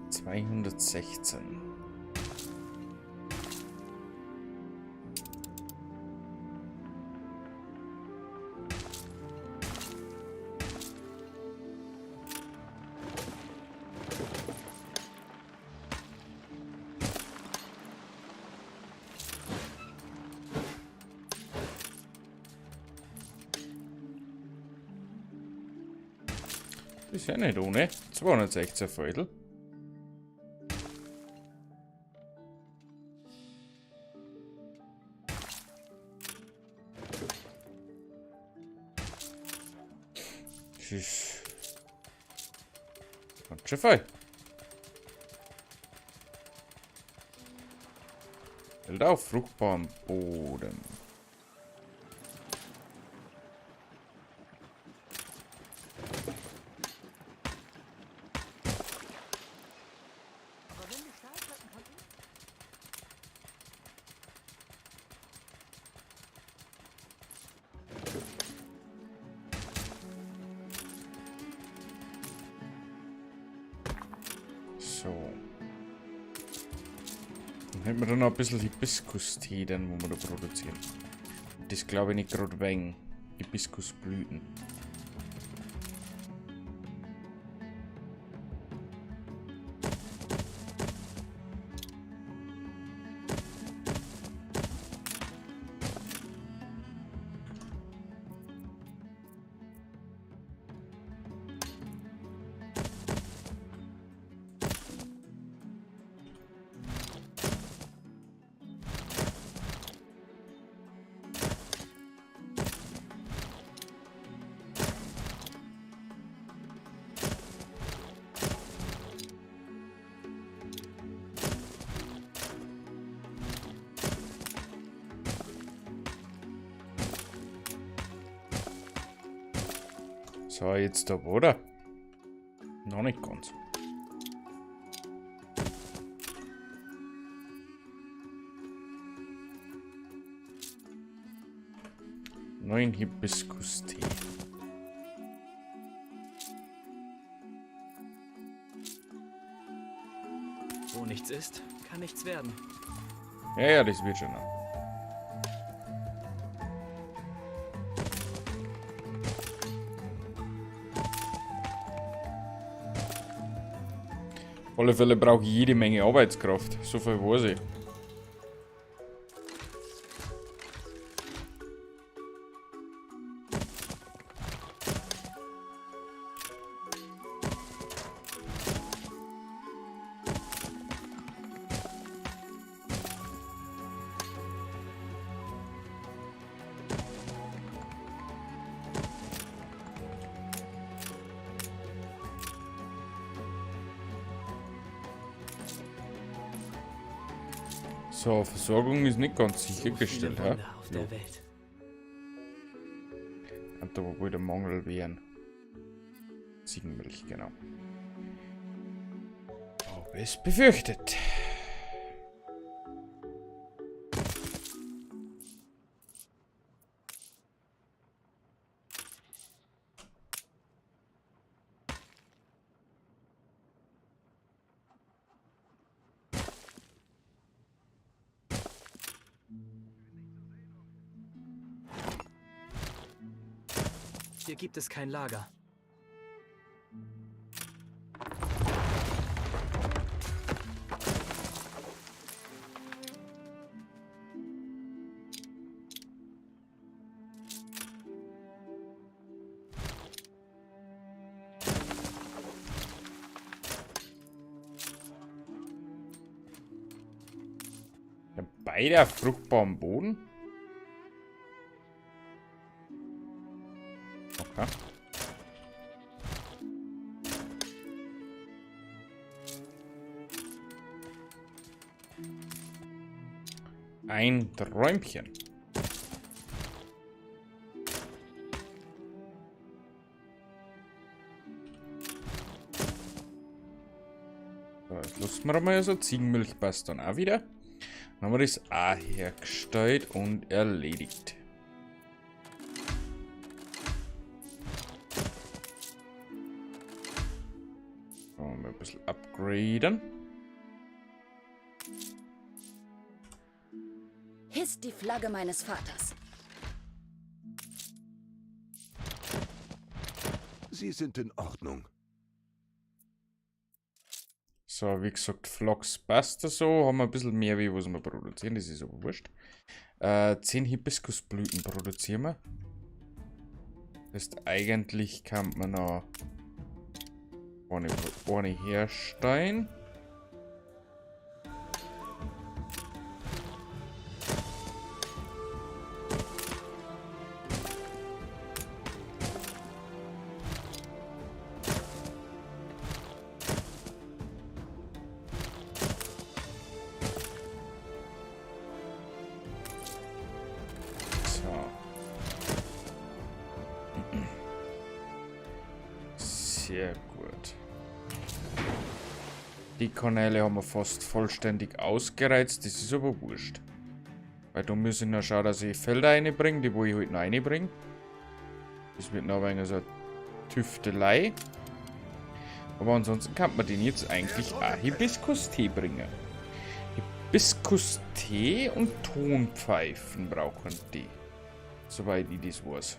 ...216. Ist ja nicht ohne. 216 Viertel. Das ist ganz schön viel. Fällt auf fruchtbaren Boden. So. Dann hätten wir da noch ein bisschen Hibiskus-Tee, dann, wo wir da produzieren. Das glaube ich nicht gerade wegen Hibiskusblüten. So, jetzt da, oder? Noch nicht ganz. Neuen Hibiskus-Tee. Wo nichts ist, kann nichts werden. Ja, ja, das wird schon noch. Auf alle Fälle brauche ich jede Menge Arbeitskraft. So viel weiß ich. So, Versorgung ist nicht ganz sichergestellt, hä? Auf der Welt. Und da wohl der Mangel wären. Ziegenmilch, genau. Ob es befürchtet. Hier gibt es kein Lager. Beide auf fruchtbarem Boden. Okay. Ein Träumchen. So, jetzt lassen wir mal so. Ziegenmilch passt dann auch wieder. Dann haben wir das auch hergestellt und erledigt. So, mal ein bisschen upgraden. Hisst die Flagge meines Vaters. Sie sind in Ordnung. So, wie gesagt, Flachs passt da so. Haben wir ein bisschen mehr, wie was wir produzieren. Das ist aber wurscht. 10 Hibiskusblüten produzieren wir. Das heißt, eigentlich kann man noch ohne herstellen. Sehr gut. Die Kanäle haben wir fast vollständig ausgereizt. Das ist aber wurscht. Weil da muss ich noch schauen, dass ich Felder reinbringe, die wo ich halt noch reinbringe. Das wird noch ein wenig so eine Tüftelei. Aber ansonsten kann man den jetzt eigentlich auch Hibiskus-Tee bringen. Hibiskus-Tee und Tonpfeifen brauchen die. Soweit ich das weiß.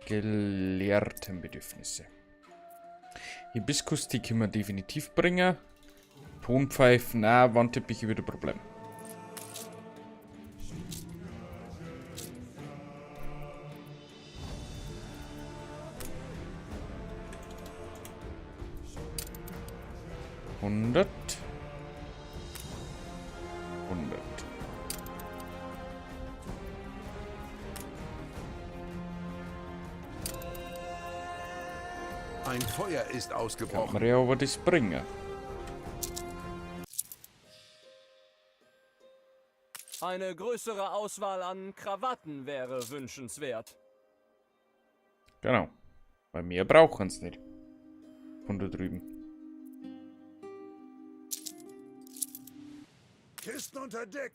Gelehrten Bedürfnisse. Hibiskus-Tee können wir definitiv bringen. Tonpfeifen, na, Wandteppiche wieder Problem. 100. 100. Ein Feuer ist ausgebrochen. Kann man ja aber das bringen. Eine größere Auswahl an Krawatten wäre wünschenswert. Genau. Weil mehr brauchen sie nicht. Von da drüben. Kisten unter Deck.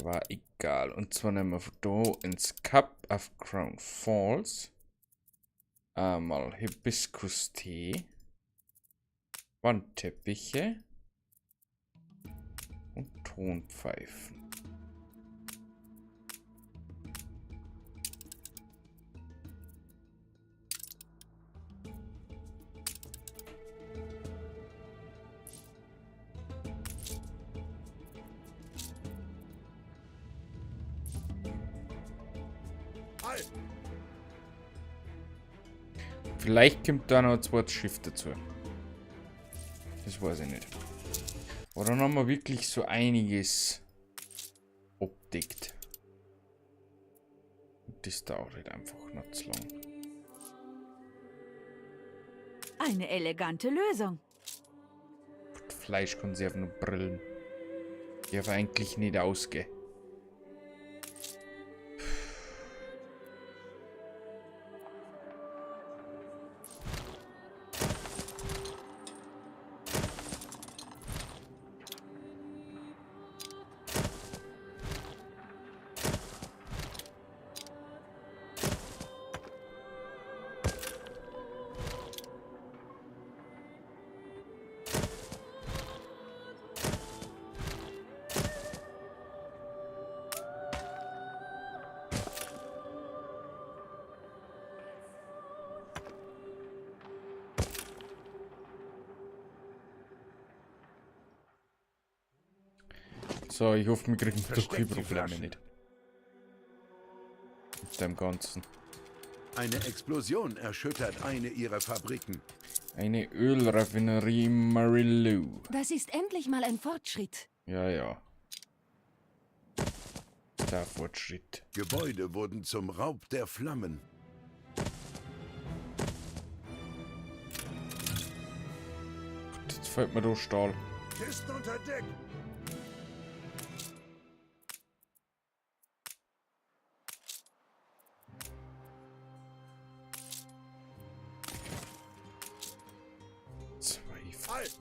War egal. Und zwar nehmen wir von da ins Cup of Crown Falls. Einmal Hibiskus-Tee. Wandteppiche. Und Tonpfeifen. Vielleicht kommt da noch ein zweites Schiff dazu. Das weiß ich nicht. Aber dann haben wir wirklich so einiges abdeckt. Und das dauert halt einfach noch zu lang. Eine elegante Lösung. Fleischkonserven und Brillen. Die darf eigentlich nicht ausgehen. So, ich hoffe, wir kriegen doch Versteckt die die Probleme Flaschen. nicht. Mit dem Ganzen. Eine Explosion erschüttert eine ihrer Fabriken. Eine Ölraffinerie Marilou. Das ist endlich mal ein Fortschritt. Ja, ja. Der Fortschritt. Gebäude wurden zum Raub der Flammen. Gott, jetzt fällt mir da Stahl. Kisten unter Deck. Zwei. Halt!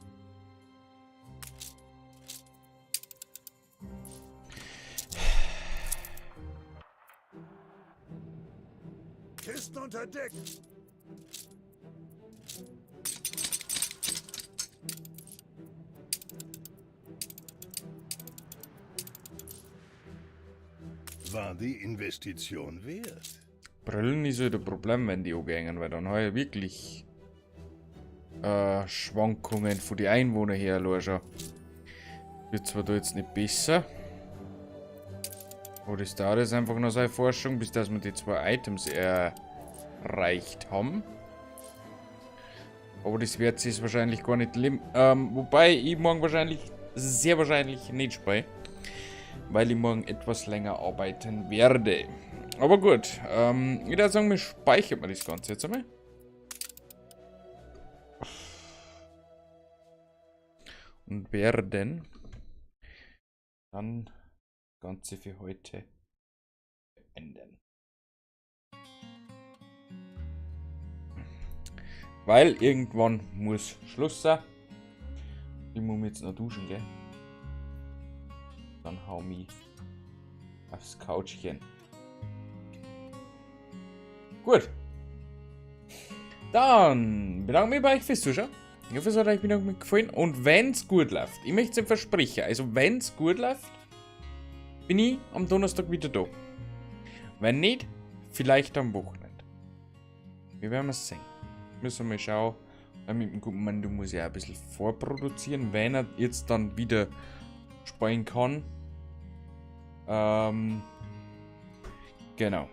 Kisten unter Deck. War die Investition wert? Brillen ist halt ein Problem, wenn die angehen, weil dann habe ich wirklich Schwankungen von den Einwohnern her allein schon. Wird zwar da jetzt nicht besser. Aber das dauert jetzt einfach noch seine Forschung, bis dass wir die zwei Items erreicht haben. Aber das wird sich wahrscheinlich gar nicht wobei ich morgen wahrscheinlich, sehr wahrscheinlich nicht spiele. Weil ich morgen etwas länger arbeiten werde. Aber gut, ich würde sagen, wir speichern mal das Ganze jetzt einmal. Und werden dann das Ganze für heute beenden. Weil irgendwann muss Schluss sein. Ich muss mich jetzt noch duschen, gell? Dann hau mich aufs Couchchen. Gut. Dann bedanke ich mich bei euch fürs Zuschauen. Ich hoffe, es hat euch wieder gefallen. Und wenn's gut läuft, ich möchte es versprechen, also wenn's gut läuft, bin ich am Donnerstag wieder da. Wenn nicht, vielleicht am Wochenende. Wir werden es sehen. Müssen wir mal schauen. Weil mit dem guten Mann, du musst ja auch ein bisschen vorproduzieren, wenn er jetzt dann wieder spielen kann. Genau.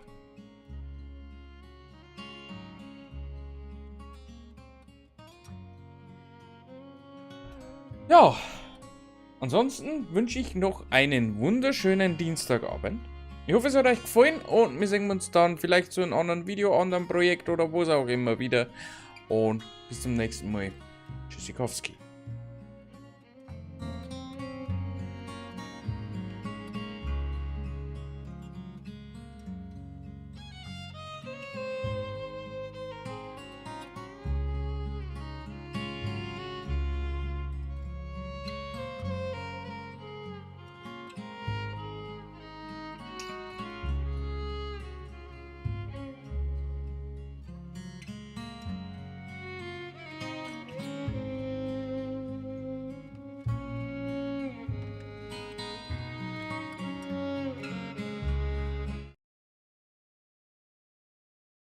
Ja, ansonsten wünsche ich noch einen wunderschönen Dienstagabend. Ich hoffe, es hat euch gefallen und wir sehen uns dann vielleicht zu einem anderen Video, anderen Projekt oder wo es auch immer wieder. Und bis zum nächsten Mal. Tschüssikowski.